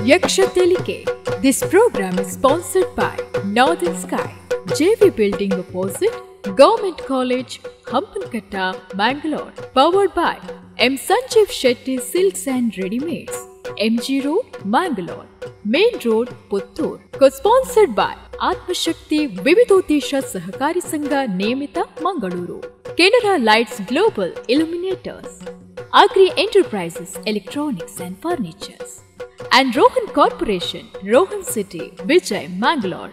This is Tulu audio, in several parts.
Yaksha Telike. This program is sponsored by Northern Sky, JV Building Opposite, Government College, Hampankatta, Mangalore. Powered by M. Sanjeev Shetty Silks and Readymades, MG Road, Mangalore, Main Road, Puttur. Co-sponsored by Atmashakti Vividodesha Sahakari Sangha Niyamita, Mangaluru. Canara Lights Global Illuminators, Agri Enterprises, Electronics and Furnitures, and Rohan Corporation, Rohan City, Vijay, Mangalore.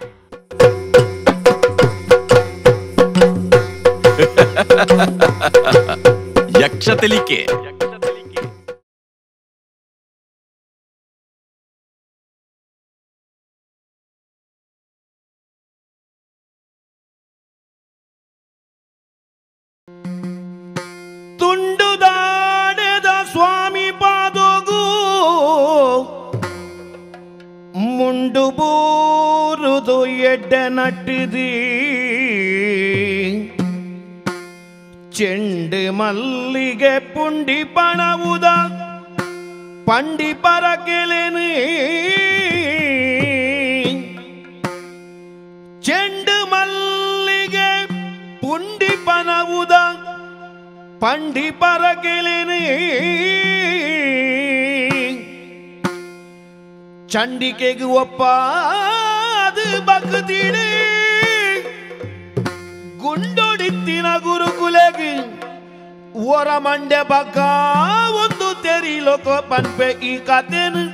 Yaksha Telike. ತುಂಡುದಾಡೆದ ಸ್ವಾಮಿ ಪಾದೋಗು ಮುಂಡು ಬೂರುದು ಎಡ್ಡೆ ನಟ್ಟಿದಿ ಚೆಂಡು ಮಲ್ಲಿಗೆ ಪುಂಡಿ ಪಣವುದ ಪಂಡಿ ಪರಕೆಲೆನು ಚೆಂಡು ಮಲ್ಲಿಗೆ ಪುಂಡಿ ಪಣವುದ ಪಂಡಿ ಪರಕೆಲೆನು ಚಂಡಿಕೆಗು ಒಪ್ಪಾದು ಬಗ್ದಿಡೆ ಗುಂಡೊಡಿತ್ತಿನ ಗುರುಕುಲೆಗೆ ಒರ ಮಂಡೆ ಬಗ್ಗ ಒಂದು ತೆರಿಲೋಕ ಪನ್ಪೆ ಈ ಕತೆನು.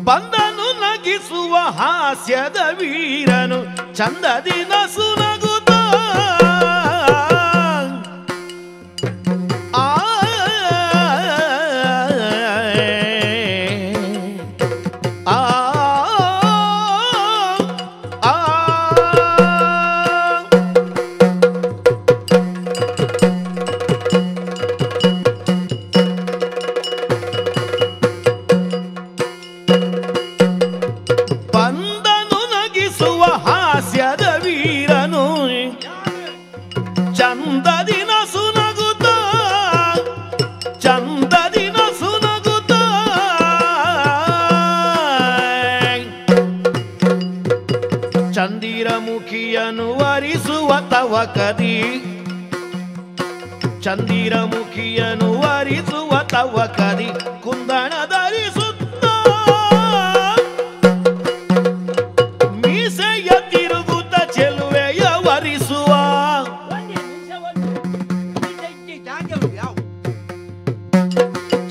ಬಂದನು ನಗಿಸುವ ಹಾಸ್ಯದ ವೀರನು ಚಂದದಿ ನಸು ನಗುತ್ತ ಆ ಆ ಆ ಬಂದನು ನಗಿಸುವ ಹಾಸ್ಯದ ವೀರನು ಚಂದದಿ ನಸು ನಗುತ್ತ ಚಂದದಿ ನಸು ನಗುತ್ತ ಚಂದಿರ ಮುಖಿಯನು ವರಿಸುವ ತವಕದಿ ಚಂದಿರ ಮುಖಿಯನು ವರಿಸುವ ತವಕದಿ ಕುಂದಣ ಧರಿಸುತ್ತ ಮೀಸೆಯ ತಿರುಗುತ್ತ ಚೆಲುವೆಯ ವರಿಸುವ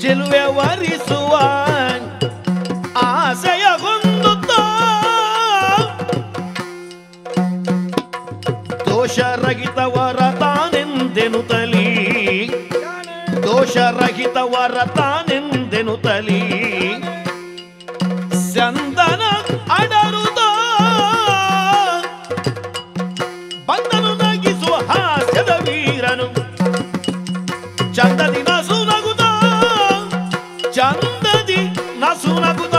ಚೆಲುವೆ ವರಿಸುವ ಆಸೆಯ ಹೊಂದುತ್ತ ದೋಷರಹಿತವರ ತಾನೆಂದೆನುತಲಿ ದೋಷರಹಿತವರ ತಾನೆಂದೆನುತಲಿ ಚಂದನ ಅಡರುದ ಬಂದನು ನಗಿಸುವ ಹಾಸ್ಯದ ವೀರನು ಚಂದದಿ ನಸು ನಗುತ್ತ ಚಂದದಿ ನಸು ನಗುತ್ತ.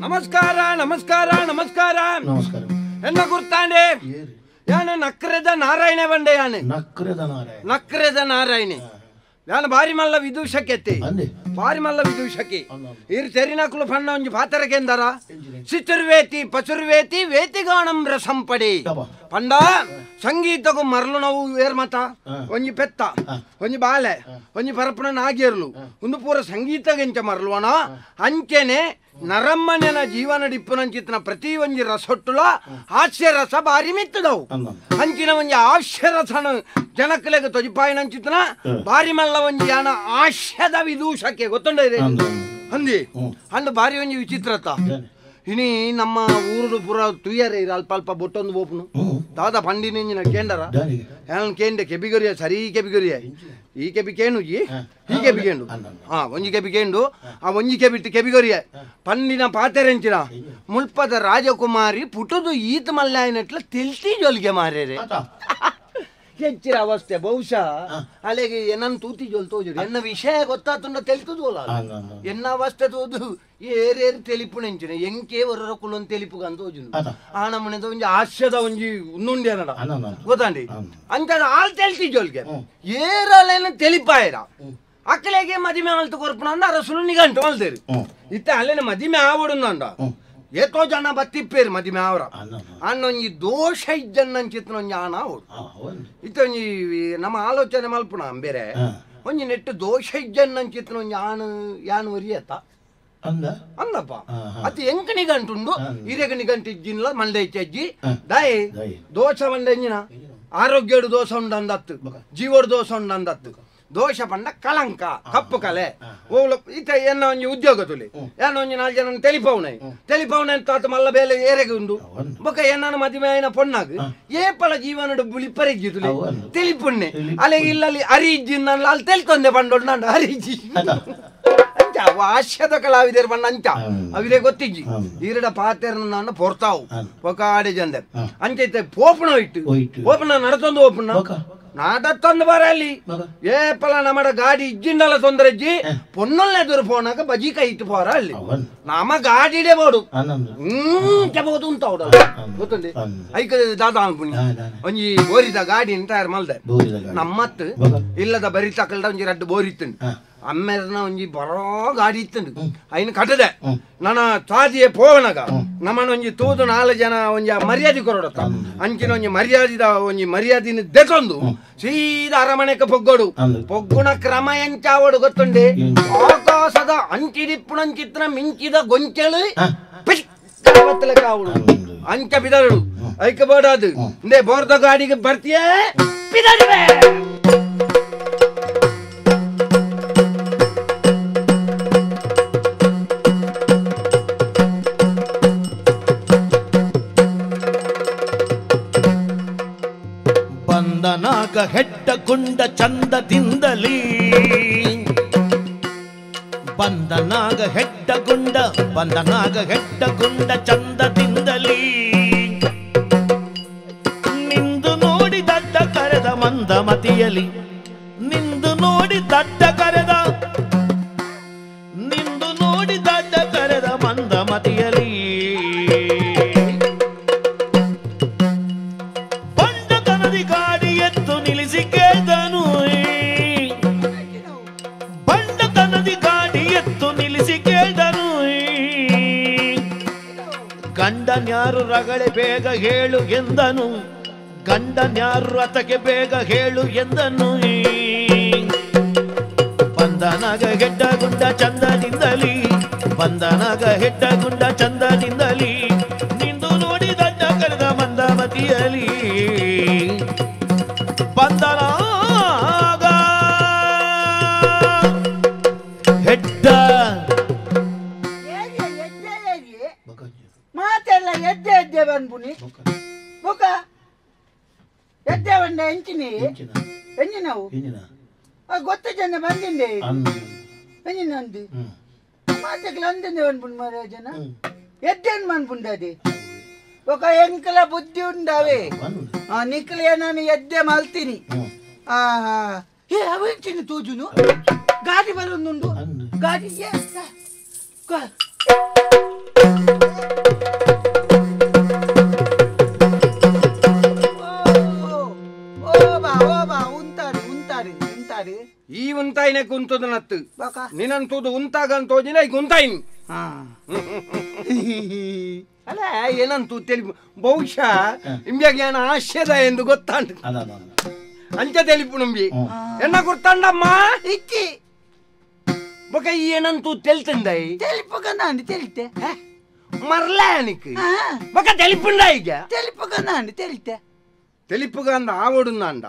ನಮಸ್ಕಾರ ನಮಸ್ಕಾರ ನಮಸ್ಕಾರ ನಮಸ್ಕಾರ. ಎನ್ನ ಗುರ್ತಾಂಡೆ ಯಾನು ನಕ್ರೆದ ನಾರಾಯಣ ಬಂಡೆ ಯಾನು ನಕ್ರೆದ ನಾರಾಯಣ ನಕ್ರೆದ ನಾರಾಯಣೆ ಯಾನು ಬಾರಿ ಮಲ್ಲ ವಿದೂಷಕೆತ್ತಿ ಬಾರಿ ಮಲ್ಲ ವಿದೂಷಕಿ ಇರು ತೆರಿನಕುಲು ಪಣ್ಣ ಒಂಜಿ ಪಾತರಕೆಂದರ ಸಿತುರ್ವೇತಿ ಪಸುರ್ವೇತಿ ವೇತಿಗಾಣಂ ರಸಂಪಡಿ ಪಂಡ ಸಂಗೀತಕ್ಕೂ ಮರಳು ನಾವು ಏರ್ಮತ ಒಂಜಿ ಪೆತ್ತ ಒಂಜಿ ಬಾಲೆ ಒಂಜಿ ಪರಪುನ ನಾಗೇರ್ಲು ಒಂದು ಪೂರ ಸಂಗೀತಗೆಂಚ ಮರಳುವಣ ಅಂಚೆನೆ ನರಮ್ಮನೆನ ಜೀವನ ಡಿಪ್ಪುನಂಚಿತ್ನ ಪ್ರತಿ ಒಂಜಿ ರಸೊಟ್ಟುಲ ಹಾಸ್ಯ ರಸ ಬಾರಿ ಮಿತ್ತದವು ಅಂಚಿನ ಒಂಜಿ ಹಾಸ್ಯ ರಸನ ಜನಕ್ಕಲೆಗೆ ತೊಜಿಪಾಯಿನಂಚಿತ್ನ ಬಾರಿ ಮಲ್ಲ ಒಂಜಿ ಯಾನ ಹಾಸ್ಯದ ವಿದೂಷಕ್ಕೆ ಗೊತ್ತುಂಡ ಅಂದಿ ಅಂಡ್ ಬಾರಿ ಒಂಜಿ ವಿಚಿತ್ರತ ಇನಿ ನಮ್ಮ ಊರುಡು ಪೂರ ತುಯ್ಯರೆ ಇರ ಅಲ್ಪ ಅಲ್ಪ ಬೊಟ್ಟೊಂದು ಬೋಪುನು ದಾದ ಪಂಡಿನ ಕೇಂಡರ ಏನ್ ಕೇಂಡೆ ಕೆಬಿಗೊರಿಯ ಸರಿ ಕೆಬಿಗೊರಿಯ ಈ ಕೆಬಿ ಕೇಣುಜಿ ಈ ಕೆಬಿ ಕೇಂಡು ಹಾ ಒಂಜಿ ಕೆಬಿ ಕೇಂಡು ಆ ಒಂಜಿ ಕೆಬಿಟ್ಟು ಕೆಬಿಗೊರಿಯ ಪಂಡಿನ ಪಾತೆರೆಂಚಿನ ಮುಲ್ಪದ ರಾಜಕುಮಾರಿ ಪುಟುದು ಈತ ಮಲ್ಲಾಯನಟ್ಲ ತೆಲ್ತಿ ಜೊಲ್ಗೆ ಮಾರೇರೆ. ಹೆಚ್ಚಿನ ಅವಸ್ಥೆ ಬಹುಶಃ ಅಲ್ಲಿಗೆ ಏನನ್ ತೂತಿ ಜೋಲ್ ತೋಜುಡು ಎನ್ನ ವಿಷಯ ಗೊತ್ತಾತುಂಡ ತೆಲ್ತುದೋಲ ಎನ್ನ ಅವಸ್ಥೆ ತೋದು ಏರೇರು ತೆಲಿಪು ನೆಂಚಿನ ಎಂಕೆ ಒರರ ಕುಲೊಂದು ತೆಲಿಪು ಅಂತ ತೋಜುಂಡು ಆ ನಮ್ಮನೆದ ಒಂಜಿ ಹಾಸ್ಯದ ಒಂಜಿ ಉನ್ನುಂಡಿ ಅನ್ನಡ ಗೊತ್ತಾಂಡಿ ಅಂಚ ಆಲ್ ತೆಲ್ತಿ ಜೋಲ್ಗೆ ಏರಲೇನು ತೆಲಿಪಾಯರ ಅಕ್ಕಲೆಗೆ ಮದಿಮೆ ಆಲ್ತು ಕೊರ್ಪುಣ ಅಂದ ಅರಸುಲು ನಿಗಂಟು ಮಲ್ತೇರು ಇತ್ತ ಅಲ್ಲೇನ ಮದಿಮೆ ಆವಡುಂದ ಏತೋ ಜನ ಬತ್ತಿಪ್ಪೇರು ಮದಿಮೆ ಆವರ ಅಣ್ಣೊಂಜಿ ದೋಷ ಇಜ್ಜನ್ನಂಚಿತ್ನ ಒಂಜಿ ಆನ ಆವಡು ಇತ್ತ ಒಂಜಿ ನಮ್ಮ ಆಲೋಚನೆ ಮಲ್ಪುಣ ಬೇರೆ ಒಂಜಿ ನೆಟ್ಟು ದೋಷ ಇಜ್ಜನ್ನಂಚಿತ್ನ ಒಂಜಿ ಆನು ಯಾನು ಒರಿಯತ್ತ ಅಂದಪ್ಪ ಅತಿ ಎಂಕ ನಿಗಂಟುಂಡು ಹಿರಿಯಗ ನಿಗಂಟು ಇಜ್ಜಿನ್ಲ ಮಂಡೆ ಇಚ್ಚಜ್ಜಿ ದಾಯಿ ದೋಷ ಮಂಡೆ ಎಂಜಿನ ಆರೋಗ್ಯಡು ದೋಷ ಉಂಡು ಅಂದತ್ತು ಜೀವಡು ದೋಷ ಉಂಡು ಅಂದತ್ತು ದೋಷ ಪಂಡ ಕಳಂಕ ಕಪ್ಪು ಕಲೆ ಓಲ ಇತ್ತ ಎನ್ನ ಒಂಜಿ ಉದ್ಯೋಗ ತುಲಿ ಏನ ಒಂಜಿ ನಾಲ್ಕು ಜನ ತೆಲಿಪೌನೆ ತೆಲಿಪೌನೆ ಅಂತ ಆತ ಮಲ್ಲ ಬೇಲೆ ಏರೆಗೆ ಉಂಡು ಬೊಕ ಏನಾನ ಮದಿಮೆ ಆಯ್ನ ಪೊನ್ನಾಗ ಏಪಲ ಜೀವನಡು ಬುಲಿಪರೆಜ್ಜಿ ತುಲಿ ತೆಲಿಪುಣ್ಣೆ ಅಲೆ ಇಲ್ಲಲ್ಲಿ ಅರಿಜ್ಜಿ ನನ್ನ ಅಲ್ಲಿ ತೆಲ್ತೊಂದೆ ಪಂಡೋಡು ನಾನು ಅರಿಜ್ಜಿ ಅಂಚ ಹಾಸ್ಯದ ಕಲಾವಿದರು ಬಣ್ಣ ಅಂಚ ಅವಿರೇ ಗೊತ್ತಿಜ್ಜಿ ಈರಡ ಪಾತೆರ್ನ ನಾನು ಪೊರ್ತಾವು ಬೊಕ ಆಡೆ ಜಂದೆ ಅಂಚೈತೆ ಪೋಪುಣ ಇಟ್ಟು ಪೋಪುಣ ನಡತೊಂದು ಓಪುಣ ನಾಡತ್ತೊಂದು ಬಾರ ಅಲ್ಲಿ ಏಪಲ ನಮ್ಮಡ ಗಾಡಿ ಇಜ್ಜಿಂಡಲ ತೊಂದರೆ ಇಜ್ಜಿ ಪೊನ್ನೊಲ್ಲೆ ದೂರ ಫೋನಾಗ ಬಜಿ ಕೈ ಇಟ್ಟು ಪೋರ ಅಲ್ಲಿ ನಮ್ಮ ಗಾಡಿಡೆ ಬೋಡು ಕೆಬೋದು ಉಂಟ ಗೊತ್ತುಂಡಿ ಐಕ ದಾದ ಅನ್ಪುಣಿ ಒಂಜಿ ಬೋರಿದ ಗಾಡಿ ತಯಾರು ಮಲ್ದೆ ನಮ್ಮತ್ತು ಇಲ್ಲದ ಬರಿ ತಕಲ್ದ ಒಂಜಿ ರಡ್ಡು ಬೋರಿ ಇತ್ತುಂಡು ಅಮ್ಮೆರ್ನ ಒಂಜಿ ಬರೋ ಗಾಡಿ ಇತ್ತುಂಡು ಐನು ಕಟ್ಟದೆ ನನ್ನ ತಾದಿಯೇ ಪೋವನಗ ನಮ್ಮನ ಒಂಜಿ ತೂದು ನಾಲ್ಕು ಜನ ಒಂಜಿ ಮರ್ಯಾದೆ ಕೊರಡತ್ತ ಅಂಚಿನ ಒಂಜಿ ಮರ್ಯಾದಿದ ಒಂಜಿ ಮರ್ಯಾದಿನ ದೆತೊಂದು ಸೀದಾ ಅರಮನೆಗೆ ಪೊಗ್ಗೋಡು ಪೊಗ್ಗುಣ ಕ್ರಮ ಎಂಚಾವಡು ಗೊತ್ತುಂಡೆ ಆಕಾಶದ ಅಂಚಿಡಿಪ್ಪುಣಂಚಿತ್ರ ಮಿಂಚಿದ ಗೊಂಚಲು ಕಾವಡು ಅಂಚ ಬಿದರಡು ಐಕ ಬೋಡದು ಇಂದೇ ಬೋರ್ದ ಗಾಡಿಗೆ ಬರ್ತೀಯೇ ಬಿದರುವೆ. ಬಂದನಾಗ ಹೆಡ್ಡ ಗುಂಡ ಚಂದದಿಂದಲೇ ಬಂದನಾಗ ಹೆಡ್ಡ ಗುಂಡ ಬಂದನಾಗ ಹೆಡ್ಡ ಗುಂಡ ಚಂದದಿಂದಲೇ ನಿಂದು ನೋಡಿ ದಡ್ಡ ಕರೆದ ಮಂದಮತಿಯಲಿ ನಿಂದು ನೋಡಿ ದಡ್ಡ ಕರೆದ ನಿಂದು ನೋಡಿ ದಡ್ಡ ಕರೆದ ಮಂದಮತಿಯಲಿ ಗಂಡನ್ಯಾರು ರಗಳೆ ಬೇಗ ಹೇಳು ಎಂದನು ಗಂಡನ್ಯಾರು ರಥಕ್ಕೆ ಬೇಗ ಹೇಳು ಎಂದನು ಬಂದನಾಗ ಹೆಡ್ಡ ಗುಂಡ ಚಂದದಿಂದಲಿ ಬಂದನಾಗ ಹೆಡ್ಡ ಗುಂಡ ಚಂದದಿಂದಲಿ ನಿಂದು ನೋಡಿ ದಡ್ಡ ಕರೆದ ಮಂದಮತಿಯಲಿ ಬಂದನಾಗ ಹೆಡ್ಡ ಮಾತೆಲ್ಲ ಎದ್ದೆ ಎದ್ದೆ ಬಂದ್ಬುನಿ ಬುಕ ಎದ್ದೆ ಬಂದ ಎಂಚಿನಿ ಎಂಜಿನವು ಗೊತ್ತ ಜನ ಬಂದಿಂದೆ ಎಂಜಿನ ಅಂದು ಮಾತೆಗ್ಲ ಅಂದಿಂದೆ ಬಂದ್ಬುಣ್ ಮಾರ ಜನ ಎದ್ದೇನು ಬಂದ್ಬುಂಡ ಅದೇ ಬೊಕ ಎಂಕಲ ಬುದ್ಧಿ ಉಂಡಾವೆ ನಿಕ್ಲ ನಾನು ಎದ್ದೆ ಮಲ್ತೀನಿ ಆ ಹೇ ಅವ ಎಂಚಿನ ತೋಜುನು ಗಾಡಿ ಬರೋದುಂಡು ಗಾಡಿ ಈ ಉಂತಾಯಿನ ಕುಂತದ ನತ್ತು ನಿನ್ನಂತೂದು ಉಂತಾಗಂತೋಜಿನ ಈಗ ಉಂತಾಯಿನಿ ಅಲ್ಲ ಏನಂತೂ ತೆಲಿಪು ಬಹುಶಃ ನಿಮ್ಗೆ ಏನ ಆಶ್ಚರ್ಯ ಎಂದು ಗೊತ್ತಾಂಡು ಅಂಚ ತೆಲಿಪು ನಂಬಿ ಎನ್ನ ಗುರ್ತಾಂಡಮ್ಮ ಇಚ್ಚಿ ಬೊಕ ಏನಂತೂ ತೆಲ್ತಂದೈ ತೆಲಿಪುಗಂದಾಂಡು ತೆಲಿತೆ ಮರ್ಲಾನಿಕ್ ಬೊಕ ತೆಲಿಪುಂಡ ಈಗ ತೆಲಿಪುಗಂದಾಂಡು ತೆಲಿತೆ ತೆಲಿಪುಗಂದ ಆವಡುಂದಾಂಡ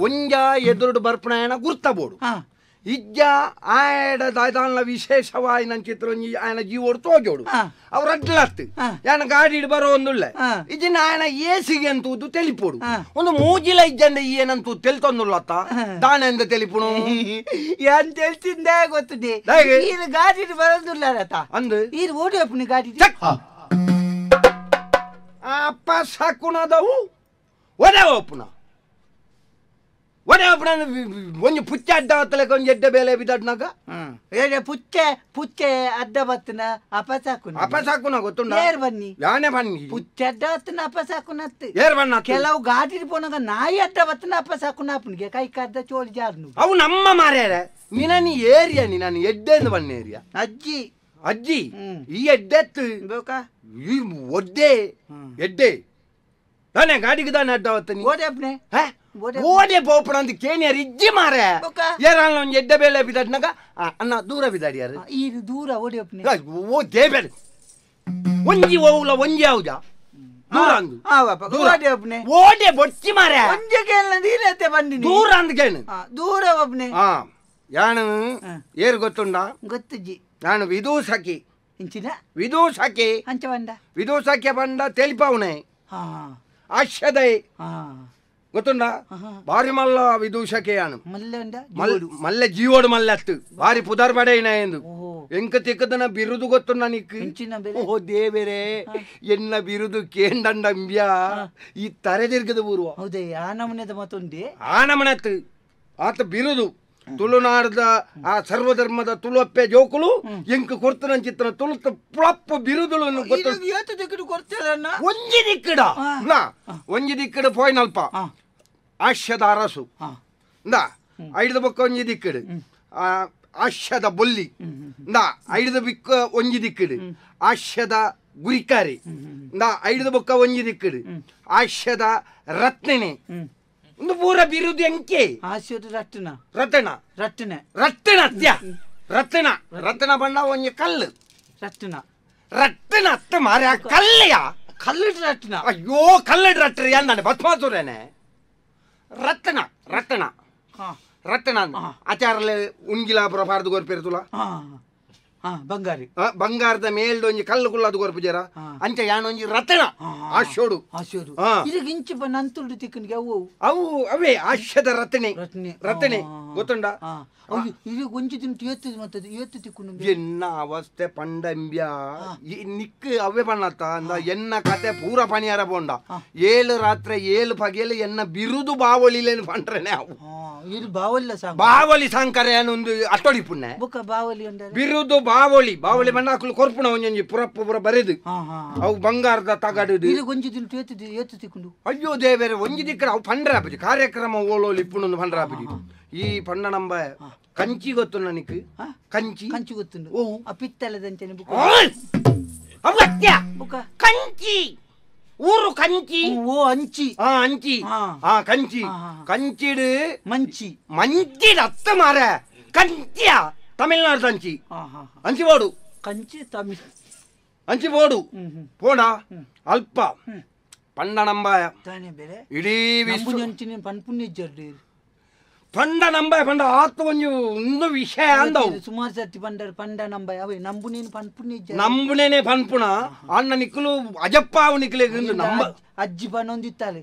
ಒಂಜ ಎದುರುಡು ಬರ್ಪಣಾಯನ ಗುರ್ತಬೋಡು ಇಜ್ಜ ಆಯಡ ದಾದಾನ್ಲ ವಿಶೇಷವಾಯಿನ ಚಿತ್ರ ಆಯನ ಜೀವೋಡು ತೋಜೋಡು ಅವ್ರ ಅಡ್ಲತ್ತು ಯಾನ ಗಾಡಿ ಬರೋ ಒಂದುಳ್ಳೆ ಇಜ್ಜಿನ ಆಯನ ಏಸಿಗೆ ಅಂತೂದು ತೆಲಿಪೋಡು ಒಂದು ಮೂಜಿಲ ಇಜ್ಜಂಡ ಏನಂತೂ ತೆಲ್ತೊಂದುಳ್ಳತ್ತ ದಾನೆಂದ ತೆಲಿಪುಣು ಏನ್ ತೆಲ್ತಿಂದ ಗೊತ್ತದೆ ಈರು ಗಾಡಿ ಬರೋದುಲ್ಲ ಅಂದು ಈರು ಓಡಿ ಅಪ್ಪನ ಗಾಡಿ ಅಪ್ಪ ಸಾಕುಣದವು ಒಡೆ ಒಪ್ಪುನ ಒಡೆ ಒಂಜಿ ಪುಚ್ಚೆ ಅಡ್ಡ ಬತ್ತಲಕ ಒಂಜಿ ಎಡ್ಡೆ ಬೇಲೆ ಬಿದ್ದಾಡ್ನಾಗ ಏ ಪುಚ್ಚೆ ಪುಚ್ಚೆ ಅಡ್ಡ ಬತ್ತನ ಅಪಸಾಕುನ ಅಪಸಾಕುನ ಗೊತ್ತುಂಡ ಏರ್ ಬನ್ನಿ ಯಾನೆ ಬನ್ನಿ ಪುಚ್ಚೆ ಅಡ್ಡ ಬತ್ತನ ಅಪಸಾಕುನತ್ತು ಏರ್ ಬಣ್ಣ ಕೆಲವು ಗಾಡಿ ಪೋನಾಗ ನಾಯಿ ಅಡ್ಡ ಬತ್ತನ ಅಪಸಾಕುನ ಅಪ್ಪನಿಗೆ ಕೈ ಕದ್ದ ಚೋಳಿ ಜಾರ್ನು ಅವು ನಮ್ಮ ಮಾರ್ಯಾರ ನಿನ್ನ ಏರಿಯಾ ನೀ ನಾನು ಎಡ್ಡೆ ಬಣ್ಣ ಏರಿಯಾ ಅಜ್ಜಿ ಅಜ್ಜಿ ಈ ಎಡ್ಡೆತ್ತು ಬೇಕಾ ಈ ಒಡ್ಡೆ ಎಡ್ಡೆ ತಾನೆ ಗಾಡಿಗೆ ತಾನೆ ಅಡ್ಡ ಬತ್ತನಿ ಓಡೆ ಅಪ್ಪನೆ ಓಡೆ ಪೋಪಣ ಅಂತ ಕೇನಿಯರ್ ಇಜ್ಜಿ ಮಾರೆ ಏರಲ್ಲ ಒಂಜಿ ಎಡ್ಡೆ ಬೇಳೆ ಬಿದ್ದಾಡ್ನಾಗ ಅಣ್ಣ ದೂರ ಬಿದ್ದಾಡಿಯಾರು ಈ ದೂರ ಓಡಿ ಅಪ್ಪನೆ ಓ ದೇಬೇಡ ಒಂಜಿ ಓವುಲ ಒಂಜಿ ಹೌದಾ ದೂರ ಅಂದು ಓಡೆ ಅಪ್ಪನೆ ಓಡೆ ಬೊಚ್ಚಿ ಮಾರೆ ಒಂಜಿ ಕೇಳ ನೀರತ್ತೆ ಬಂದಿನಿ ದೂರ ಅಂದ್ ಕೇಳು ದೂರ ಒಬ್ಬನೆ ಹಾ ಯಾನು ಏರು ಗೊತ್ತುಂಡ ಗೊತ್ತುಜ್ಜಿ ನಾನು ವಿದೂಷಕಿ ಇಂಚಿನ ವಿದೂಷಕಿ ಅಂಚ ಬಂಡ ವಿದೂಷಕಿ ಬಂಡ ತೆಲಿಪಾವನೆ ಆಶ್ಯದೈ ಗೊತ್ತುಂಡ ಬಾರಿ ಮಲ್ಲ ವಿದೂಷಕೆ ಯಾನು ಮಲ್ಲ ಜೀವೋಡು ಮಲ್ಲತ್ತು ಬಾರಿ ಪುದರ್ ಬಡೆಯಿನ ಎಂದು ಎಂಕ ತಿಕ್ಕದನ ಬಿರುದು ಗೊತ್ತುಂಡ ನಿಕ್ ಓ ದೇವರೇ ಎನ್ನ ಬಿರುದು ಕೇಂಡಂಬ್ಯಾ ಈ ತರೆ ತಿರ್ಗದ ಪೂರ್ವ ಹೌದೇ ಆ ನಮೂನೆದ ಮತ್ತೊಂದೇ ಆ ನಮನತ್ತು ಆತ ಬಿರುದು ತುಳುನಾಡದ ಆ ಸರ್ವಧರ್ಮದ ತುಳುವಪ್ಪೆ ಜೋಕುಲು ಎಂಕ ಕೊರ್ತನಂಚಿತ್ತನ ತುಳುತ ಪುಳಪ್ಪ ಬಿರುದುಳು ಗೊತ್ತು ಒಂಜಿ ದಿಕ್ಕಡ ಒಂಜಿ ದಿಕ್ಕಡ ಪೋಯ್ನಲ್ಪ ಆಶ್ಯದ ಅರಸು ಇಂದ ಐದು ಬೊಕ್ಕ ಒಂಜಿ ದಿಕ್ಕಡು ಆಶ್ಯದ ಬೊಲ್ಲಿ ಇಂದ ಐದು ಬಿಕ್ಕ ಒಂಜಿ ದಿಕ್ಕಡು ಆಶ್ಯದ ಗುರಿಕಾರಿ ಇಂದ ಐದು ಬೊಕ್ಕ ಒಂಜಿ ದಿಕ್ಕಡು ಆಶ್ಯದ ರತ್ನನೆ ಒಂದು ಪೂರ ಬಿರುದು ಎಂಕೆ ಆಶ್ಯದ ರತ್ನ ರತ್ನ ರತ್ನ ರತ್ನ ಅತ್ಯ ರತ್ನ ರತ್ನ ಬಣ್ಣ ಒಂಜಿ ಕಲ್ಲು ರತ್ನ ರತ್ನ ಅತ್ತ ಮಾರ ಕಲ್ಲೆಯ ಕಲ್ಲು ರತ್ನ ಅಯ್ಯೋ ಕಲ್ಲಡ್ ರಟ್ರಿ ಅಂದಾನೆ ಭಸ್ಮಾಸುರೇನೆ ರತ್ನ ರತ್ನ ರತ್ನ ಆಚಾರಲೆ ಉಂಗಿಲಾಪುರ ಪಾರ್ದು ಗೊರ್ಪಿರ್ತುಲ ಬಂಗಾರಿ ಬಂಗಾರದ ಮೇಲ್ದ ಒಂಜಿ ಕಲ್ಲು ಕುಳ್ಳದು ಗೊರ್ಪುಜಾರ ಅಂಚ ಯಾನೊಂಜಿ ರತ್ನ ಆಶೋಡು ಆಶೋಡು ಇದಕ್ಕೆ ಇಂಚಿ ನಂತುಂಡು ತಿಕ್ಕನಿಗೆ ಅವು ಅವು ಅವೇ ಆಶ್ಯದ ರತ್ನೆ ರತ್ನೆ ಗೊತ್ತುಂಡ ಇದು ಒಂಜಿ ದಿನ ಏತ್ತು ಮತ್ತೆ ಏತ್ತು ತಿಕ್ಕು ಎನ್ನ ಅವಸ್ಥೆ ಪಂಡಂಬ್ಯ ನಿಕ್ ಅವೇ ಪಣ್ಣತ್ತ ಅಂದ ಎನ್ನ ಕತೆ ಪೂರ ಪಣಿಯಾರ ಪೋಂಡ 7 ರಾತ್ರಿ 7 ಪಗೆಲು ಎನ್ನ ಬಿರುದು ಬಾವಳಿಲೇನು ಪಂಡ್ರನೆ ಅವು ಇದು ಬಾವಲಿಲ್ಲ ಸಾಂಗ್ ಬಾವಲಿ ಸಾಂಕರೆ ಒಂದು ಅಟ್ಟೊಡಿ ಪುಣ್ಯ ಬುಕ್ಕ ಬಾವಲಿ ಅಂದ್ರೆ ಬಿರುದು ಬಾವಳಿ ಬಾವಳಿ ಬಣ್ಣ ಹಾಕಲು ಕೊರ್ಪುಣ ಒಂಜೊಂಜಿ ಪುರಪ್ಪ ಪುರ ಬರೆದು ಅವು ಬಂಗಾರದ ತಗಡು ಇದು ಒಂಜಿ ದಿನ ಏತ್ತು ಏತ್ತು ತಿಕ್ಕೊಂಡು ಅಯ್ಯೋ ದೇವೇರೆ ಒಂಜಿ ದಿಕ್ಕಡ ಅವು ಪಂಡ್ರೆ ಆಪುಜಿ ಕಾರ್ಯಕ್ರಮ ಓಲೋಲಿ ಇಪ್ಪುಣೊಂದು ಪಂಡ್ರೆ ಆಪುಜಿ ಈ ಪಂಡ ನಂಬ ಕಂಚಿ ಗೊತ್ತು ನನಗೆ ಕಂಚಿ ಕಂಚಿ ಗೊತ್ತು ಓ ಆ ಪಿತ್ತಲದಂಚನೆ ಬುಕ್ಕ ಬುಕ್ಕ ಕಂಚಿ ಊರು ಕಂಚಿ ಓ ಅಂಚಿ ಆ ಅಂಚಿ ಆ ಕಂಚಿ ಕಂಚಿಡು ಮಂಚಿ ಮಂಚಿಡ ಅತ್ತ ಮಾರ ಕಂಚಿಯ ತಮಿಳ್ನಾಡು ಅಂಚಿ ಅಂಚಿ ಬೋಡು ಕಂಚಿ ತಮಿಳ್ ಅಂಚಿ ಬೋಡು ಪೋಣ ಅಲ್ಪ ಪಂಡ ನಂಬಾಯ ಇಡೀ ವಿಶ್ವ ಪನ್ಪುಣ್ಯ ಪಂಡ ನಂಬಾಯ ಪಂಡ ಆತ ಒಂಜಿ ಒಂದು ವಿಷಯ ಅಂದವು ಸುಮಾರು ಸರ್ತಿ ಪಂಡರ್ ಪಂಡ ನಂಬಾಯ ಅವೇ ನಂಬುನೇನು ಪನ್ಪುಣ್ಯ ನಂಬುನೇನೆ ಪನ್ಪುಣ ಅಣ್ಣ ನಿಕ್ಕಲು ಅಜಪ್ಪಾವು ನಿಕ್ಕಲೆ ನಂಬ ಅಜ್ಜಿ ಪನೊಂದಿತ್ತಾಳೆ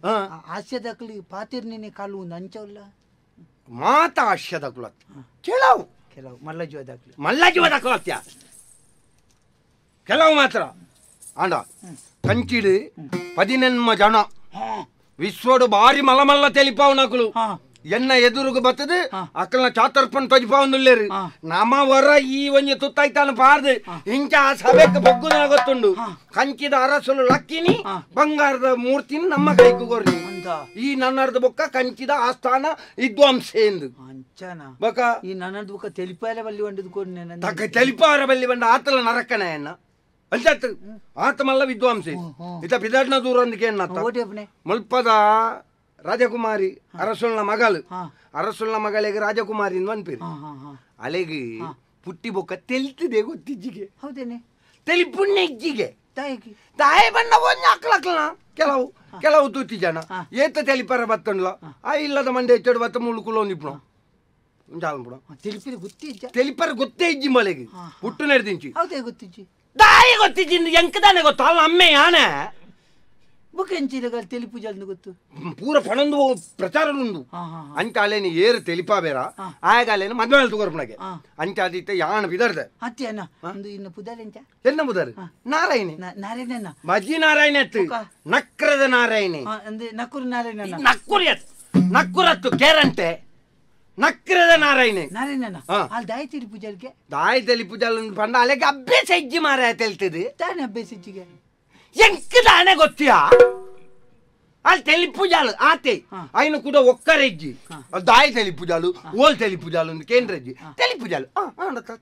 ಹಾಸ್ಯದಕ್ಲಿ ಪಾತಿರ್ನೇನೆ ಕಾಲು ಒಂದು ಅಂಚವಲ್ಲ ಮಾತ ಹಾಸ್ಯದಕ್ಲು ಕೆಲವು ಕೆಲವು ಮಲ್ಲ ಜೀವದಾಕ್ಲು ಮಲ್ಲ ಜೀವದಾಕ್ಲು ಅತ್ಯ ಕೆಲವು ಮಾತ್ರ ಆಂಡ ಕಂಚಿಡು 18 ಜನ ವಿಶ್ವಡು ಬಾರಿ ಮಲಮಲ್ಲ ತೆಲಿಪಾವನಕಲು ಎನ್ನ ಎದುರುಗು ಬತ್ತದು ಅಕ್ಕಲ್ನ ಚಾತರ್ಪನ್ ತೊಜಿಪಾವನ್ನುಲ್ಲೇರು ನಮ ವರ ಈ ಒಂಜಿ ತುತ್ತಾಯ್ತಾನ ಪಾರ್ದು ಇಂಚ ಆ ಸಭೆಕ್ ಬಗ್ಗುನ ಗೊತ್ತುಂಡು ಕಂಚಿದ ಅರಸಲು ಲಕ್ಕಿನಿ ಬಂಗಾರದ ಮೂರ್ತಿನ ನಮ್ಮ ಕೈಗೂ ಕೊರ್ನಿ ಈ ನನ್ನರ್ದ ಬೊಕ್ಕ ಕಂಚಿದ ಆಸ್ಥಾನ ವಿದ್ವಾಂಸೆ ಎಂದು ಬೊಕ್ಕ ಈ ನನ್ನರ್ದ ಬೊಕ್ಕ ತೆಲಿಪಾರ ಬಲ್ಲಿ ಬಂಡದು ಕೊರ್ನೆ ತಕ್ಕ ತೆಲಿಪಾರ ಬಲ್ಲಿ ಬಂಡ ಆತಲ ನರಕನ ಎನ್ನ ಅಂಚಾತ್ ಆತ ಮಲ್ಲ ವಿದ್ವಾಂಸೆ ಇತ ಬಿದಡ್ನ ದೂರ ಅಂದಕ್ಕೆ ಎನ್ನತ್ತ ಮುಲ್ಪದ ರಾಜಕುಮಾರಿ ಅರಸುಲ್ನ ಮಗಳು ಅರಸುಲ್ನ ಮಗಳಿಗೆ ರಾಜಕುಮಾರಿ ಅನ್ಪೇರಿ ಅಲೆಗೆ ಪುಟ್ಟಿ ಬೊಕ್ಕ ತೆಲ್ತಿದೆ ಗೊತ್ತಿಜ್ಜಿಗೆ ಹೌದೇನೆ ತೆಲಿಪುಣ್ಯ ಇಜ್ಜಿಗೆ ತಾಯಿ ಬಣ್ಣ ಒಂಜಿ ಅಕ್ಲಕ್ಲನ ಕೆಲವು ಕೆಲವು ತೂತಿ ಜನ ಏತ ತೆಲಿಪರ ಬತ್ತಂಡ್ಲ ಆ ಇಲ್ಲದ ಮಂಡೆ ಹೆಚ್ಚಡು ಬತ್ತ ಮುಳುಕುಲು ಒಂದಿಪ್ಪು ಒಂಜಾಲ್ಪುಣ ತೆಲಿಪರ ಗೊತ್ತೇ ತೆಲಿಪರ ಗೊತ್ತೇ ಇಜ್ಜಿ ಮಲೆಗೆ ಹುಟ್ಟು ನಡೆದಿಂಚಿ ಹೌದೇ ಗೊತ್ತಿಜ್ಜಿ ತಾಯಿ ಗೊತ್ತಿಜ್ಜಿ ಎಂಕದಾನೆ ಗೊತ್ತು ಅಲ್ಲ ಅಮ್ಮೆ ಯಾನೆ ಬುಕ್ ತೆಲಿಪು ಜಲ್ದು ಗೊತ್ತು ಪೂರ ಪಣೊಂದು ಪ್ರಚಾರ ಉಂಡು ಅಂಚ ಅಲೇನು ಏರು ತೆಲಿಪಾಬೇರ ಆಗ ಅಲೇನು ಮದುವೆ ತಗೋರ್ಪಣಗೆ ಅಂಚ ಆದಿತ್ತ ಯಾಣ ಬಿದರ್ದೆ ಅತ್ಯನ ಒಂದು ಇನ್ನು ಪುದರ್ ಎಂಚ ಎನ್ನ ಪುದರ್ ನಾರಾಯಣಿ ನಾರಾಯಣ ಬಜಿ ನಾರಾಯಣ ಅತ್ತು ನಕ್ರದ ನಾರಾಯಣಿ ಅಂದ್ರೆ ನಕ್ಕುರು ನಾರಾಯಣ ನಕ್ಕುರಿ ಅತ್ ನಕ್ಕುರತ್ತು ಕೇರಂಟೆ ನಕ್ಕರದ ನಾರಾಯಣೆ ನಾರಾಯಣನ ಅಲ್ಲಿ ದಾಯಿ ತಿಳಿ ಪೂಜಾರಿಗೆ ದಾಯಿ ತೆಲಿ ಪೂಜಾಲ್ ಪಂಡ ಅಲೆಗೆ ಅಭ್ಯಾಸ ಹೆಜ್ಜೆ ಮಾರ ತೆಲ್ತದೆ ತಾನೆ ಅಭ್ಯಾಸ ಹೆಜ್ಜಿಗೆ ಎಂಕ್ ದಾನೆ ಗೊತ್ತಿಯಾ ಅಲ್ಲಿ ತೆಲಿ ಪೂಜಾಲು ಆತೆ ಐನು ಕೂಡ ಒಕ್ಕರೆಜ್ಜಿ ದಾಯಿ ತೆಲಿ ಪೂಜಾಲು ಓಲ್ ತೆಲಿ ಪೂಜಾಲು ಒಂದು ಕೇಂದ್ರಜ್ಜಿ ತೆಲಿ ಪೂಜಾಲು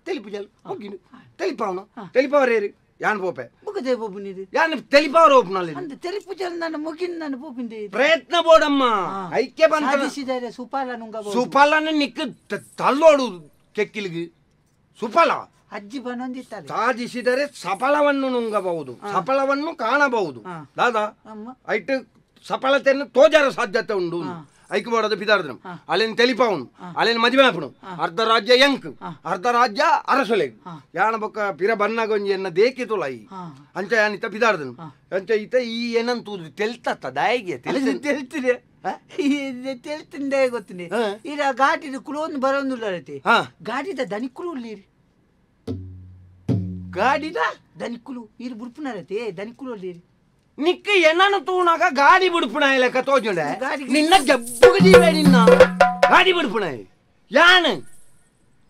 ತೆಲಿ ಪೂಜಾಲು ಹೋಗಿನು ತೆಲಿಪಾವನ ತೆಲಿಪಾವರೇರಿ ಯಾನ್ ಪೋಪೆ ಮುಗದೆ ಪೋಪುನಿದು ಯಾನ್ ತೆಲಿಪಾವರ ಓಪನಲ್ಲಿ ಅಂದ ತೆಲಿ ಪೂಜಾಲು ನಾನು ಮುಗಿನ ನಾನು ಪೋಪಿಂದೆ ಪ್ರಯತ್ನ ಬೋಡಮ್ಮ ಐಕ್ಯ ಬಂತ ಸಾಧಿಸಿದರೆ ಸುಪಾಲ ನುಂಗಬಹುದು ಸುಪಾಲನ ನಿಕ್ಕ ತಲ್ಲೋಡು ಕೆಕ್ಕಿಲಿಗೆ ಸುಫಲ ಅಜ್ಜಿ ಬನ್ನೊಂದಿತ್ತಾರೆ ಸಾಧಿಸಿದರೆ ಸಫಲವನ್ನು ನುಂಗಬಹುದು ಸಫಲವನ್ನು ಕಾಣಬಹುದು ದಾದಾ ಐಟ್ ಸಫಲತೆಯನ್ನು ತೋಜಾರ ಸಾಧ್ಯತೆ ಉಂಟು ಐಕ್ಯ ಬೋಡದ ಪಿದಾರ್ದನ ಅಲ್ಲಿನ ತೆಲಿಪಾವನು ಅಲ್ಲಿನ ಮದುವೆ ಆಪನು ಅರ್ಧ ರಾಜ್ಯ ಎಂಕ್ ಅರ್ಧ ರಾಜ್ಯ ಅರಸೊಲೆ ಯಾನ ಬೊಕ್ಕ ಪಿರ ಬನ್ನಗೊಂಜಿ ಎನ್ನ ದೇಕಿ ತುಲಾಯಿ ಅಂಚ ಯಾನಿತ ಪಿದಾರ್ದನು ಅಂಚ ಈತ ಈ ಏನಂತೂದು ತೆಲ್ತತ್ತ ದಾಯಿಗೆ ತೆಲ್ತಿದೆ ತೆಲ್ತಿಂದೇ ಗೊತ್ತಿದೆ ಈಗ ಘಾಟಿದ ಕುಲೊಂದು ಬರೋಂದುಲ್ಲ ಗಾಡಿದ ದನಿಕುಲು ಉಳ್ಳೀರಿ ಗಾಡಿದ ದನಿಕುಲು ಇರು ಬುಡ್ಪುನರತೆ ದನಿಕುಲು ಉಳ್ಳೀರಿ ನಿಕ್ಕ ಏನನ್ನು ತೂಣಾಗ ಗಾಡಿ ಬಿಡ್ಪುಣ ಲೆಕ್ಕ ತೋಜುಂಡೆ ನಿನ್ನ ಜಬ್ಬುಗೆ ಜೀವೆ ನಿನ್ನ ಗಾಡಿ ಬಿಡ್ಪುಣ ಯಾನ್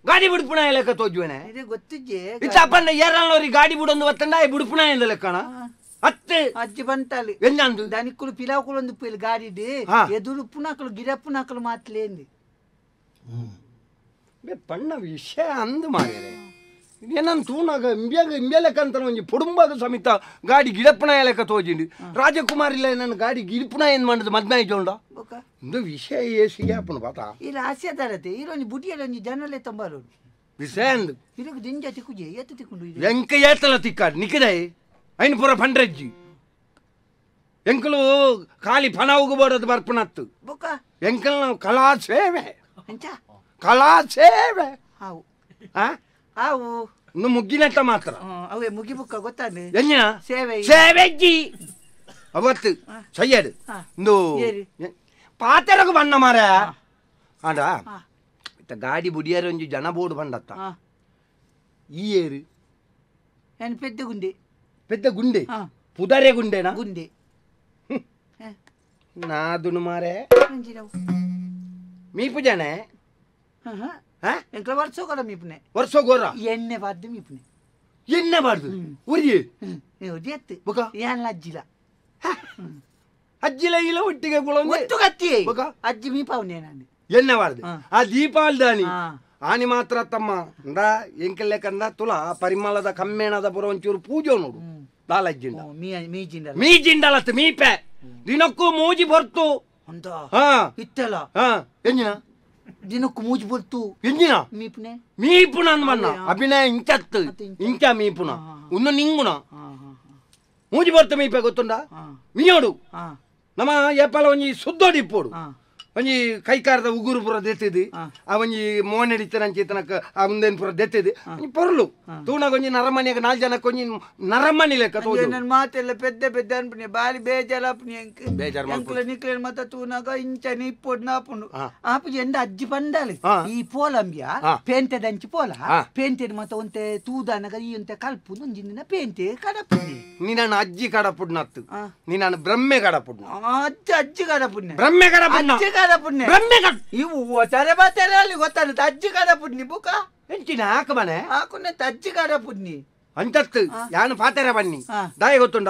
ಗಾಡಿ ಬಿಡ್ಪುಣ ಲೆಕ್ಕ ತೋಜುವನೆ ಗೊತ್ತಿಜ್ಜೆ ಇತ್ತಪ್ಪನ ಏರಲ್ಲೋರಿ ಗಾಡಿ ಬಿಡೊಂದು ಬತ್ತಂಡ ಬಿಡ್ಪುಣ ಎಂದ ಲೆಕ್ಕಣ ಅತ್ತೆ ಅಜ್ಜಿ ಬಂತಾಲಿ ಎಂಜಂದು ದನಿಕುಲು ಪಿಲಾವುಕುಲು ಒಂದು ಪಿಲ್ ಗಾಡಿಡ್ ಎದುರು ಪುನಕಲು ಗಿರಪ್ಪುನಕಲು ಮಾತ್ಲೇಂದು ಬೆ ಪಣ್ಣ ವಿಷಯ ಅಂದು ಮಾರ್ಯಾರೆ ಏನನ್ ತೂನಾಗ ಇಂಬ್ಯಾಗ ಇಂಬ್ಯಾಲೆಕ್ಕಂತ ಒಂಜಿ ಪೊಡುಂಬಾಗ ಸಮಿತ ಗಾಡಿ ಗಿಡಪ್ಪನ ಲೆಕ್ಕ ತೋಜಿಂಡು ರಾಜಕುಮಾರ್ ಇಲ್ಲ ನನ್ನ ಗಾಡಿ ಗಿಡಪ್ಪನ ಏನು ಮಾಡಿದ್ ಮದ್ಮೆ ಆಯ್ತೊಂಡ ಒಂದು ವಿಷಯ ಏಸಿಗೆ ಅಪ್ಪನು ಬಾತ ಇಲ್ಲ ಆಸೆ ತರತೆ ಇರೊಂಜಿ ಬುಡಿಯಲ್ಲ ಒಂಜಿ ಜನಲೇ ತಂಬಾರು ವಿಷಯ ಅಂದು ಇರಕ್ಕೆ ದಿಂಜ ತಿಕ್ಕುಜೆ ಏತ ತಿಕ್ಕೊಂಡು ಎಂಕ ಏತಲ ತಿಕ್ಕಾಡು ನಿಕ್ಕದೆ ಐನು ಪೂರ ಪಂಡ್ರಜ್ಜಿ ಎಂಕಲು ಖಾಲಿ ಫನಾವುಗು ಬೋಡದು ಬರ್ಪನತ್ತು ಬೊಕ್ಕ ಎಂಕಲ್ ನಾವು ಕಲಾ ಸೇವೆ ಎಂಚ ಕಲಾ ಸೇವೆ ಹಾವು ಆ ಅವು ಇನ್ನು ಮುಗ್ಗಿನಟ್ಟ ಮಾತ್ರ ಅವೇ ಮುಗಿ ಬುಕ್ಕ ಗೊತ್ತಾನೆ ಎಂಜಿನ ಸೇವೆ ಸೇವೆಜ್ಜಿ ಅವತ್ತು ಸಯ್ಯಡು ಇಂದು ಪಾತೆರಗು ಬಣ್ಣ ಮಾರ ಆಡ ಇತ್ತ ಗಾಡಿ ಬುಡಿಯರ ಒಂಜಿ ಜನ ಬೋರ್ಡ್ ಬಂಡತ್ತ ಈ ಏರು ಏನು ಪೆದ್ದ ಗುಂಡೆ ಪೆದ್ದ ಗುಂಡೆ ಪುದರೆ ಗುಂಡೆನಾ ಗುಂಡೆ ನಾದುನು ಮಾರೆ ಮೀಪು ಜನೆ ಎಂಕ್ಲ ವರ್ಷ ಮೀಪುನೆ ವರ್ಷ ಗೋರ ಎಣ್ಣೆ ಬಾರ್ದು ಮೀಪುನೆ ಎಣ್ಣೆ ಬಾರ್ದು ಉರಿ ಉರಿ ಎತ್ತು ಏನ್ ಅಜ್ಜಿಲ ಅಜ್ಜಿಲ ಇಲ್ಲ ಒಟ್ಟಿಗೆ ಒತ್ತು ಕತ್ತಿ ಅಜ್ಜಿ ಮೀಪಾವನೆ ನಾನು ಎಣ್ಣೆ ಬಾರ್ದು ಆ ದೀಪಾವಳಿ ದಾನಿ ಆನಿ ಮಾತ್ರ ತಮ್ಮ ಅಂದ ಎಂಕಲ್ಲೆಕಂದ ತುಲ ಪರಿಮಳದ ಕಮ್ಮೇಣದ ಪುರ ಒಂಚೂರು ಪೂಜೆ ನೋಡು ದಾಲಜ್ಜಿಂಡ ಮೀಜಿಂಡಲತ್ತು ಮೀಪೆ ದಿನಕ್ಕೂ ಮೂಜಿ ಬರ್ತು ಇತ್ತಲ್ಲ ಎಂಜಿನ ದಿನಕ್ಕೂ ಮೂಜಿ ಬರ್ತು ಎಂಜಿನ ಮೀಪುನೆ ಮೀಪುನ ಅಂದ್ ಬಣ್ಣ ಅಭಿನಯ ಇಂಚತ್ತು ಇಂಚ ಮೀಪುನ ಉನ್ನು ನಿಂಗುಣ ಮೂಜಿ ಬರ್ತು ಮೀಪೆ ಗೊತ್ತುಂಡ ಮೀಯೋಡು ನಮ್ಮ ಏಪಾಲ ಒಂಜಿ ಸುದ್ದೋಡಿ ಇಪ್ಪೋಡು ಒಂಜಿ ಕೈಕಾರದ ಉಗುರು ಪೂರ ದೆತ್ತಿದ್ದು ಆ ಒಂಜಿ ಮೋನೆಡಿತನಂಚಿ ತನಕ ಆ ಮುಂದೇನು ಪೂರ ದೆತ್ತಿದ್ದು ಒಂಜಿ ಪೊರ್ಲು ತೂಣಾಗ ಒಂಜಿ ನರಮನಿಯಾಗ ನಾಲ್ಕು ಜನಕ್ಕೆ ಒಂಜಿ ನರಮನಿ ಲೆಕ್ಕ ತೋಜು ನನ್ನ ಮಾತೆಲ್ಲ ಪೆದ್ದ ಪೆದ್ದ ಅನ್ಪುಣೆ ಬಾರಿ ಬೇಜಾರಾಪುಣೆ ಎಂಕ್ ಬೇಜಾರು ಎಂಕುಲ ನಿಕ್ಲೇನ್ ಮತ್ತ ತೂನಾಗ ಇಂಚನೆ ಇಪ್ಪೊಡು ನಾಪುಂಡು ಆಪುಜಿ ಎಂದ ಅಜ್ಜಿ ಬಂದಾಳೆ ಈ ಪೋಲಂಬಿಯ ಪೇಂಟೆದಂಚಿ ಪೋಲ ಪೇಂಟೆಡ್ ಮತ್ತ ಒಂತೆ ತೂದಾನಗ ಈ ಒಂತೆ ಕಲ್ಪು ಒಂಜಿನ ಪೇಂಟೆ ಕಡಪುಣೆ ನೀನನ್ನ ಅಜ್ಜಿ ಕಡಪುಡ್ನತ್ತು ನೀನನ್ನ ಬ್ರಹ್ಮೆ ಕಡಪುಡ್ನ ಅಜ್ಜಿ ಅಜ್ಜಿ ಕಡಪುಡ್ನೆ ಬ್ರಹ್ಮೆ ಕಡಪುಡ್ನ ಅಜ್ಜಿ ಕಡಪುಡ್ನೆ ಬ್ರಹ್ಮೆ ಕಡ ಇವು ತರೆ ಬತ್ತಾರೆ ಅಲ್ಲಿ ಗೊತ್ತಾಗುತ್ತೆ ಅಜ್ಜಿ ಕಡಪುಡ್ನಿ ಬುಕ ಎಂಚಿನ ಹಾಕ ಮನೆ ಹಾಕುನೆ ಅಜ್ಜಿ ಕಡಪುಡ್ನಿ ಅಂತತ್ತು ಯಾನು ಪಾತೆರ ಬನ್ನಿ ದಾಯ ಗೊತ್ತುಂಡ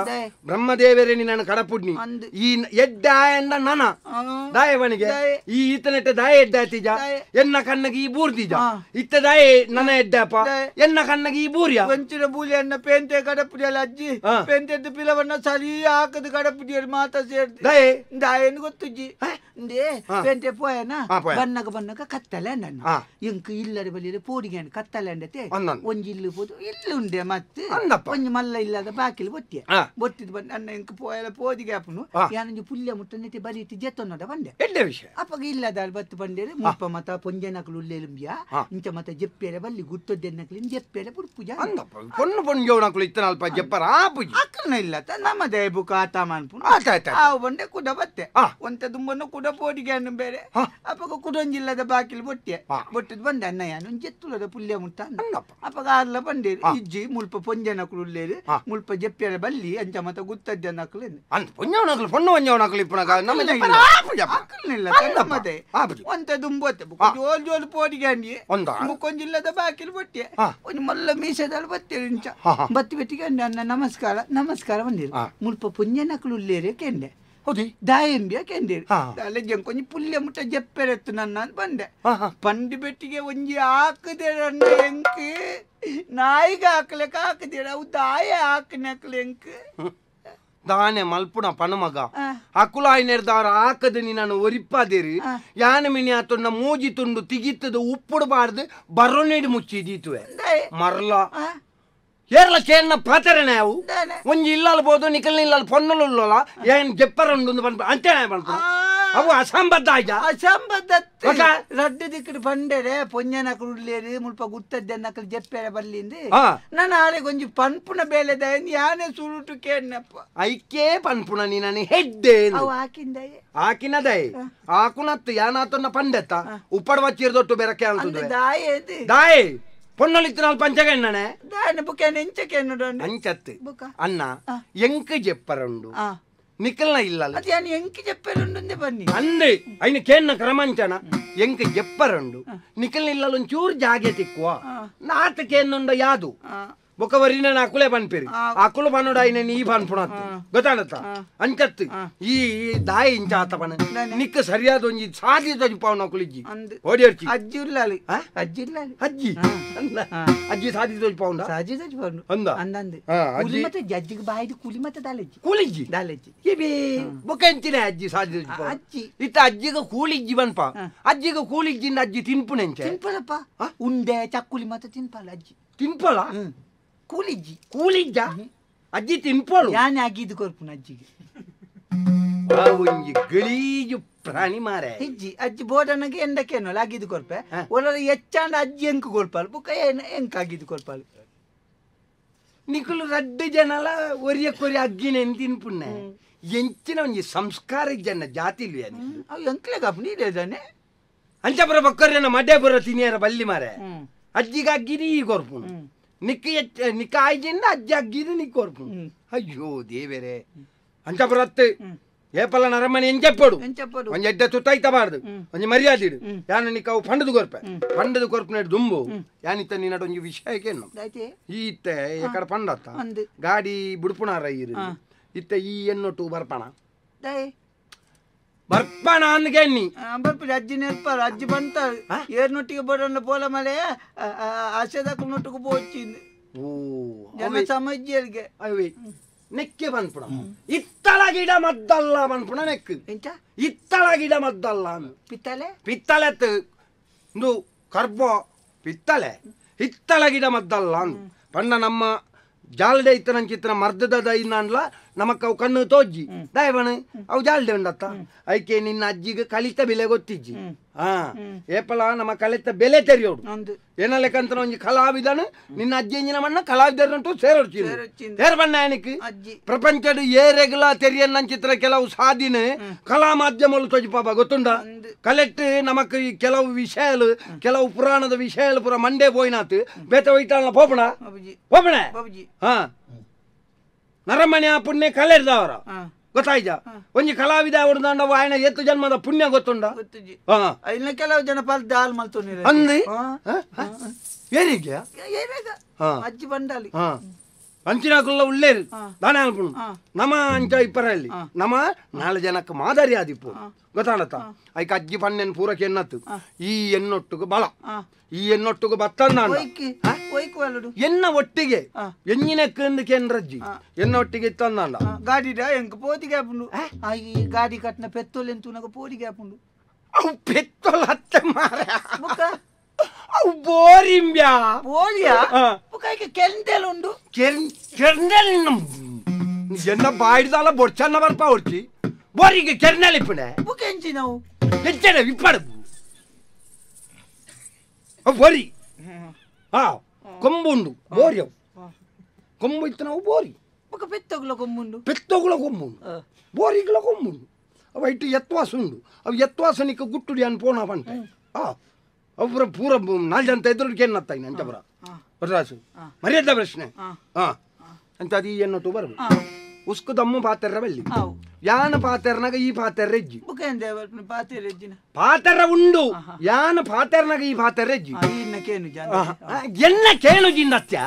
ಬ್ರಹ್ಮದೇವರೇ ನಿನ್ನ ಕಡಪುಡ್ನಿ ಈ ಎಡ್ಡ ಎಂದ ನನ ದಾಯವನಿಗೆ ಈ ಈತನೆಟ್ಟ ದಾಯ ಎಡ್ಡ ತೀಜ ಎನ್ನ ಕಣ್ಣಗೆ ಈ ಬೂರ್ದೀಜ ಇತ್ತ ದಾಯ ನನ ಎಡ್ಡಪ್ಪ ಎನ್ನ ಕಣ್ಣಗೆ ಈ ಬೂರ್ಯ ಒಂಚಿನ ಬೂಲಿ ಅನ್ನ ಪೇಂತೆ ಕಡಪುಡಿಯಲ್ಲ ಅಜ್ಜಿ ಪೇಂತೆದ್ದು ಪಿಲವನ್ನ ಸರಿ ಹಾಕದು ಕಡಪುಡಿಯಲ್ಲಿ ಮಾತಾ ಸೇರ್ದು ದಾಯೆ ದಾಯನ್ ಗೊತ್ತುಜ್ಜಿ ಪೇಂತೆ ಪೋಯನ ಬನ್ನಗ ಬನ್ನಗ ಕತ್ತಲೆ ನನ್ನ ಇಂಕ್ ಇಲ್ಲರೆ ಬಲಿಯರೆ ಪೋಡಿಗೆ ಕತ್ತಲೆ ಅಂಡತೆ ಒಂಜಿ ಇಲ್ಲು ಪೋದು ಇಲ್ಲು ಉಂಡೆ ಮತ್ತೆ ಒಂಜಿ ಮಲ್ಲ ಇಲ್ಲದ ಬಾಕಿಲ್ ಬೊಟ್ಟಿಯ ಬೊಟ್ಟಿದ್ ಬಂದ ಅಣ್ಣ ಇಂಕ್ ಪೋಯಲ ಪೋದಿಗೆ ಅಪ್ಪನು ಯಾನೊಂಜಿ ಪುಲ್ಯ ಮುಟ್ಟನೆತೆ ಬರೀತಿ ಜೆತ್ತೊನ್ನಡ ಬಂದೆ ಎಡ್ಡೆ ವಿಷಯ ಅಪ್ಪಗ ಇಲ್ಲದ ಬತ್ತು ಬಂದೇರೆ ಮುಪ್ಪ ಮತ ಪೊಂಜನಕಲು ಉಲ್ಲೇಲುಂಬಿಯ ಇಂಚ ಮತ ಜೆಪ್ಪೇರೆ ಬಲ್ಲಿ ಗುತ್ತೊದ್ದೆನ್ನಕಲಿನ್ ಜೆಪ್ಪೇರೆ ಪುರ್ಪುಜ ಪೊಣ್ಣು ಪೊಂಜೋನಕಲು ಇತ್ತನಲ್ಪ ಜೆಪ್ಪರ ಆಪುಜಿ ಅಕ್ಕನ ಇಲ್ಲ ನಮ್ಮ ದೇಬುಕ ಆತ ಮಾನ್ಪುನು ಆವು ಬಂಡೆ ಕುಡ ಬತ್ತೆ ಒಂತೆ ದುಂಬನ್ನು ಕುಡ ಕುಡ ಪೋಡಿಗೆ ಬೇರೆ ಅಪ್ಪಗ ಕುಡೊಂಜಿಲ್ಲದ ಬಾಕಿಲ್ ಬೊಟ್ಟೆ ಬೊಟ್ಟದ್ ಬಂದೆ ಅಣ್ಣ ಯಾನು ಜೆತ್ತುಲದ ಪುಲ್ಯ ಮುಟ್ಟ ಅಪ್ಪಗ ಆರ್ಲ ಬಂಡೇರು ಇಜ್ಜಿ ಮುಲ್ಪ ಪೊಂಜನಕುಲು ಉಲ್ಲೇರು ಮುಲ್ಪ ಜೆಪ್ಪಿಯರ ಬಲ್ಲಿ ಅಂಚ ಮತ್ತ ಗುತ್ತಜ್ಜನಕುಲು ಪೊಂಜವನಕುಲು ಪೊಣ್ಣು ಒಂಜವನಕುಲು ಇಪ್ಪುನಗ ಮತ್ತೆ ಒಂತ ದುಂಬೋತೆ ಜೋಲ್ ಜೋಲ್ ಪೋಡಿಗೆ ಅಂಡಿ ಮುಕ್ಕೊಂಜಿಲ್ಲದ ಬಾಕಿಲ್ ಬೊಟ್ಟೆ ಒಂದು ಮಲ್ಲ ಮೀಸೆದಾಳು ಬತ್ತೇರು ಇಂಚ ಬತ್ತಿ ಬೆಟ್ಟಿಗೆ ಅಣ್ಣ ನಮಸ್ಕಾರ ನಮಸ್ಕಾರ ಬಂದಿರು ಮುಲ್ಪ ಪೊಂಜನಕುಲು ಉಲ್ಲೇರು ಕೆಂಡೆ ದಾಯಂಬಿಯ ಕೆಂಡೇರು ಅಲ್ಲ ಜಂಕೊಂಜಿ ಪುಲ್ಯ ಮುಟ್ಟ ಜಪ್ಪೆರೆತ್ತು ನನ್ನ ಬಂದೆ ಪಂಡಿ ಬೆಟ್ಟಿಗೆ ಒಂಜಿ ಹಾಕದೇರಣ್ಣ ಎಂಕ್ ನಾಯಿಗೆ ಹಾಕ್ಲೆಕ್ಕ ಹಾಕದೇರ ಅವು ದಾಯ ಹಾಕನಕ್ಲೆ ಎಂಕ್ ದಾನೆ ಮಲ್ಪುಣ ಪಣಮಗ ಅಕುಲಾಯಿನೆರ್ದಾರ ಹಾಕದು ನೀನು ಒರಿಪಾದೇರಿ ಯಾನ ಮಿನಿ ಆತೊಂಡ ಮೂಜಿ ತುಂಡು ತಿಗಿತ್ತದ ಉಪ್ಪುಡಬಾರ್ದು ಬರೋನೇಡು ಮುಚ್ಚಿದೀತುವೆ ಮರ್ಲ ಏರ್ಲ ಕೇನ್ನ ಪಾತರನೆ ಅವು ಒಂಜಿ ಇಲ್ಲಲ್ ಬೋದು ನಿಕಲ್ ಇಲ್ಲಲ್ ಪೊನ್ನಲು ಉಲ್ಲಲ್ಲ ಏನ್ ಜೆಪ್ಪರುಂಡು ಬಂದು ಅಂಚನೆ ಬಂತು ಅವು ಅಸಂಬದ್ಧ ಆಯ್ತಾ ಅಸಂಬದ್ಧ ರಡ್ಡು ದಿಕ್ಕಡು ಪಂಡೆರೆ ಪೊಂಜನಕಲು ಉಲ್ಲೇರು ಮುಲ್ಪ ಗುತ್ತದ್ದನ್ನಕಲು ಜೆಪ್ಪೆರೆ ಬಲ್ಲಿಂದು ನಾನು ಆಳೆ ಕೊಂಜಿ ಪನ್ಪುನ ಬೇಲೆದ ಯಾನೆ ಸುರುಟು ಕೇನ್ನಪ್ಪ ಐಕೆ ಪನ್ಪುನ ನೀ ಹೆಡ್ಡೆ ಅವು ಹಾಕಿಂದಯೆ ಹಾಕಿನದೈ ಹಾಕುನತ್ತು ಯಾನಾತೊನ್ನ ಪಂಡೆತ್ತ ಉಪ್ಪಡ ವಚ್ಚಿರ್ದೊಟ್ಟು ಬೆರಕೆ ಅಂತ ದಾಯೆ ದಾಯೆ ಪೊನ್ನೊಲಿತ್ತಿನಾಲ್ ಪಂಚಗಣ್ಣನೆ ದಾನೆ ಬುಕ್ಕ ನೆಂಚಕೆನ್ನುಡು ಅಂಚತ್ತು ಅಣ್ಣ ಎಂಕ್ ಜೆಪ್ಪರುಂಡು ನಿಕಲ್ನ ಇಲ್ಲ ಅದು ಯಾನು ಎಂಕ್ ಜೆಪ್ಪರುಂಡು ಬನ್ನಿ ಅಂದೆ ಐನ ಕೇನ್ನ ಕ್ರಮಂಚನ ಎಂಕ್ ಜೆಪ್ಪರುಂಡು ನಿಕಲ್ನ ಇಲ್ಲ ಒಂಚೂರು ಜಾಗೆ ತಿಕ್ಕುವ ನಾತ ಕೇನ್ನುಂಡ ಯಾದು ಬೊಕ್ಕ ವರಿನ ಅಕುಲೆ ಪನ್ಪೇರಿ ಅಕುಲು ಪನ್ನುಡ ಐನ ನೀ ಪನ್ಪುಣತ್ತು ಗೊತ್ತಾಡತ್ತ ಅಂಚತ್ತು ಈ ದಾಯಿ ಇಂಚ ಆತ ಪನ ನಿಕ್ಕ ಸರಿಯಾದ ಒಂಜಿ ಸಾದಿ ತೋಜಿಪಾವನ ಅಕುಲಿಜ್ಜಿ ಓಡಿಯರ್ಚಿ ಅಜ್ಜಿ ಉಲ್ಲಾಲಿ ಅಜ್ಜಿ ಉಲ್ಲಾಲಿ ಅಜ್ಜಿ ಅಜ್ಜಿ ಸಾದಿ ತೋಜಿಪಾವುಂಡ ಸಾಜಿ ತೋಜಿಪಾವುಂಡು ಅಂದ ಅಂದಂದು ಕೂಲಿ ಮತ್ತೆ ಅಜ್ಜಿಗೆ ಬಾಯಿದು ಕೂಲಿ ಮತ್ತೆ ದಾಲೆಜ್ಜಿ ಕೂಲಿಜ್ಜಿ ದಾಲೆಜ್ಜಿ ಇವೇ ಬೊಕ್ಕ ಎಂಚಿನ ಅಜ್ಜಿ ಸಾದಿ ತೋಜಿಪಾವು ಅಜ್ಜಿ ಇತ್ತ ಅಜ್ಜಿಗ ಕೂಲಿಜ್ಜಿ ಬನ್ಪ ಅಜ್ಜಿಗ ಕೂಲಿಜ್ಜಿಂದ ಅಜ್ಜಿ ತಿನ್ಪುನೆಂಚೆ ತಿನ್ಪಲಪ್ಪ ಉಂಡೆ ಚಕ್ಕುಲಿ ಮತ್ತೆ ತಿನ್ಪಲ್ಲ ಅಜ್ಜಿ ತಿನ್ಪಲ ಕೂಲಿಜ್ಜಿ ಕೂಲಿಜ್ಜ ಅಜ್ಜಿ ತಿನ್ಪೋಳು ಯಾನೆ ಆಗಿದ್ದು ಕೊರ್ಪುನ ಅಜ್ಜಿಗೆ ಒಂಜಿ ಗಲೀಜು ಪ್ರಾಣಿ ಮಾರೆ ಇಜ್ಜಿ ಅಜ್ಜಿ ಬೋಡನಗೆ ಎಂಡಕ್ಕೇನೋ ಆಗಿದ್ದು ಕೊರ್ಪೆ ಒಳ್ಳೆ ಹೆಚ್ಚಾಂಡ ಅಜ್ಜಿ ಎಂಕ್ ಕೊರ್ಪಾಲು ಬುಕ್ಕ ಏನು ಎಂಕ್ ಆಗಿದ್ದು ಕೊರ್ಪಾಲು ನಿಕುಲು ರಡ್ಡು ಜನಲ ಒರಿಯ ಕೊರಿ ಅಗ್ಗಿನ ತಿನ್ಪುಣ್ಣೆ ಎಂಚಿನ ಒಂಜಿ ಸಂಸ್ಕಾರ ಜನ ಜಾತಿ ಅವು ಎಂಕ್ಲೆ ಕಾಪು ನೀಡೇದಾನೆ ಅಂಚಪುರ ಬಕ್ಕರ್ಯನ ಮಡ್ಯಾಪುರ ತಿನಿಯರ ಬಲ್ಲಿ ಮಾರೆ ಅಜ್ಜಿಗೆ ಅಗ್ಗಿನಿ ಈ ಕೊರ್ಪುನು ನಿಕ್ಕ ನಿಕ್ಕ ಆಯ್ಜಿಂದ ಅಜ್ಜಿ ಅಗ್ಗಿದು ನಿಕ್ಕ ಕೊರ್ಪುನು ಅಯ್ಯೋ ದೇವೇರೆ ಅಂಚಪುರತ್ತು ಏಪಲ್ಲ ನರಮನೆ ಎಂಚಪ್ಪಡು ಒಂಜಿ ಎಡ್ಡೆ ತುತ್ತೈತಬಾರ್ದು ಒಂಜಿ ಮರ್ಯಾದೆ ಇಡು ಯಾನು ನಿಕ್ಕ ಅವು ಪಂಡದು ಕೊರ್ಪೆ ಪಂಡದು ಕೊರ್ಪುನ ದುಂಬು ಯಾನಿತ್ತ ನಿನ್ನಡ ಒಂಜಿ ವಿಷಯಕ್ಕೆ ಈತ್ತೆ ಎಕಡ ಪಂಡತ್ತ ಗಾಡಿ ಬುಡ್ಪುಣಾರ ಇರು ಇತ್ತ ಈ ಎನ್ನೊಟ್ಟು ಬರ್ಪಣ ಬರ್ಪಣ ಅಂದ್ಗೆನ್ನಿ ಬರ್ಪುಜಿ ಅಜ್ಜಿ ನೆರ್ಪಾರು ಅಜ್ಜಿ ಬಂತಾರು ಏರ್ನೊಟ್ಟಿಗೆ ಬರೋಣ ಪೋಲ ಮಳೆ ಆಸೆದಕ್ಕೂ ನೊಟ್ಟಿಗೆ ಪೋಚಿಂದು ಓ ಜನ ಸಮಜ್ಜಿಯರಿಗೆ ಅವೇ ನೆಕ್ಕೆ ಬಂದ್ಪುಣ ಇತ್ತಲ ಗಿಡ ಮದ್ದಲ್ಲ ಬಂದ್ಪುಣ ನೆಕ್ ಎಂಚ ಇತ್ತಲ ಗಿಡ ಮದ್ದಲ್ಲ ಪಿತ್ತಲೆ ಪಿತ್ತಲೆ ಇಂದು ಕರ್ಬೋ ಪಿತ್ತಲೆ ಇತ್ತಲ ಗಿಡ ಮದ್ದಲ್ಲ ಅಂದು ಪಂಡ ನಮ್ಮ ಜಾಲ್ಡೆ ಇತ್ತನಂಚಿತ್ತನ ಮರ್ದದ ದೈನನ್ಲ ನಮಕ್ ಅವು ಕಣ್ಣು ತೋಜ್ಜಿ ದಾಯವಣ ಅವು ಜಾಲ್ಡೆ ಉಂಡತ್ತ ಐಕೆ ನಿನ್ನ ಅಜ್ಜಿಗೆ ಕಲಿತ ಬೆಲೆ ಗೊತ್ತಿಜ್ಜಿ ಹಾ ಏಪಲ ನಮ್ಮ ಕಲಿತ ಬೆಲೆ ತೆರೆಯೋಡು ಏನಲೆಕ್ಕಂತ ಒಂಜಿ ಕಲಾವಿದನು ನಿನ್ನ ಅಜ್ಜಿ ಎಂಜಿನ ಮಣ್ಣ ಕಲಾವಿದರಂಟು ಸೇರೋಡ್ಚಿ ಸೇರ್ ಬಣ್ಣ ಏನಕ್ಕೆ ಪ್ರಪಂಚದ ಏರೆಗ್ಲ ತೆರಿಯನ್ನಂಚಿತ್ರ ಕೆಲವು ಸಾಧಿನ ಕಲಾ ಮಾಧ್ಯಮಗಳು ತೋಜಿ ಪಾಪ ಗೊತ್ತುಂಡ ಕಲೆಕ್ಟ್ ನಮಕ್ ಈ ಕೆಲವು ವಿಷಯಲು ಕೆಲವು ಪುರಾಣದ ವಿಷಯಲು ಪುರ ಮಂಡೆ ಪೋಯಿನಾತ್ ಬೇತ ಹೋಯ್ತಾಳ ಪೋಪಣ ಪೋಪಣ ಹಾ ನರಮಣೆ ಪುಣ್ಯ ಕಲೆರ್ದವರ ಗೊತ್ತಾಯ್ತಾ ಒಂಜಿ ಕಲಾವಿದ ಅವರ್ದಾಂಡ ವಾಯನ ಎತ್ತು ಜನ್ಮದ ಪುಣ್ಯ ಗೊತ್ತುಂಡ ಇನ್ನು ಕೆಲವು ಜನ ಪಲ್ದ ಹಾಲ್ ಮಲ್ತೊಂದಿರ ಅಂದು ಏರಿಗೆ ಅಜ್ಜಿ ಬಂಡಾಲಿ ಅಂಚಿನಾಕುಲ್ಲ ಉಳ್ಳೇರು ದಾನೆ ಅನ್ಪುಣು ನಮ ಅಂಚ ಇಪ್ಪರಲ್ಲಿ ನಮ ನಾಲ್ ಜನಕ್ಕೆ ಮಾದರಿ ಆದಿಪ್ಪು ಗೊತ್ತಾಡತ್ತ ಐಕ ಅಜ್ಜಿ ಪಣ್ಣೆನ್ ಪೂರಕ್ಕೆ ಎನ್ನತ್ತು ಈ ಎನ್ನೊಟ್ಟುಗು ಬಲ ಈ ಎನ್ನೊಟ್ಟುಗು ಬತ್ತಂದ ಎನ್ನ ಒಟ್ಟಿಗೆ ಎಂಜಿನಕ್ಕೆ ಕೇಂದ್ರಜ್ಜಿ ಎನ್ನ ಒಟ್ಟಿಗೆ ಇತ್ತಂದ ಗಾಡಿ ಎಂಕ್ ಪೋದಿಗೆ ಆಪುಂಡು ಈ ಗಾಡಿ ಕಟ್ನ ಪೆತ್ತೋಲ್ ಎಂತುನಗ ಪೋದಿಗೆ ಆಪುಂಡು ಅವು ಪೆತ್ತೋಲ್ ಹತ್ತೆ ಮಾರ ಅವು ಬೋರಿಂಬ್ಯಾ ಬೋರಿಯಾ ಬುಕ್ಕ ಕೆಂದೆಲ್ ಉಂಡು ಕೆರ್ನೆಲ್ ಎನ್ನ ಬಾಯ್ದಾಲ ಬೊಡ್ಚನ್ನ ಬರ್ಪ ಹೊಡ್ಚಿ ಬೋರಿಗೆ ಕೆರ್ನೆಲ್ ಇಪ್ಪಣೆ ಬುಕ್ಕ ಎಂಚಿ ನಾವು ಎಂಚನೆ ಇಪ್ಪಡು ಬೋರಿ ಹಾ ಕೊಂಬು ಉಂಡು ಬೋರಿ ಅವು ಕೊಂಬು ಇತ್ತು ನಾವು ಬೋರಿ ಬುಕ್ಕ ಪೆತ್ತೋಗ್ಲ ಕೊಂಬುಂಡು ಪೆತ್ತೋಗ್ಲ ಕೊಂಬುಂಡು ಬೋರಿಗ್ಲ ಕೊಂಬುಂಡು ಅವ ಇಟ್ಟು ಎತ್ವಾಸ ಉಂಡು ಅವು ಎತ್ವಾಸ ನಿಕ್ಕ ಗುಟ್ಟುಡಿ ಅನ್ ಪೋಣ ಪಂಟೆ ಆ ಅವು ಪೂರ ನಾಲ್ ಜನ ಎದುರು ಕೇನ್ನತ್ತಾಯಿನ ಅಂಚ ಪುರ ಬಸರಾಸು ಮರ್ಯಾದ ಪ್ರಶ್ನೆ ಹಾ ಅಂತ ಅದು ಈ ಎನ್ನೊಟ್ಟು ಬರಬೇಕು ಉಸ್ಕು ದಮ್ಮು ಪಾತೆರ್ರ ಬಲ್ಲಿ ಯಾನ ಪಾತೆರ್ನಾಗ ಈ ಪಾತೆರ್ರ ಹೆಜ್ಜಿ ಪಾತೆರ್ರ ಉಂಡು ಯಾನ ಪಾತೆರ್ನಾಗ ಈ ಪಾತೆರ್ರ ಹೆಜ್ಜಿ ಎನ್ನ ಕೇಳು ಜಿಂದತ್ಯ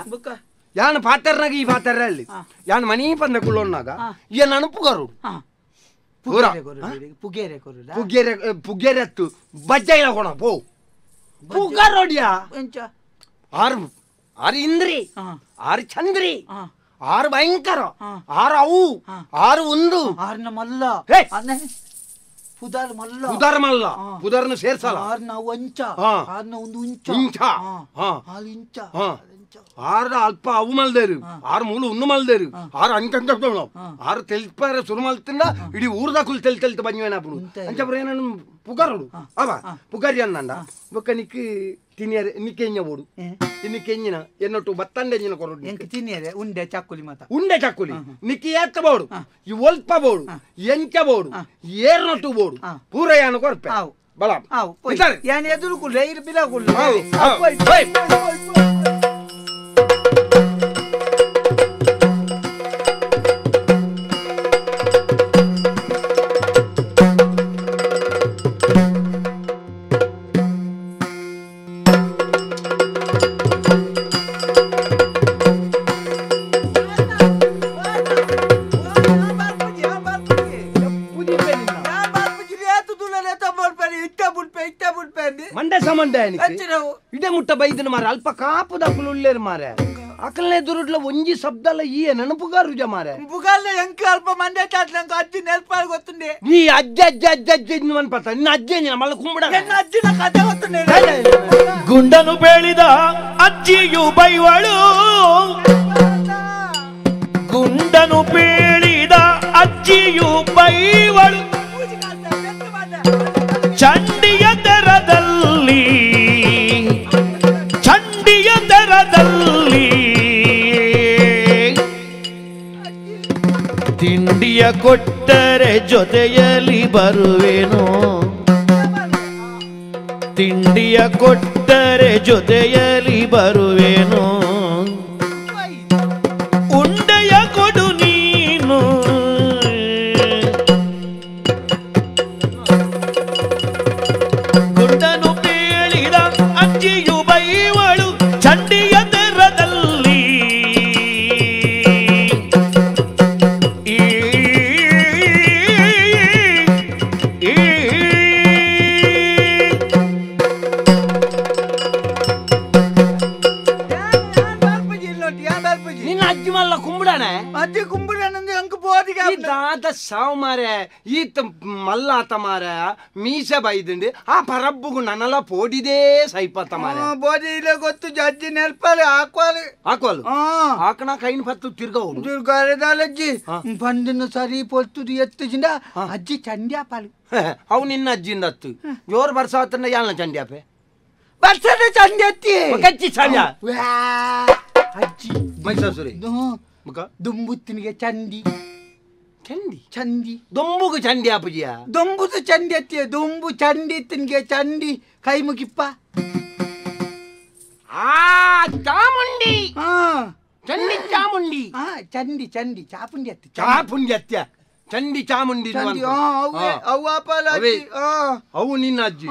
ಯಾನ ಪಾತೆರ್ನಾಗ ಈ ಪಾತೆರ್ರ ಅಲ್ಲಿ ಯಾನ ಮನಿ ಪಂದ ಕುಳ್ಳೋನಾಗ ಏನ್ ಅನುಪುಗಾರು ಪುಗೇರೆ ಪುಗೇರೆ ಅತ್ತು ಬಜ್ಜ ಕೊಣ ಪೋ ಪುಗಾರೋಡಿಯಾ ಆರು ಆರು ಇಂದ್ರಿ ಆರು ಚಂದ್ರಿ ಆರು ಭಯಂಕರ ಆರು ಅವು ಆರು ಒಂದು ಆರ್ನ ಮಲ್ಲ ಪುದಾರ್ ಮಲ್ಲ ಪುದಾರ್ ಮಲ್ಲ ಪುದಾರ್ನ ಸೇರ್ಸಲ್ಲ ಆರ್ನ ಒಂಚ ಆರ್ನ ಒಂದು ಇಂಚ ಇಂಚ ಆರು ಇಂಚ ಆರು ಅಲ್ಪ ಅವು ಮಲ್ದೇರು ಆರು ಮೂಲು ಉನ್ನು ಮಲ್ದೇರು ಆರು ಅಂಚ ಆರು ತೆಲ್ಪಾರ ಸುರು ಮಲ್ತಿಂದ ಇಡೀ ಊರ್ದಾಕುಲ್ ತೆಲ್ ತೆಲ್ತು ಬಂಜುವೇನప్పుడు ಅಂಚಪುರ ಏನನ್ನು ಪುಗಾರೋಡು ಅವ ಪುಗಾರಿ ಅನ್ನಂಡ ಬೊಕ್ಕ ನಿಕ್ ತಿನಿಯರೆ ನಿಕ್ಕೆಂಜ ಬೋಡು ನಿಕ್ಕೆಂಜಿನ ಎನ್ನೊಟ್ಟು ಬತ್ತಂಡೆ ಎಂಜಿನ ಕೊರಡು ಎಂಕ್ ತಿನಿಯರೆ ಉಂಡೆ ಚಾಕುಲಿ ಮಾತ ಉಂಡೆ ಚಾಕುಲಿ ನಿಕ್ಕಿ ಏತ್ತ ಬೋಡು ಈ ಒಲ್ಪ ಬೋಡು ಎಂಚ ಬೋಡು ಏರ್ನೊಟ್ಟು ಬೋಡು ಪೂರ ಯಾನು ಕೊರ್ಪೆ ಬಲ ಯಾನ್ ಎದುರು ಕುಲ್ಲ ಇರು ಬಿಲ ಕುಲ್ಲ ಇಡೆ ಮುಟ್ಟ ಬೈದಿನ ಮಾರ ಅಲ್ಪ ಕಾಪುದ ಉಳ್ಳೇರು ಮಾರೆ ಅಕಲ್ನೆ ದುರುಡ್ಲ ಒಂಜಿ ಶಬ್ದಲ ಈ ನೆನಪುಗಾರು ಮಾರೆ ಎಂಕ ಅಲ್ಪ ಮಂಡೆ ಚಾಟ್ಲಂಕ ಅಜ್ಜಿ ನೆನಪಾಗಿ ಗೊತ್ತುಂಡೆ ನೀ ಅಜ್ಜ ಅಜ್ಜ ಅಜ್ಜ ಅಜ್ಜ ಅನ್ಪತ್ತ ನಿನ್ನ ಅಜ್ಜ ಮಲ್ಲ ಕುಂಬಡ ಅಜ್ಜಿನ ಕಥೆ ಗೊತ್ತುಂಡೆ. ಗುಂಡನು ಬೇಳಿದ ಅಜ್ಜಿಯು ಬೈವಳು ಗುಂಡನು ಬೀಳಿದ ಅಜ್ಜಿಯು ಬೈವಳು ಚಂಡಿಯ ದರದಲ್ಲಿ ಚಂಡಿಯ ದರದಲ್ಲಿ ತಿಂಡಿಯ ಕೊಟ್ಟರೆ ಜೊತೆಯಲ್ಲಿ ಬರುವೆನು ತಿಂಡಿಯ ಕೊಟ್ಟರೆ ಜೊತೆಯಲ್ಲಿ ಬರುವೆನು ಉಂಡೆಯ ಕೊಡು ನೀನು ಗುಂಡನು ಬೀಳಿದ ಅಜ್ಜಿಯು ಬೈವಳು ಚಂಡಿಯ ದರದಲ್ಲಿ ನಿನ್ನ ಅಜ್ಜಿ ಮಲ್ಲ ಕುಂಬುಡಾನೆ ಅಜ್ಜಿ ಕುಂಬುಡಾನಂದು ಅಂಕ ಬೋದಿಗೆ ದಾದ ಸಾವು ಮಾರೆ ಈತ ಮಲ್ಲಾತ ಮಾರ ಮೀಸೆ ಬೈದಂಡು ಆ ಪರಬ್ಬುಗು ನನಲ ಪೋಡಿದೇ ಸೈಪತ್ತ ಮಾರೆ ಬೋದಿ ಇಲ್ಲ ಗೊತ್ತು ಅಜ್ಜಿ ನೆಲ್ಪಾಲೆ ಹಾಕ್ವಾಲೆ ಹಾಕ್ವಾಲು ಹಾಕಣ ಕೈನ ಪತ್ತು ತಿರ್ಗ ತಿರ್ಗಾರೆದಾಲ ಅಜ್ಜಿ ಬಂದಿನ ಸರಿ ಪೊರ್ತುದು ಎತ್ತುಜಿಂದ ಅಜ್ಜಿ ಚಂಡಿ ಆಪಾಲು ಅವು ನಿನ್ನ ಅಜ್ಜಿಂದ ಹತ್ತು ಜೋರು ಬರ್ಸಾತಂಡ ಯಾಲ್ನ ಚಂಡಿ ಆಪೆ ಬರ್ಸದ ಚಂಡಿ ಅತ್ತಿ ಕಚ್ಚಿ ಚಂಡ ಅಜ್ಜಿ ಮೈಸೂರಿ ದುಂಬುತ್ತಿನಿಗೆ ಚಂಡಿ ಚಂಡಿ ಚಂಡಿ ದೊಂಬುಗು ಚಂಡಿ ಆಪುಜಿಯ ದೊಂಬುದು ಚಂಡಿ ಅತ್ತಿಯ ದೊಂಬು ಚಂಡಿ ತಿನ್ಗೆ ಚಂಡಿ ಕೈ ಮುಗಿಪ್ಪ ಆ ಚಾಮುಂಡಿ ಚಂಡಿ ಚಾಮುಂಡಿ ಚಂಡಿ ಚಂಡಿ ಚಾಪುಂಡಿ ಅತ್ತಿ ಚಾಪುಂಡಿ ಅತ್ಯ ಚಂಡಿ ಚಾಮುಂಡಿ ಅವು ನಿನ್ನ ಅಜ್ಜಿ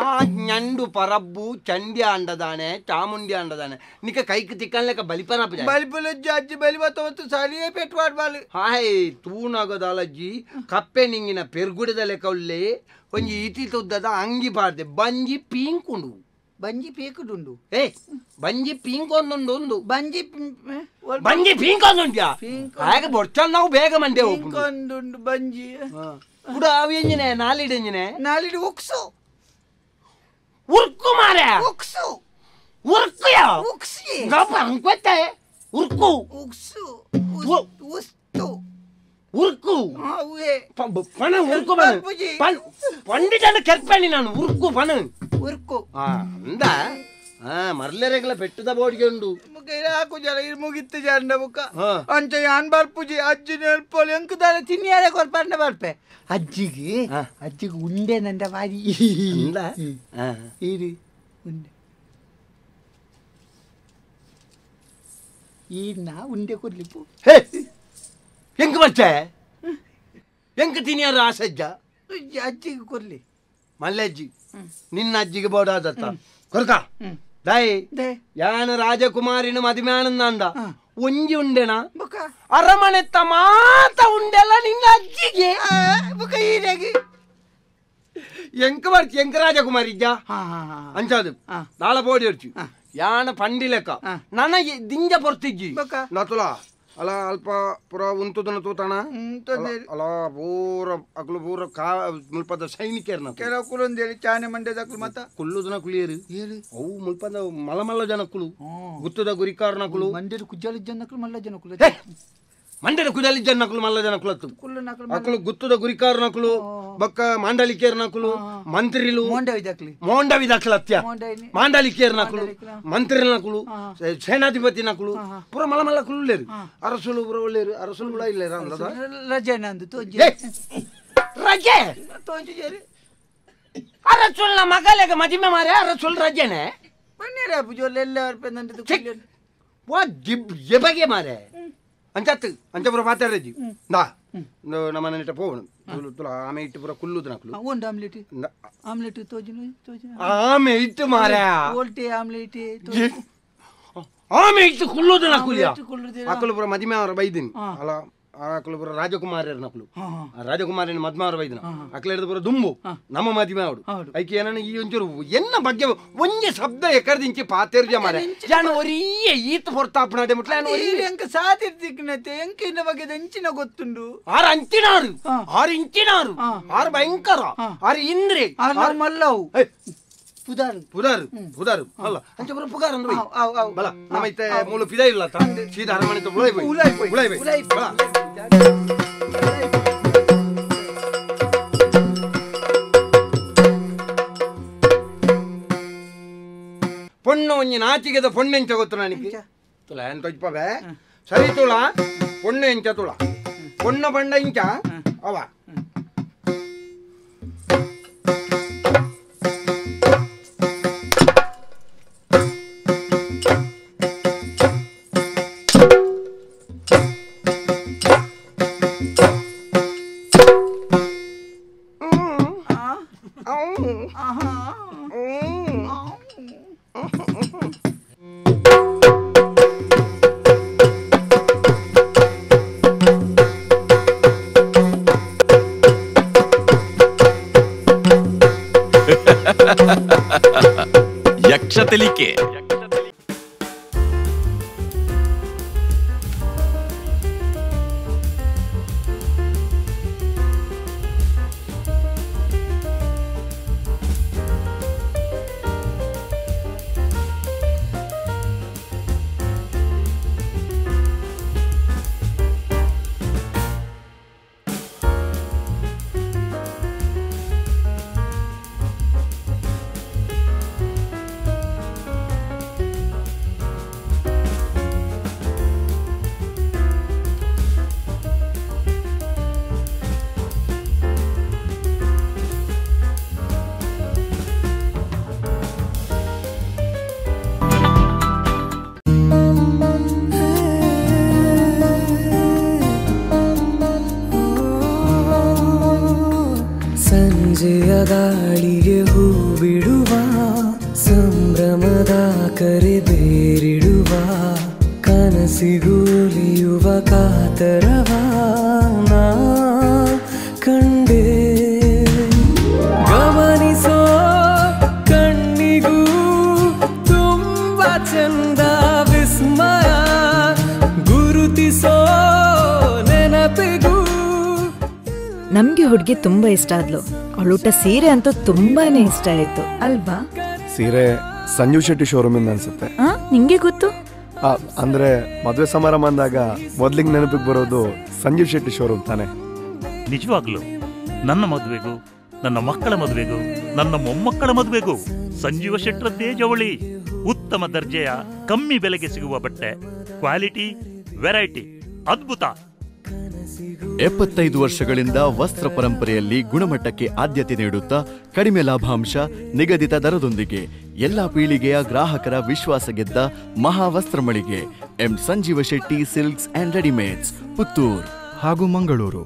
ಆ ನಂಡು ಪರಬ್ಬು ಚಂಡಿ ಅಂಡದಾನೆ ಚಾಮುಂಡಿ ಅಂಡದಾನೆ ನಿಕ ಕೈಕ್ ತಿಕ್ಕನ್ಲೆಕ್ಕ ಬಲಿಪನ ಬಲಿಪಲಜ್ಜಿ ಅಜ್ಜಿ ಬಲಿಬತ್ತ ಸರಿಯೇ ಪೆಟ್ಟು ಬಾಲು ಹಾಯ್ ತೂನಗದಲಜ್ಜಿ ಕಪ್ಪೆ ನಿಂಗಿನ ಪೆರ್ಗುಡದ ಲೆಕ್ಕ ಉಲ್ಲೆ ಒಂಜಿ ಇತಿ ತುದ್ದದ ಅಂಗಿ ಪಾಡ್ದೆ ಬಂಜಿ ಪೀಂಕುಂಡು ಬಂಜಿ ಪೀಕುಡುಂಡು ಏ ಬಂಜಿ ಪೀಂಕೊಂದುಂಡು ಒಂದು ಬಂಜಿ ಬಂಜಿ ಪೀಂಕೊಂದುಂಟ್ಯಾ ಹಾಗೆ ಬೊಡ್ಚಲ್ ನಾವು ಬೇಗ ಮಂಡೆ ಪೀಂಕೊಂದುಂಡು ಬಂಜಿ ಕೂಡ ಅವು ಎಂಜಿನೆ ನಾಲಿಡ್ ಎಂಜಿನೆ ನಾಲಿಡ್ ಉಕ್ಸು ಉರ್ಕು ಮಾರೆ ಉಕ್ಸು ಉರ್ಕುಯಾ ಉಕ್ಸಿ ಗಪ್ಪ ಅಂಕೊತ್ತೆ ಉರ್ಕು ಉಕ್ಸು ಉಸ್ತು ಉರ್ಕು ಪಣ ಉರ್ಕು ಪಣ ಪಂಡಿತನ ಕೆರ್ಪಣಿ ನಾನು ಉರ್ಕು ಪಣ ಉರ್ಕು ಅಂದ ಮರ್ಲೆರೆಗಳ ಬೆಟ್ಟದ ಬೋಡಿಗೆ ಉಂಡು ಹಾಕು ಜನ ಮುಗಿತ್ತು ಜನ ಬುಕ್ಕ ಅಂಚ ಯಾನ್ ಬರ್ಪುಜಿ ಅಜ್ಜಿ ನೆಲ್ಪೋಲಿ ಎಂಕ್ ದಾಲ ತಿನ್ನಿಯಾರೆ ಕೊರ್ಪಂಡ ಬರ್ಪೆ ಅಜ್ಜಿಗೆ ಅಜ್ಜಿಗೆ ಉಂಡೆ ನಂಡ ಬಾರಿ ಇರು ಉಂಡೆ ಈ ನಾ ಉಂಡೆ ಕೊರ್ಲಿಪ್ಪು ಎಂಕ್ ಬರ್ತೆ ಎಂಕ್ ತಿನ್ನಿಯಾರ ಆಸಜ್ಜ ಅಜ್ಜಿಗೆ ಕೊರ್ಲಿ ಮಲ್ಲಜ್ಜಿ ನಿನ್ನ ಅಜ್ಜಿಗೆ ಬೋಡಾದತ್ತ ಕೊರ್ಕ ದಾಯಿ ಯಾನ ರಾಜಕುಮಾರಿನ ಮದಿಮ್ಯಾನಂದ ಒಂಜಿ ಉಂಡೆನ ಅರಮನೆತ್ತ ಮಾತ ಉಂಡೆಲ್ಲ ನಿನ್ನ ಅಜ್ಜಿಗೆ ಎಂಕ ಬರ್ತಿ ಎಂಕ ರಾಜಕುಮಾರಿ ಇಜ್ಜ ಅಂಚಾದು ನಾಳ ಬೋಡಿ ಇರ್ಚಿ ಯಾನ ಪಂಡಿಲೆಕ್ಕ ನನಗೆ ದಿಂಜ ಪೊರ್ತಿಜ್ಜಿ ನತುಲ ಅಲ್ಲ ಅಲ್ಪ ಪೂರ ಉಂತುದನ ತೂತಾಣ ಅಲ್ಲ ಪೂರ ಅಕ್ಲು ಪೂರ ಕಾ ಮುಲ್ಪದ ಸೈನಿಕರ್ನ ಕೆಲವು ಕುಲೊಂದೇಳಿ ಚಾನೆ ಮಂಡ್ಯದ ಮತ್ತ ಕುಲ್ಲುದನ ಕುಲಿಯರು ಅವು ಮುಲ್ಪದ ಮಲ ಮಲ್ಲ ಜನ ಕುಲು ಗುತ್ತದ ಗುರಿಕಾರನ ಕುಲು ಮಂಡ್ಯದ ಕುಜ್ಜಾಲಿ ಜನಕಲು ಮಲ್ಲ ಜನ ಕುಲು ಮಂಡ್ಯದ ಕುಜಾಲಿ ಜನಕಲು ಮಲ್ಲ ಜನ ಕುಲತ್ತು ಅಕ್ಲು ಗುತ್ತದ ಗುರಿಕಾರನ ಕುಲು ಬೊಕ್ಕ ಮಾಂಡಲಿಕೇರ್ನ ಕುಲು ಮಂತ್ರಿಲು ಮೋಂಡವಿದಾಕ್ಲತ್ಯ ಮಾಂಡಲಿಕೇರ್ನ ಕುಲು ಮಂತ್ರಿನ ಕುಲು ಸೇನಾಧಿಪತಿನ ಕುಲು ಪೂರ ಮಲ್ಲ ಮಲ್ಲ ಕುಲು ಲೇರು ಅರಸುಲು ಪೂರ ಒಳ್ಳೇರು ಅರಸುಲು ಕೂಡ ಇಲ್ಲ ರಜೆ ನಂದು ರಜೆ ಅರಸುಲ್ನ ಮಗಲೆಗ ಮದಿಮೆ ಮಾರೆ ಅರಸುಲ್ ರಜೆನೆ ಬಗೆ ಮಾರೆ ಅಂಚಾತ್ ಅಂಚಪುರ ಮಾತಾಡಜಿ ನಾ ನಮ್ಮ ಮನೆಟ ಪೋವಣ ತುಲ ಆಮೆ ಇಟ್ಟು ಪೂರ ಕುಲ್ಲುದು ನಕಲು ಒಂದು ಆಮ್ಲೆಟ್ ಆಮ್ಲೆಟ್ ತೋಜಿನ ತೋಜಿನ ಆಮೆ ಇಟ್ಟು ಮಾರ್ಯಾ ಓಲ್ಟೆ ಆಮ್ಲೆಟ್ ಆಮೆ ಇಟ್ಟು ಕುಲ್ಲುದು ನಕುಲಿಯ ಅಕಲು ಪೂರ ಮದಿಮೆ ಅವರ ಬೈದಿನಿ ಅಲ್ಲ ಅಕಲು ಪೂರ ರಾಜಕುಮಾರಿಯರ ನಕಲು ರಾಜಕುಮಾರಿನ ಮದ್ಮೆ ಅವರ ಬೈದಿನ ಅಕಲ ಹಿಡಿದು ಪೂರ ದುಂಬು ನಮ್ಮ ಮದಿಮೆ ಅವಡು ಐಕೆ ಏನನ್ನ ಈ ಒಂಚೂರು ಎನ್ನ ಬಗ್ಗೆ ಒಂಜೆ ಶಬ್ದ ಎಕರ್ದಿಂಚಿ ಪಾತೇರ್ಜ ಮಾರೆ ಜಾನ ಒರಿಯೇ ಈತ ಹೊರ್ತಾಪಣೆ ಮುಟ್ಲ ಎಂಕ ಸಾತಿರ್ತಿಕ್ನತೆ ಎಂಕ ಇನ್ನ ಬಗ್ಗೆ ಅಂಚಿನ ಗೊತ್ತುಂಡು ಆರು ಅಂಚಿನಾರು ಆರು ಇಂಚಿನಾರು ಆರು ಭಯಂಕರ ಆರು ಇಂದ್ರಿ ಮಲ್ಲವು ಪುದಾರು ಪುದಾರು ಪುದಾರು ಅಲ್ಲ ಅಂಚೆ ಬರೋ ಪುಗಾರ್ ಅಂದ್ರೆ ಬಲ ನಮ್ಮ ಇತ್ತೆ ಮೂಲ ಫಿದಾ ಇಲ್ಲ ಸೀದಾ ಅರಮನೆ ಉಳಾಯಿ ಉಳಾಯಿ ಉಳಾಯಿ ಬಲ ಪೊಣ್ಣು ಒಂಜಿ ನಾಚಿಗೆದ ಪೊಣ್ಣು ಎಂಚ ಗೊತ್ತು ನನಗೆ ತುಲ ಎಂತ ಇಪ್ಪವೆ ಸರಿ ತುಳ ಪೊಣ್ಣು ಎಂಚ ತುಳ ಪೊಣ್ಣು ಬಂಡ ಇಂಚ ಅವ ಯಕ್ಷ ತೆಲಿಕೆ. ಸಂಜೆಯ ಗಾಳಿಗೆ ಹೂ ಬಿಡುವ ಸಂಭ್ರಮದ ಕರೆ ಬೇರಿಡುವ ಕನಸಿಗೂಲಿಯುವ ಕಾತರವ ನಾ ಕಂಡೆ. ಗಮನಿಸೋ ಕಣ್ಣಿಗೂ ತುಂಬ ಚಂದ ವಿಸ್ಮಯ ಗುರುತಿಸೋ ನೆನಪಿಗೂ. ನಮ್ಗೆ ಹುಡುಗಿ ತುಂಬಾ ಇಷ್ಟ ಆದ್ಲು. ಅವಳೂಟ ಸೀರೆ ಅಂತೂ ತುಂಬಾನೇ ಇಷ್ಟ ಆಯ್ತು ಅಲ್ವಾ? ಸೀರೆ ಸಂಜೀವ್ ಶೆಟ್ಟಿ ಶೋರೂಮ್ ಇಂದ ಅನ್ಸುತ್ತೆ. ನಿಂಗೆ ಗೊತ್ತು? ಅಂದ್ರೆ ಮದುವೆ ಸಮಾರಂಭ ಅಂದಾಗ ಮೊದ್ಲಿಗೆ ನೆನಪಿಗೆ ಬರೋದು ಸಂಜೀವ್ ಶೆಟ್ಟಿ ಶೋರೂಮ್ ತಾನೆ. ನಿಜವಾಗ್ಲೂ ನನ್ನ ಮದುವೆಗೂ, ನನ್ನ ಮಕ್ಕಳ ಮದುವೆಗೂ, ನನ್ನ ಮೊಮ್ಮಕ್ಕಳ ಮದುವೆಗೂ ಸಂಜೀವ ಶೆಟ್ಟರದ್ದೇ ಜವಳಿ. ಉತ್ತಮ ದರ್ಜೆಯ ಕಮ್ಮಿ ಬೆಲೆಗೆ ಸಿಗುವ ಬಟ್ಟೆ, ಕ್ವಾಲಿಟಿ, ವೆರೈಟಿ ಅದ್ಭುತ. 75 ವರ್ಷಗಳಿಂದ ವಸ್ತ್ರ ಪರಂಪರೆಯಲ್ಲಿ ಗುಣಮಟ್ಟಕ್ಕೆ ಆದ್ಯತೆ ನೀಡುತ್ತಾ ಕಡಿಮೆ ಲಾಭಾಂಶ, ನಿಗದಿತ ದರದೊಂದಿಗೆ ಎಲ್ಲ ಪೀಳಿಗೆಯ ಗ್ರಾಹಕರ ವಿಶ್ವಾಸ ಗೆದ್ದ ಮಹಾವಸ್ತ್ರ ಮಳಿಗೆ M Sanjeeva Shetty silks and readymades, Puttur ಹಾಗೂ ಮಂಗಳೂರು.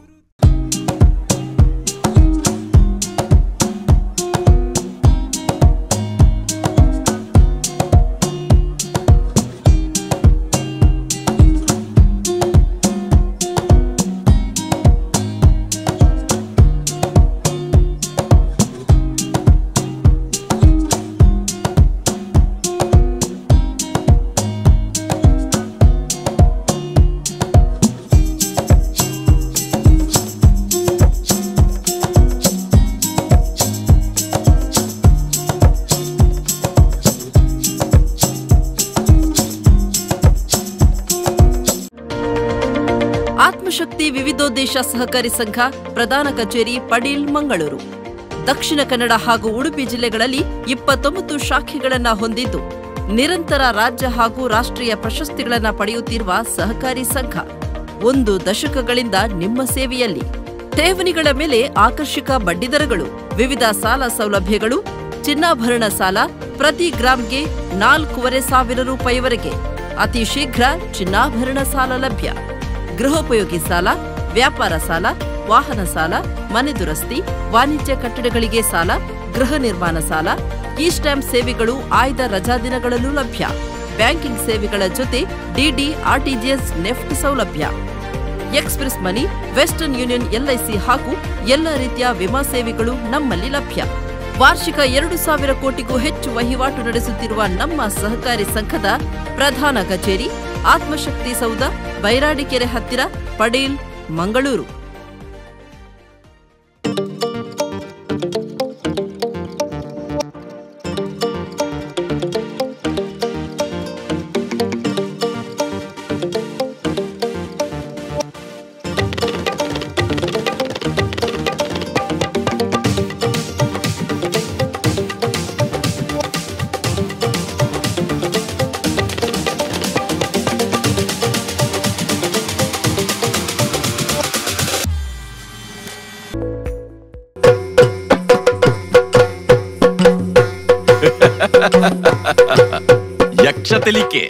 ಆತ್ಮಶಕ್ತಿ ವಿವಿಧೋದ್ದೇಶ ಸಹಕಾರಿ ಸಂಘ ಪ್ರಧಾನ ಕಚೇರಿ ಪಡೀಲ್, ಮಂಗಳೂರು. ದಕ್ಷಿಣ ಕನ್ನಡ ಹಾಗೂ ಉಡುಪಿ ಜಿಲ್ಲೆಗಳಲ್ಲಿ 29 ಶಾಖೆಗಳನ್ನು ಹೊಂದಿದ್ದು ನಿರಂತರ ರಾಜ್ಯ ಹಾಗೂ ರಾಷ್ಟ್ರೀಯ ಪ್ರಶಸ್ತಿಗಳನ್ನು ಪಡೆಯುತ್ತಿರುವ ಸಹಕಾರಿ ಸಂಘ ಒಂದು ದಶಕಗಳಿಂದ ನಿಮ್ಮ ಸೇವೆಯಲ್ಲಿ. ಠೇವಣಿಗಳ ಮೇಲೆ ಆಕರ್ಷಕ ಬಡ್ಡಿದರಗಳು, ವಿವಿಧ ಸಾಲ ಸೌಲಭ್ಯಗಳು, ಚಿನ್ನಾಭರಣ ಸಾಲ ಪ್ರತಿ ಗ್ರಾಂಗೆ 4,500 ರೂಪಾಯಿವರೆಗೆ, ಅತಿ ಶೀಘ್ರ ಚಿನ್ನಾಭರಣ ಸಾಲ ಲಭ್ಯ. ಗೃಹೋಪಯೋಗಿ ಸಾಲ, ವ್ಯಾಪಾರ ಸಾಲ, ವಾಹನ ಸಾಲ, ಮನೆ ದುರಸ್ತಿ, ವಾಣಿಜ್ಯ ಕಟ್ಟಡಗಳಿಗೆ ಸಾಲ, ಗೃಹ ನಿರ್ಮಾಣ ಸಾಲ, ಇ ಸ್ಟ್ಯಾಂಪ್ ಸೇವೆಗಳು ಆಯ್ದ ರಜಾ ದಿನಗಳಲ್ಲೂ ಲಭ್ಯ. ಬ್ಯಾಂಕಿಂಗ್ ಸೇವೆಗಳ ಜೊತೆ DD, RTGS, NEFT ಸೌಲಭ್ಯ. Express money, Western Union, LIC ಹಾಗೂ ಎಲ್ಲ ರೀತಿಯ ವಿಮಾ ಸೇವೆಗಳು ನಮ್ಮಲ್ಲಿ ಲಭ್ಯ. ವಾರ್ಷಿಕ 2,000 ಕೋಟಿಗೂ ಹೆಚ್ಚು ವಹಿವಾಟು ನಡೆಸುತ್ತಿರುವ ನಮ್ಮ ಸಹಕಾರಿ ಸಂಘದ ಪ್ರಧಾನ ಕಚೇರಿ ಆತ್ಮಶಕ್ತಿ ಸೌಧ, ಬೈರಾಡಿಕೆರೆ ಹತ್ತಿರ, ಪಡೀಲ್, ಮಂಗಳೂರು. ಯಕ್ಷ ತೆಲಿಕೆ.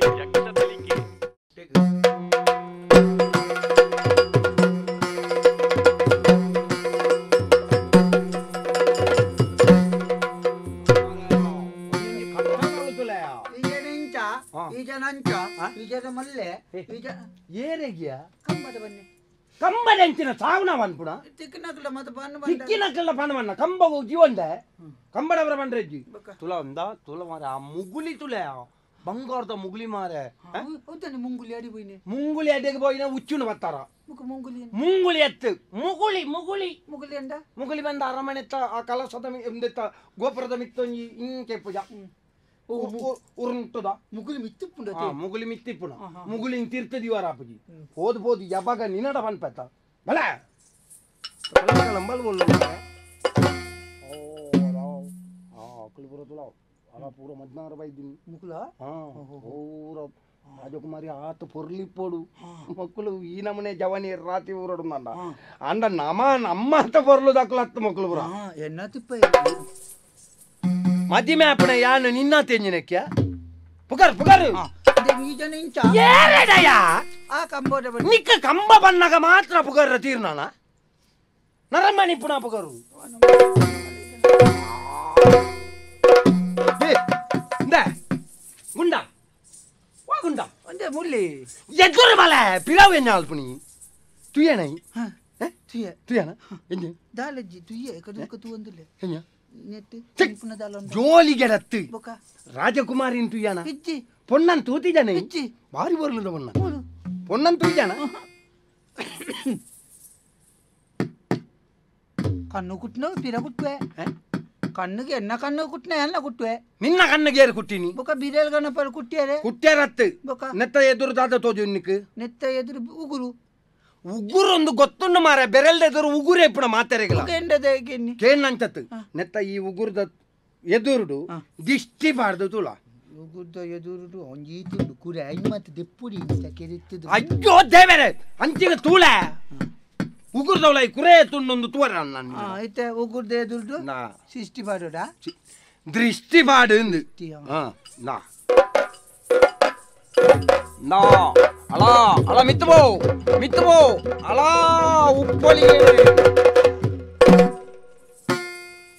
ಕಂಬದಂಚಿನ ಸಾವನ ಪನ್ಪುಣ ತಿಕ್ಕಿನಕಲ್ಲ ಪಣವನ್ನ ಕಂಬ ಜೀವಂದೆ ಕಂಬಡವರ ಬಂಡ್ರೆಜ್ಜಿ ತುಲ ಒಂದ ತುಲ ಮಾರ ಆ ಮುಗುಲಿ ತುಲೆ ಬಂಗಾರದ ಮುಗುಲಿ ಮಾರೆ ಮುಂಗುಲಿ ಅಡಿ ಬೋಯ್ನೆ ಮುಂಗುಲಿ ಅಡಿಗೆ ಬೋಯ್ನ ಉಚ್ಚುನು ಬತ್ತಾರ ಮುಂಗುಲಿ ಎತ್ತು ಮುಗುಳಿ ಮುಗುಳಿ ಮುಗುಲಿ ಅಂಡ ಮುಗುಲಿ ಬಂದ ಅರಮನೆತ್ತ ಆ ಕಲಸದ ಎಂದೆತ್ತ ಗೋಪುರದ ಮಿತ್ತೊಂಜಿ ಇಂಕೆ ಪೂಜಾ ಉರುಂಟುದ ಮುಗುಲಿ ಮಿತ್ತಿಪ್ಪುಂಡ ಮುಗುಲಿ ಮಿತ್ತಿಪ್ಪುಣ ಮುಗುಲಿ ತೀರ್ಥದಿವಾರ ಅಪ್ಪಜಿ ಹೋದ್ ಬೋದು ಯಾವಾಗ ನಿನ್ನಡ ಪನ್ಪೆತ್ತ ಬಲ ನಂಬಲ್ ಪೂರ ಮದ್ನಾರ ಬೈದಿನಿ ಮುಗುಲ ಪೂರ ರಾಜಕುಮಾರಿ ಆತ ಪೊರ್ಲಿಪ್ಪೋಡು ಮಕ್ಕಳು ಈ ನಮನೆ ಜವನಿ ರಾತಿ ಊರಡು ನಂಡ ಅಂಡ ನಮ ನಮ್ಮ ಅಂತ ಪೊರ್ಲು ದಾಖಲು ಹತ್ತು ಮಕ್ಕಳು ಪೂರ ಎನ್ನ ತಿಪ್ಪ ಮದಿಮೆ ಅಪ್ಪಣೆ ಯಾನು ನಿನ್ನ ತೆಂಜಿನಕ್ಕೆ ಪುಕರ್ ಪುಕರ್ ನಿಕ್ಕ ಕಂಬ ಬಣ್ಣಗ ಮಾತ್ರ ಪುಕರ್ ತೀರ್ನಾನ ನರಮಣಿ ಪುನಃ ಪುಕರು ಗುಂಡ ವಾ ಗುಂಡ ಒಂದೇ ಮುಳ್ಳಿ ಎದುರು ಮಲೆ ಪಿರಾವ್ ಎನ್ನ ಅಲ್ಪುನಿ ತುಯಣ ತುಯ ತುಯಣ ಎಂಜ ದಾಲಜ್ಜಿ ತುಯ ಕದುಕ ತು ಒಂದುಲೆ ಎಂಜ ಜೋಲಿಗೆಡತ್ತು ರಾಜಕುಮಾರಿನ್ ತುಯ್ಯಾನ ಪೊನ್ನನ್ ತೂತಿಜಾನೆ ಬಾರಿ ಬರ್ಲದ ಪೊನ್ನ ಪೊನ್ನನ್ ತುಯ್ಯಾನ ಕಣ್ಣು ಕುಟ್ನ ಪಿರ ಕುಟ್ಟುವೆ ಕಣ್ಣಿಗೆ ಎನ್ನ ಕಣ್ಣು ಕುಟ್ನ ಎಲ್ಲ ಕುಟ್ಟುವೆ ನಿನ್ನ ಕಣ್ಣಿಗೆ ಏರು ಕುಟ್ಟಿನಿ ಬೊಕ ಬಿರೇಲ್ ಗಣಪರು ಕುಟ್ಟಿಯಾರೆ ಕುಟ್ಟಿಯಾರತ್ತು ಬೊಕ ನೆತ್ತ ಎದುರು ದಾದ ತೋಜು ನಿಕ್ ನೆತ್ತ ಎದುರು ಉಗುರು ಉಗುರು ಒಂದು ಗೊತ್ತುಂಡು ಮಾರ ಬೆರೆಲ್ದ ಎದುರು ಉಗುರು ಎಪ್ಪಣ ಮಾತೆರೆಗಲ ಕೇಣ್ಣಂಚತ್ತು ನೆತ್ತ ಈ ಉಗುರದ ಎದುರುಡು ದಿಷ್ಟಿ ಬಾರ್ದು ತುಲ ಉಗುರ್ದ ಎದುರುಡು ಒಂಜಿ ತುಂಡು ಕುರೆ ಐನ್ ಮತ್ತೆ ದೆಪ್ಪುಡಿ ಇಂಚ ಕೆರಿತ್ತದು. ಅಯ್ಯೋ ದೇವರೇ, ಅಂಚಿಗೆ ತೂಳೆ ಉಗುರ್ದವಳ ಈ ಕುರೆ ತುಂಡೊಂದು ತೂರ ನಾನು. ಇತ್ತೆ ಉಗುರ್ದ ಎದುರುಡು ಸಿಷ್ಟಿ ಬಾಡೋಡ ದೃಷ್ಟಿ ಬಾಡು ನಾ ನಾ ಅಲಾ ಅಲ ಮಿತ್ತುಬೋ ಮಿತ್ತುಬೋ ಅಲಾ ಉಪ್ಪೊಲಿ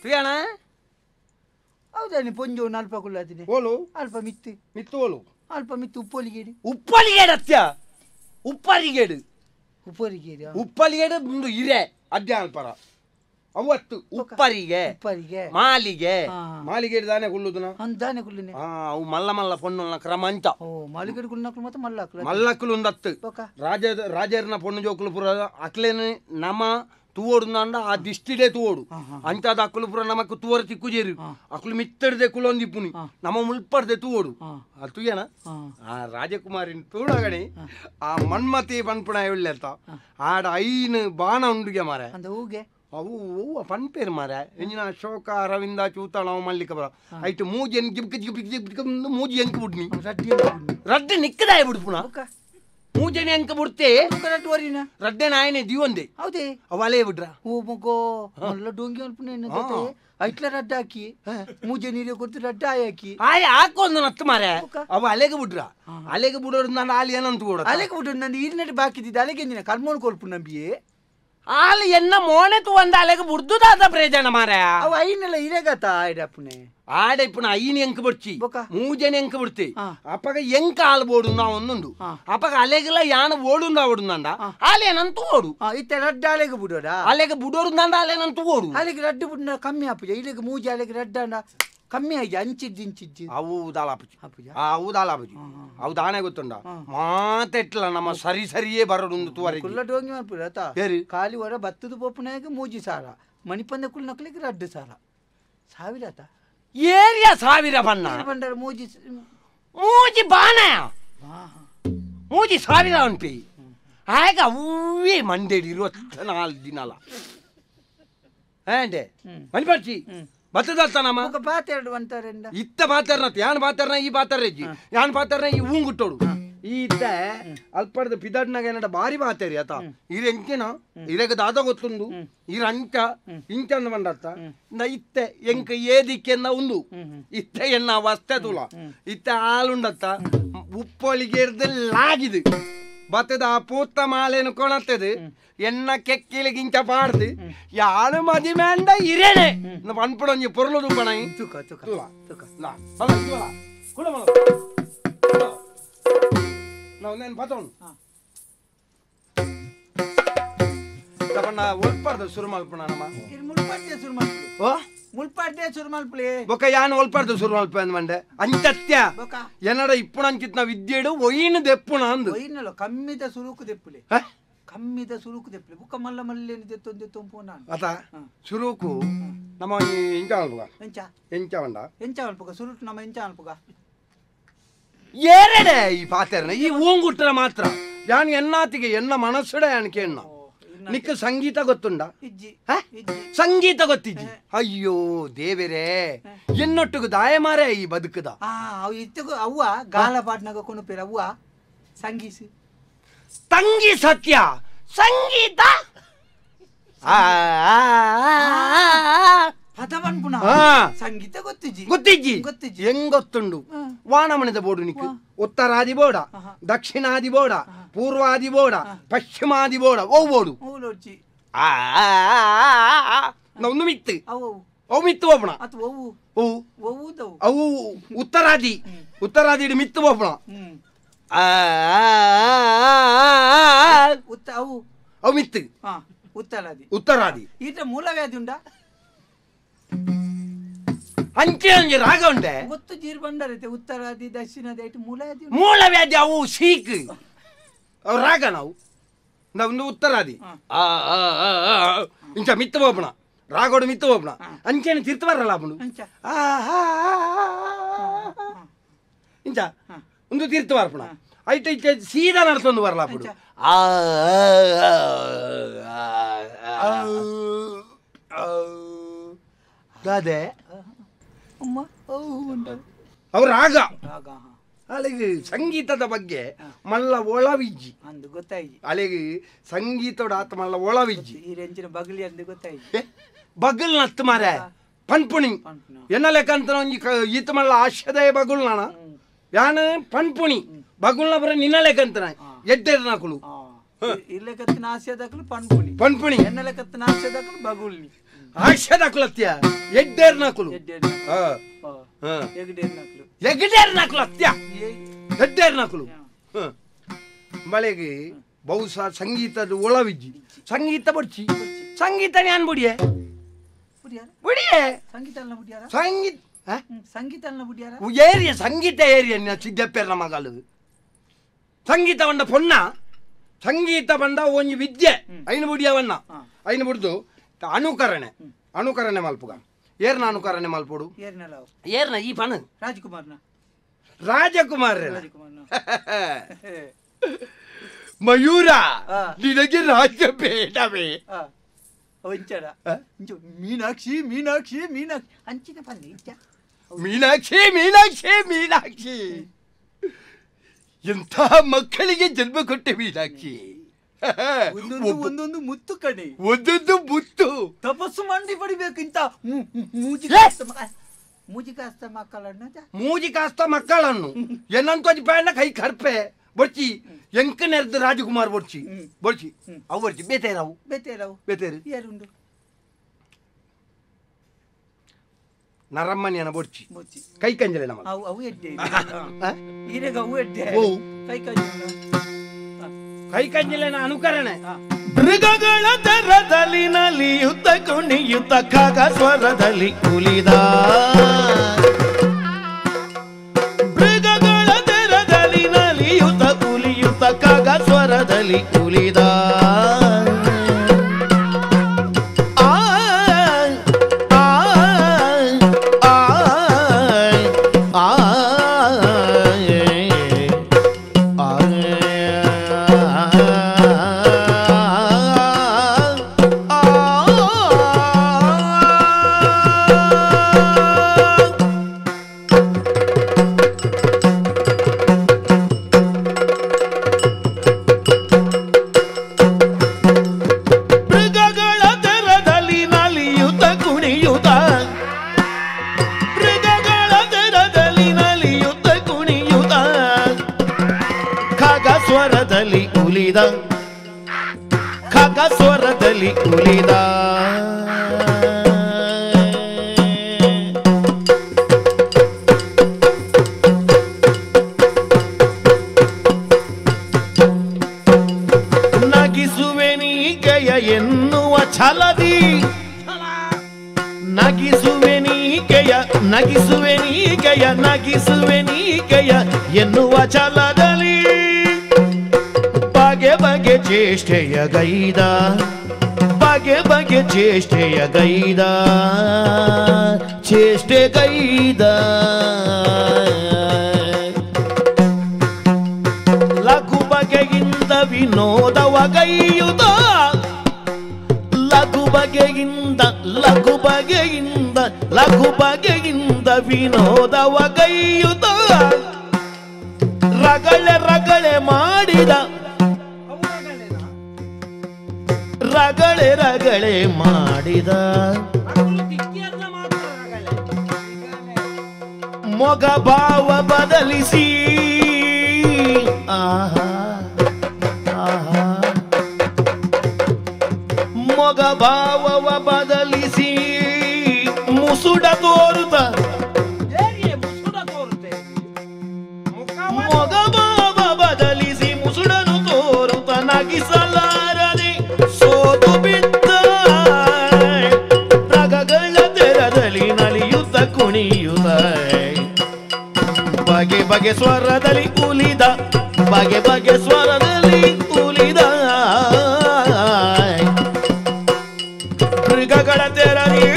ತುಯಣ. ಹೌದಾನೆ ಪೊಂಜೋ ಅಲ್ಪ ಕುಳ್ಳಾದಿನಿ ಓಲು ಅಲ್ಪ ಮಿತ್ತು ಮಿತ್ತು ಓಲು ಅಲ್ಪ ಮಿತ್ತು ಉಪ್ಪೊಲಿಗೇಡು ಉಪ್ಪೊಲಿಗೇಡು ಅತ್ಯ ಉಪ್ಪರಿಗೇಡು ಉಪ್ಪರಿಗೇಡು ಉಪ್ಪಲಿಗೇಡು ಮುಂದು ಇರೆ ಅದ್ಯ ಅಲ್ಪರ ಅವತ್ತು ಉಪ್ಪರಿಗೆ ಉಪ್ಪರಿಗೆ ಮಾಲಿಗೆ ಮಾಲಿಗೇಡು ದಾನೆ ಕುಳ್ಳುದನ ಅಂದಾನೆ ಕುಳ್ಳುನೆ. ಅವು ಮಲ್ಲ ಮಲ್ಲ ಪೊಣ್ಣುನ ಕ್ರಮ ಅಂಚ. ಓ ಮಾಲಿಗೇಡು ಕುಳ್ಳುನಕ್ಲು ಮತ್ತೆ ಮಲ್ಲಕ್ಲು ಮಲ್ಲಕ್ಲು ಉಂದತ್ತು ರಾಜ ರಾಜರ್ನ ಪೊಣ್ಣು ಜೋಕುಲು ಪುರ ಅಕ್ಲೇನು ನಮ ತೂವೋಡು ಆ ದಿಷ್ಟಿಡೇ ತೂವೋಡು ಅಂಚಾದ ಅಕ್ಕಲು ಪುರ ನಮಕ್ ತೂವರ ತಿಕ್ಕುಜೇರು ಅಕ್ಲು ಮಿತ್ತಡ್ದೆ ಕುಲೊಂದಿಪ್ಪುನಿ ನಮ ಮುಲ್ಪಡ್ದೆ ತೂವೋಡು ಅದು ತುಯ್ಯಣ. ಆ ರಾಜಕುಮಾರಿನ ತೂಡಗಣಿ ಆ ಮನ್ಮತಿ ಪನ್ಪುಣ ಇಳ್ಳೆತ್ತ ಆಡ ಐನು ಬಾಣ ಉಂಡುಗೆ ಮಾರೆ ಅವು ಹೂವು ಪನ್ಪೇರು ಮಾರೆ ಎಂಜಿನ ಅಶೋಕ ಅರವಿಂದ ಚೂತಾಳ ಮಲ್ಲಿಕ ಬರ ಐಟು ಮೂಜಿ ಎನ್ ಗಿಬ್ಕ ಜಿಬ್ಕ ಜಿಬ್ಕ ಮೂಜಿ ಎಂಕ್ ಬಿಡ್ನಿ ರಡ್ಡೆ ನಿಕ್ಕದಾಯ ಬಿಡ್ಪುಣ ಮೂಜನೆ ಅಂಕ ಬಿಡ್ತೆ ರಡ್ಡೆ ನಾಯನೆ ದಿವಂದೆ. ಹೌದೇ ಅವ ಅಲೇ ಬಿಡ್ರ ಓ ಮಗೋ ಮಲ್ಲ ಡೊಂಗಿ ಅನ್ಪುನೆ ಐಟ್ಲ ರಡ್ಡ ಹಾಕಿ ಮೂಜೆ ನೀರು ಕೊಡ್ತು ರಡ್ಡ ಹಾಕಿ ಆಯ್ ಹಾಕೊಂದು ನತ್ತು ಮಾರೆ ಅವ ಅಲೆಗೆ ಬಿಡ್ರ ಅಲೆಗೆ ಬಿಡೋರು ನಾನು ಆಲಿ ಏನಂತ ಕೊಡ ಅಲೆಗೆ ಬಿಡ್ರು ನಾನು ಈರಿನಟ್ಟು ಬಾಕಿದ್ದಿದ್ದೆ ಅಲೆಗೆ ಎಂಜಿನ ಕರ್ಮೋನ್ ಕೊಲ್ಪು ನಂಬಿಯೇ ಆಲ್ ಎನ್ನ ಮೋನೆ ತೂವಂದ ಅಲೆಗೆ ಬುಡ್ದುದಾದ ಪ್ರಯೋಜನ ಮಾರೆ ಅವ ಐನೆಲ್ಲ ಇರೇಗತ ಆಯ್ಡಪ್ಪನೆ ಆಡೆಪ್ಪನ ಐನ್ ಎಂಕ್ ಬಿಡ್ಚಿ ಮೂಜನೆ ಎಂಕ್ ಬಿಡ್ತಿ ಅಪ್ಪಗ ಎಂಕ ಆಲ್ ಬೋಡು ನಾವು ಒಂದೊಂದು ಅಪ್ಪಗ ಅಲೆಗೆಲ್ಲ ಯಾನ ಓಡುಂದ ಓಡುಂದ ಆಲೇನಂತ ಓಡು ಇತ್ತೆ ರಡ್ಡ ಅಲೆಗೆ ಬಿಡೋಡ ಅಲೆಗೆ ಬಿಡೋರುಂದ ಅಲೇನಂತ ಓಡು ಅಲೆಗೆ ರಡ್ಡು ಬಿಡ್ನ ಕಮ್ಮಿ ಆಪುಜ ಇಲ್ಲಿಗೆ ಮೂಜೆ ಅಲೆಗೆ ರಡ್ಡಂಡ ಕಮ್ಮಿ ಆಗಿ ಅಂಚಿದ್ದು ಇಂಚಿದ್ದು ಅವು ದಾಲಾಪುಜಿ ಅವು ದಾಲಾಪುಜಿ ಅವು ದಾನೆ ಗೊತ್ತುಂಡ ಮಾತೆಟ್ಲ ನಮ್ಮ ಸರಿ ಸರಿಯೇ ಬರೋಡುಂದು ತೂವರೆ ಕುಲ್ಲ ಡೋಂಗಿ ಮನ್ಪುರ ಆತ ಖಾಲಿ ಹೊರ ಬತ್ತದ ಪೋಪುನಾಗ ಮೂಜಿ ಸಾರ ಮಣಿಪಂದ ಕುಲ್ ನಕ್ಲಿಗೆ ರಡ್ಡು ಸಾರ ಸಾವಿರ ಆತ ಏರಿಯಾ ಸಾವಿರ ಬಣ್ಣ ಬಂಡಾರ ಮೂಜಿ ಮೂಜಿ ಬಾಣ ಮೂಜಿ ಸಾವಿರ ಅನ್ಪಿ ಆಗ ಅವೇ ಮಂಡೇಡಿ 24 ದಿನಲ ಏಂಡೆ ಮಣಿಪರ್ಚಿ ಬತ್ತದತ್ತನಮ್ಮ ಬಾತೆರಡು ಅಂತಾರೆಂಡ ಇತ್ತ ಬಾತರ್ನ ಯಾನ್ ಬಾತರ್ನ ಈ ಬಾತರ್ರೆಜ್ಜಿ ಯಾನ್ ಬಾತರ್ನ ಈ ಊಂಗುಟ್ಟೋಡು ಈ ಇತ್ತ ಅಲ್ಪಡ್ದ ಪಿದಡ್ನಾಗ ಏನಡ ಬಾರಿ ಬಾತೇರಿ ಆತ ಇರ ಎಂಕೆನ ಇರಗ ದಾದ ಗೊತ್ತುಂಡು ಇರ ಅಂಚ ಇಂಚ ಅಂದ ಬಂಡತ್ತ ಇತ್ತೆ ಎಂಕ ಏದಿಕ್ಕೆನ್ನ ಉಂದು ಇತ್ತೆ ಎನ್ನ ವಸ್ತೆ ತುಲ ಇತ್ತೆ ಹಾಲುಂಡತ್ತ ಉಪ್ಪೊಳಿಗೆ ಲಾಗಿದೆ ಬತ್ತದ ಆ ಪೂತ್ತ ಮಾಲೇನು ಕೊಣತ್ತದು ಎನ್ನ ಕೆಕ್ಕಿಲಿಗಿಂಚ ಪಾಡ್ದು ಯಾಳು ಮದಿಮೇಂಡ ಇರೇನೆ ಪನ್ಪುಡೊಂಜಿ ಪೊರ್ಲು ದುಪ್ಪಣ ತುಕ ತುಕ ತುಕ ನಾವು నేను ಪತೋಣು ತಪಣ್ಣ ಒಲ್ಪಾರ್ದ ಶುರು ಮಲ್ಪುಣ ನಮ್ಮ ಮುಲ್ಪಾಡ್ದೆ ಶುರು ಮಲ್ಪುಲೆ ಓ ಮುಲ್ಪಾಡ್ದೆ ಶುರು ಮಲ್ಪುಲೆ ಬೊಕ ಯಾನ್ ಒಲ್ಪಾರ್ದ ಶುರು ಮಲ್ಪೆ ಅಂದ್ ಮಂಡೆ ಅಂಚತ್ಯ ಎನ್ನಡ ಇಪ್ಪುಣಂಚಿತ್ನ ವಿದ್ಯೆಡು ಒಯ್ಯಿನ ದೆಪ್ಪುಣ ಅಂದು ಒಯ್ಯಿನಲ್ಲ ಕಮ್ಮಿದ ಸುರುಕು ದೆಪ್ಪುಲೆ ಕಮ್ಮಿದ ಸುರುಕು ದೆಪ್ಪುಲೆ ಬೊಕ ಮಲ್ಲ ಮಲ್ಲೇನು ದೆತ್ತೊಂದು ದೆತ್ತೊಂದು ನಾನು ಅತ ಸುರುಕು ನಮ್ಮ ಇಂಚ ಮಲ್ಪುಗ ಎಂಚ ಎಂಚ ಮಂಡ ಎಂಚ ಮಲ್ಪುಗ ಸುರುಟು ನಮ್ಮ ಎಂಚ ಮಲ್ಪುಗ ಏರಡೆ ಈ ಪಾತೆರನ ಈ ಊಂಗುಟ್ಟರ ಮಾತ್ರ ಯಾನ್ ಎನ್ನಾತಿಗೆ ಎನ್ನ ಮನಸ್ಸುಡ ಯಾನಕ್ಕೆ ಎಣ್ಣ ನಿಕ್ಕ ಸಂಗೀತ ಗೊತ್ತುಂಡ ಸಂಗೀತ ಗೊತ್ತಿಜ್ಜಿ ಅಯ್ಯೋ ದೇವರೇ ಎನ್ನೊಟ್ಟಿಗೆ ದಾಯ ಮಾರೇ ಈ ಬದುಕದ ಅವ್ವ ಗಾಲ ಪಾಟ್ನಾಗ ಕೊನುಪೇರ ಅವ್ವ ಸಂಗೀಸ ತಂಗಿ ಸತ್ಯ ಸಂಗೀತ ಸಂಗೀತ ಗೊತ್ತಿಜ್ಜಿ ಗೊತ್ತಿಜ್ಜಿ ಗೊತ್ತಿಜ್ಜಿ ಹೆಂಗ್ ಗೊತ್ತುಂಡು ವಾನಮಣಿದ ಬೋಡು ನಿಕ್ಕು ಉತ್ತರಾದಿ ಬೋಡ ದಕ್ಷಿಣಾದಿ ಬೋಡ ಪೂರ್ವಾದಿ ಬೋಡ ಪಶ್ಚಿಮಾದಿ ಬೋಡ ಓ ಬೋಡು ಒಂದು ಮಿತ್ತು ಅವು ಮಿತ್ತು ಹೋಗೋಣ ಅವು ಉತ್ತರಾದಿ ಉತ್ತರಾದಿ ಮಿತ್ತು ಹೋಗೋಣ ಅವು ಮಿತ್ತು ಉತ್ತರಾದಿ ಉತ್ತರಾದಿ ಈತ ಮೂಲವ್ಯಾಧಿ ಉಂಡಾ ಅಂಚೆ ಒಂಜಿ ರಾಗ ಉಂಡೆ ಗೊತ್ತು ಜೀರ್ ಬಂಡರೈತೆ ಉತ್ತರಾದಿ ದಕ್ಷಿಣಾದಿ ಐಟ್ ಮೂಲವ್ಯಾಧಿ ಮೂಲವ್ಯಾಧಿ ಅವು ಸೀಕ್ ಅವು ರಾಗ ನಾವು ಒಂದು ಉತ್ತರಾದಿ ಆ ಇಂಚ ಮಿತ್ತ ಹೋಗೋಣ ರಾಗೋಡು ಮಿತ್ತ ಹೋಗೋಣ ಅಂಚೆನೆ ತಿರ್ತು ಬರಲ್ಲ ಅಪ್ಪನು ಇಂಚ ಒಂದು ತೀರ್ಥ ಬರ್ಪಣ ಐಟ ಇಚ್ಚ ಸೀದಾ ನಡ್ತೊಂದು ಬರಲ್ಲ ಅಪ್ಪಡು ಆ ದಾದೆ ಅಮ್ಮ ಓ ಉಂಟು ಅವು ರಾಗ ಅಲ್ಲಿಗೆ ಸಂಗೀತದ ಬಗ್ಗೆ ಮಲ್ಲ ಒಳವಿಜ್ಜಿ ಅಂದು ಗೊತ್ತಾಯಿ ಅಲ್ಲಿಗೆ ಸಂಗೀತದ ಆತ ಮಲ್ಲ ಒಳವಿಜ್ಜಿ ಈ ರೆಂಚಿನ ಬಗಲಿ ಅಂದು ಗೊತ್ತಾಯಿ ಬಗಲ್ ನತ್ತು ಮಾರೆ ಪನ್ಪುಣಿ ಎನ್ನ ಲೆಕ್ಕಂತ ಒಂಜಿ ಈತ ಮಲ್ಲ ಆಶದಯ ಬಗುಲ್ ನಾನ ಯಾನ ಪನ್ಪುಣಿ ಬಗುಲ್ನ ಬರ ನಿನ್ನ ಲೆಕ್ಕಂತನ ಎಡ್ಡೆರ್ ನಾಕುಲು ಇಲ್ಲಕತ್ತಿನ ಆಶಯದಾಕಲು ಪನ್ಪುಣಿ ಪನ್ಪುಣಿ ಎನ್ನ ಲೆಕ್ಕತ್ತಿನ ಆಶಯದಾಕಲು ಬಗುಲ್ನಿ ಆಶಯದಾಕುಲತ್ಯ ಎಡ್ಡೆರ್ ನಾಕುಲು ಎಗ್ಡೇರ್ ನಾಕುಲು ಅತ್ಯ ಎಡ್ಡೇರ್ ನಾಕುಲು ಬಳೆಗೆ ಬಹುಶಃ ಸಂಗೀತದ ಒಳವಿಜ್ಜಿ ಸಂಗೀತ ಬಡ್ಚಿ ಸಂಗೀತ ನಾನು ಬುಡಿಯೆ ಬುಡಿಯೆ ಸಂಗೀತ ಸಂಗೀತ ಸಂಗೀತ ಏರಿಯ ಸಂಗೀತ ಏರಿಯ ಸಿದ್ದಪ್ಪೇರ್ನ ಮಗಲು ಸಂಗೀತ ಬಂಡ ಪೊನ್ನ ಸಂಗೀತ ಬಂಡ ಒಂಜಿ ವಿದ್ಯೆ ಐನು ಬುಡಿಯವನ್ನ ಐನು ಬುಡ್ದು ಅನುಕರಣೆ ಅನುಕರಣೆ ಮಲ್ಪುಗ ಏರ್ನ ಅನುಕರಣೆ ಮಲ್ಪೋಡು ಏರ್ನ ಈ ಪಣ ರಾಜಕುಮಾರ್ನ ರಾಜಕುಮಾರ್ ಮಯೂರ ನಿನಗೆ ರಾಜ್ಯ ಬೇಡವೇ ಮೀನಾಕ್ಷಿ ಮೀನಾಕ್ಷಿ ಮೀನಾಕ್ಷಿ ಅಂಚಿನ ಪನ್ನಿ ಮೀನಾಕ್ಷಿ ಮೀನಾಕ್ಷಿ ಮೀನಾಕ್ಷಿ ಎಂಥ ಮಕ್ಕಳಿಗೆ ಜನ್ಮ ಕೊಟ್ಟೆ ಮೀನಾಕ್ಷಿ ಒಂದೊಂದು ಮುತ್ತು ಕಣೆ ಒಂದೊಂದು ಮುತ್ತು ತಪಸ್ಸು ಮಾಡಿ ಪಡಿಬೇಕು ಇಂತ ಮೂಜಿ ಕಾಸ್ತ ಮಕ್ಕಳನ್ನು ಮೂಜಿ ಕಾಸ್ತ ಮಕ್ಕಳನ್ನು ಏನಂತ ಪ್ಯಾಣ ಕೈ ಕರ್ಪೆ ಬೊರ್ಚಿ ಎಂಕ ನೆರೆದು ರಾಜಕುಮಾರ್ ಬೊರ್ಚಿ ಬೊರ್ಚಿ ಅವು ಬೊರ್ಚಿ ಬೇತೇರವು ಬೇತೇರವು ಬೇತೇರು ಯಾರುಂಡು ನರಮ್ಮನಿಯನ ಬೊರ್ಚಿ ಕೈ ಕಂಜಲೆ ನಮ್ಮ ಅವು ಅವು ಎಡ್ಡೆ ಈರೆಗ ಅವು ಎಡ್ಡೆ ಕೈ ಕಂಜಲ ಕೈ ಕಂಜಲೆನ ಅನುಕರಣೆ ಮೃಗಗಳ ದರದಲ್ಲಿ ನಲಿಯುತ್ತ ಕುಣಿಯುತ್ತ ಖಗ ಸ್ವರದಲ್ಲಿ ಉಲಿದ ಮೃಗಗಳ ದರದಲ್ಲಿ ನಲಿಯುತ್ತ ಉಲಿಯುತ್ತ ಖಗ ಸ್ವರದಲ್ಲಿ ಉಲಿದ ಆ ಆ ಆ ಆ ಸ್ವರದಲ್ಲಿ ಉಲಿದ ಖಗ ಸ್ವರದಲ್ಲಿ ಉಲಿದ ನಗಿಸುವೆ ನೀಕೆಯ ಎನ್ನುವ ಛಲದಿ ನಗಿಸುವೆ ನೀಕೆಯ ನಗಿಸುವೆ ನೀಕೆಯ ನಗಿಸುವೆ ನೀಕೆಯ ಎನ್ನುವ ಛಲದಲ್ಲಿ ಬಗೆ ಬಗೆ ಚೇಷ್ಟೆಯ ಗೈದ ಬಗೆ ಬಗೆ ಚೇಷ್ಟೆಯ ಗೈದ ಚೇಷ್ಟೆ ಗೈದ ಲಘು ಬಗೆಯಿಂದ ವಿನೋದವ ಗೈಯುದ ಲಘು ಬಗೆಯಿಂದ ಲಘು ಬಗೆಯಿಂದ ಲಘು ಬಗೆಯಿಂದ ವಿನೋದವ ಗೈಯುದ ರಗಳೆ ರಗಳೆ ಮಾಡಿದ ರಗಳೆ ರಗಳೆ ಮಾಡಿದ ಮೊಗ ಭಾವ ಬದಲಿಸಿ ಆಹಾ ಆಹಾ ಮೊಗ ಭಾವವ ಬದಲಿಸಿ ಮುಸುಡ ತೋರುತ್ತ ಮೊಗ ಭಾವ ಬದಲಿಸಿ ಮುಸುಡನು ತೋರುತ್ತ ನಗಿಸಲಾರದೆ ಸೋತು ಬಿದ್ದ ರಗಗಳ ತೆರದಲ್ಲಿ ನಲಿಯುತ್ತ ಕುಣಿಯುತ್ತ ಬಗೆ ಬಗೆ ಸ್ವರದಲ್ಲಿ ಉಲಿದ ಬಗೆ ಬಗೆ ಸ್ವರದಲ್ಲಿ ಉಲಿದ ಮೃಗಗಳ ತೆರಲಿ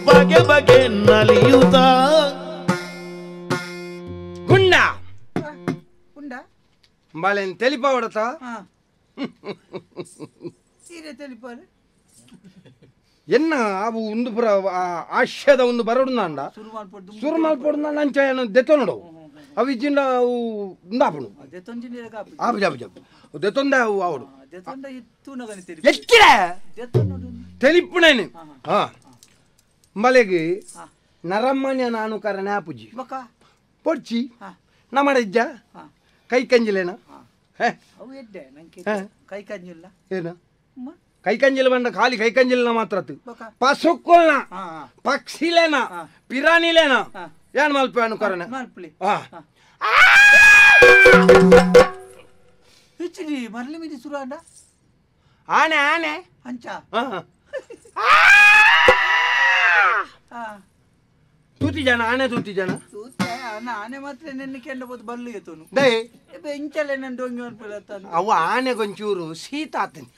ಬಗೆ ಬಗೆ ನಲಿಯುತ್ತ ಗುಂಡ ಬಾಳೆನ್ ತೆಲಿಪಾವಡತ ಸೀರೆ ತೆಲಿಪಾರೆ ಎನ್ನ ಅವು ಒಂದು ಪುರ ಆಶ್ಯದ ಒಂದು ಬರೋಡು ಸುರು ಮಲ್ಪೊಡು ಅಂಚ ದೆತ್ತೊನಡು ಅವು ಇಜ್ಜಿಂಡ ಅವು ಉಂದಾಪುಂಡು ಆಪುಜಿ ಆಪುಜಿ ದೆತ್ತೊಂದೆ ಅವು ಅವಡು ಎಕ್ಕಿರೆ ತೆಲಿಪುಣೇನು ಹಾಂ ಮಲೆಗೆ ನರಮ್ಮನೆ ನಾನು ಕರನೆ ಆಪುಜಿ ಪೊಡ್ಚಿ ನಮ್ಮಡ ಇಜ್ಜ ಕೈ ಕಂಜಿಲೇನ ಕೈ ಕಂಜಿಲ್ಲ ಏನ ಕೈ ಕಂಜಿಲ ಬಂದ ಖಾಲಿ ಕೈ ಕಂಜಿಲ್ನ ಮಾತ್ರ ಪಸುಕ್ಕುಲ್ನ ಪಕ್ಷಿಲೇನ ಪಿರಾಣಿಲೇನ ಏನ್ ಮಲ್ಪೆ ಅನುಕರಣೆ ಹೆಚ್ಚಿಡಿ ಮರಳಿ ಮಿದಿ ಸುರಾಂಡ ಆನೆ ಆನೆ ಅಂಚ ತೂತಿ ಜನ ಆನೆ ತೂತಿ ಜನ ಆನೆ ಮಾತ್ರ ನೆನ್ನೆ ಕೆಂಡಬೋದು ಬಲ್ಲು ಎತ್ತೋನು ಇಂಚಲೆ ನನ್ನ ಡೊಂಗಿ ಅನ್ಪುಲ ಅವು ಆನೆಗೊಂಚೂರು ಶೀತ ಆತನಿ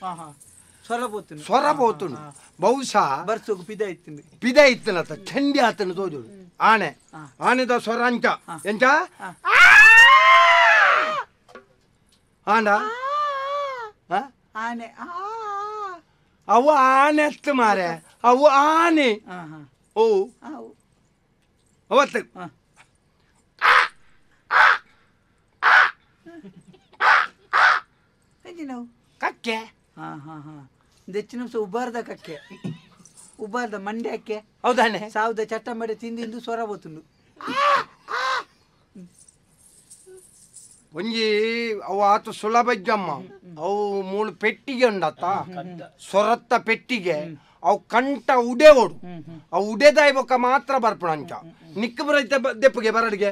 ಸ್ವರ ಪೋತುಂಡು ಸ್ವರ ಪೋತುಂಡು ಬಹುಶಃ ಬರ್ಸೋಗು ಪಿದ ಇತ್ತು ಪಿದ ಇತ್ತನತ್ತ ಚಂಡಿ ಆತನ ತೋಜುಡು ಆನೆ ಆನೆದ ಸ್ವರ ಅಂಚ ಎಂಚ ಆಂಡ ಆನೆ ಅವು ಆನೆ ಅತ್ತು ಮಾರೆ ಅವು ಆನೆ ಓ ಅವತ್ತು ಕಕ್ಕೆ ಹಾಂ ಹಾಂ ಹಾಂ ದೆಚ್ಚಿನ ಉಬ್ಬಾರ್ದ ಕಕ್ಕೆ ಉಬ್ಬಾರ್ದ ಮಂಡ್ಯಕ್ಕೆ ಹೌದಾನೆ ಸಾವಿರದ ಚಟ್ಟ ಮಾಡಿ ತಿಂದಿಂದು ಸ್ವರ ಬೋತುಂಡು ಒಂಜಿ ಅವು ಆತು ಸುಲಭಜ್ಜಮ್ಮ ಅವು ಮೂಳು ಪೆಟ್ಟಿಗೆ ಉಂಡತ್ತ ಸೊರತ್ತ ಪೆಟ್ಟಿಗೆ ಅವು ಕಂಠ ಉಡೆ ಓಡು ಅವು ಉಡೆದಾಯ್ ಬೊಕ್ಕ ಮಾತ್ರ ಬರ್ಪುಣ ಅಂಚ ನಿಕ್ಕ ಬರೈತೆ ದೆಪ್ಪುಗೆ ಬರಡಿಗೆ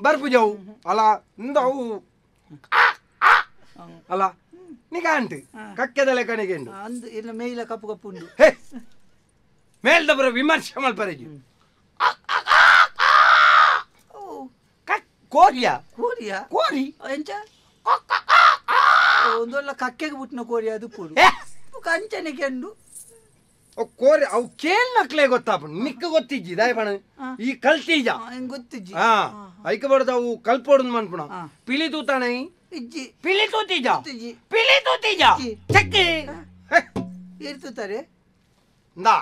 ಬರ್ಪುಜಿ ಅವು ಅಲ್ಲ ಇಂದ ಅವು ಅಲ್ಲ ನಿಗಾಂಟು ಕಕ್ಕೆದಲೆ ಕಣಿಗೆ ಅಂದು ಇಲ್ಲ ಮೇಲ ಕಪ್ಪು ಕಪ್ಪು ಉಂಡು ಹೇ ಮೇಲ್ದಬರ ವಿಮರ್ಶೆ ಮಲ್ಪರೇಜಿ ಕೋರಿಯ ಕೋರಿಯ ಕೋರಿ ಎಂಚ ಒಂದೊಲ್ಲ ಕಕ್ಕೆಗೆ ಬಿಟ್ಟಿನ ಕೋರಿ ಅದು ಪೂರು ಕಂಚನೆ ಕೆಂಡು ಕೋರಿ ಅವು ಕೇಳ್ನಕ್ಲೆ ಗೊತ್ತಾಪ ನಿಕ್ಕ ಗೊತ್ತಿಜ್ಜಿ ದಾಯಪಣ ಈ ಕಲ್ತೀಜ ಗೊತ್ತಿಜ್ಜಿ ಹಾ ಐಕ ಬಡ್ದ ಅವು ಕಲ್ಪೋಡು ಮನ್ಪುಣ ಪಿಲಿ ತೂತಾನೆ ಇಜ್ಜಿ ಪಿಲಿ ತೂತೀಜ ಪಿಲಿ ತೂತೀಜ ಚಕ್ಕಿ ಇರ್ತುತ್ತಾರೆ ಇಂದಾ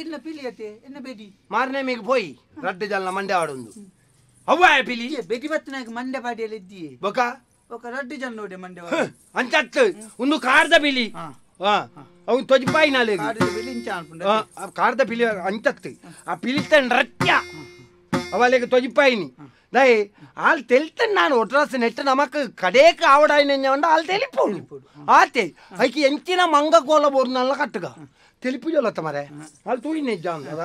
ಇನ್ನ ಪಿಲಿಯತೆ ಎನ್ನ ಬೇಡಿ ಮಾರನೇ ಮೇಗ್ ಪೋಯಿ ರಡ್ಡು ಜನ ಮಂಡೆ ಆಡೊಂದು ಅವ್ವ ಪಿಲಿ ಬೆಡಿ ಬತ್ತಿನಾಗ ಮಂಡೆ ಬಾಡಿಯಲ್ಲಿ ಇದ್ದೀ ಬೊಕ ಬೊಕ ರಡ್ಡು ಜನ ನೋಡಿ ಮಂಡೆ ಅಂಚತ್ತು ಒಂದು ಕಾರ್ದ ಪಿಲಿ ಅವು ತೊಜಿಪಾಯಿ ನಾಳೆ ಕಾರ್ದ ಪಿಲಿ ಅಂಚತ್ತು ಆ ಪಿಲಿತನ್ ರಟ್ಯ ಅವಳಿಗೆ ತೊಜಿಪಾಯಿನಿ ದೈ ಆಲ್ ತೆಲ್ತನ್ ನಾನು ಒಟ್ರಾಸ ನೆಟ್ಟ ನಮಕ್ ಕಡೇಕ್ ಆವಡಾಯಿನ ಆಲ್ ತೆಲಿಪೋಡು ಆತೆ ಐಕಿ ಎಂಚಿನ ಮಂಗ ಕೋಲ ಬೋರ್ನಲ್ಲ ಕಟ್ಟುಗ ತೆಲಿಪು ಜೊಲತ್ತ ಮರೆ ಅಲ್ಲಿ ತೂಯಿನ ಇಜ್ಜ ಅಂದದ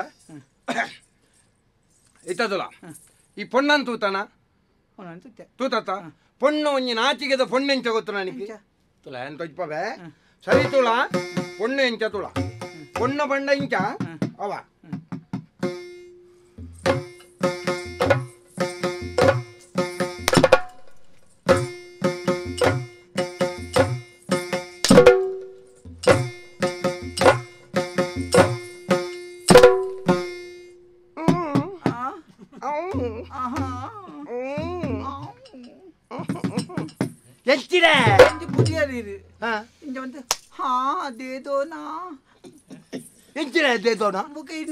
ಇತ್ತದಲ್ಲ ಈ ಪೊಣ್ಣನ್ ತೂತನ ತೂತತ್ತ ಪೊಣ್ಣು ಒಂಜಿ ನಾಚಿಗೆದ ಪೊಣ್ಣು ಎಂಚ ಗೊತ್ತು ನನಗೆ ತುಲ ಏನು ತೊಜ್ಪವೆ ಸರಿ ತುಳ ಪೊಣ್ಣು ಎಂಚ ತುಳ ಪೊಣ್ಣು ಬಂಡ ಇಂಚ ಅವ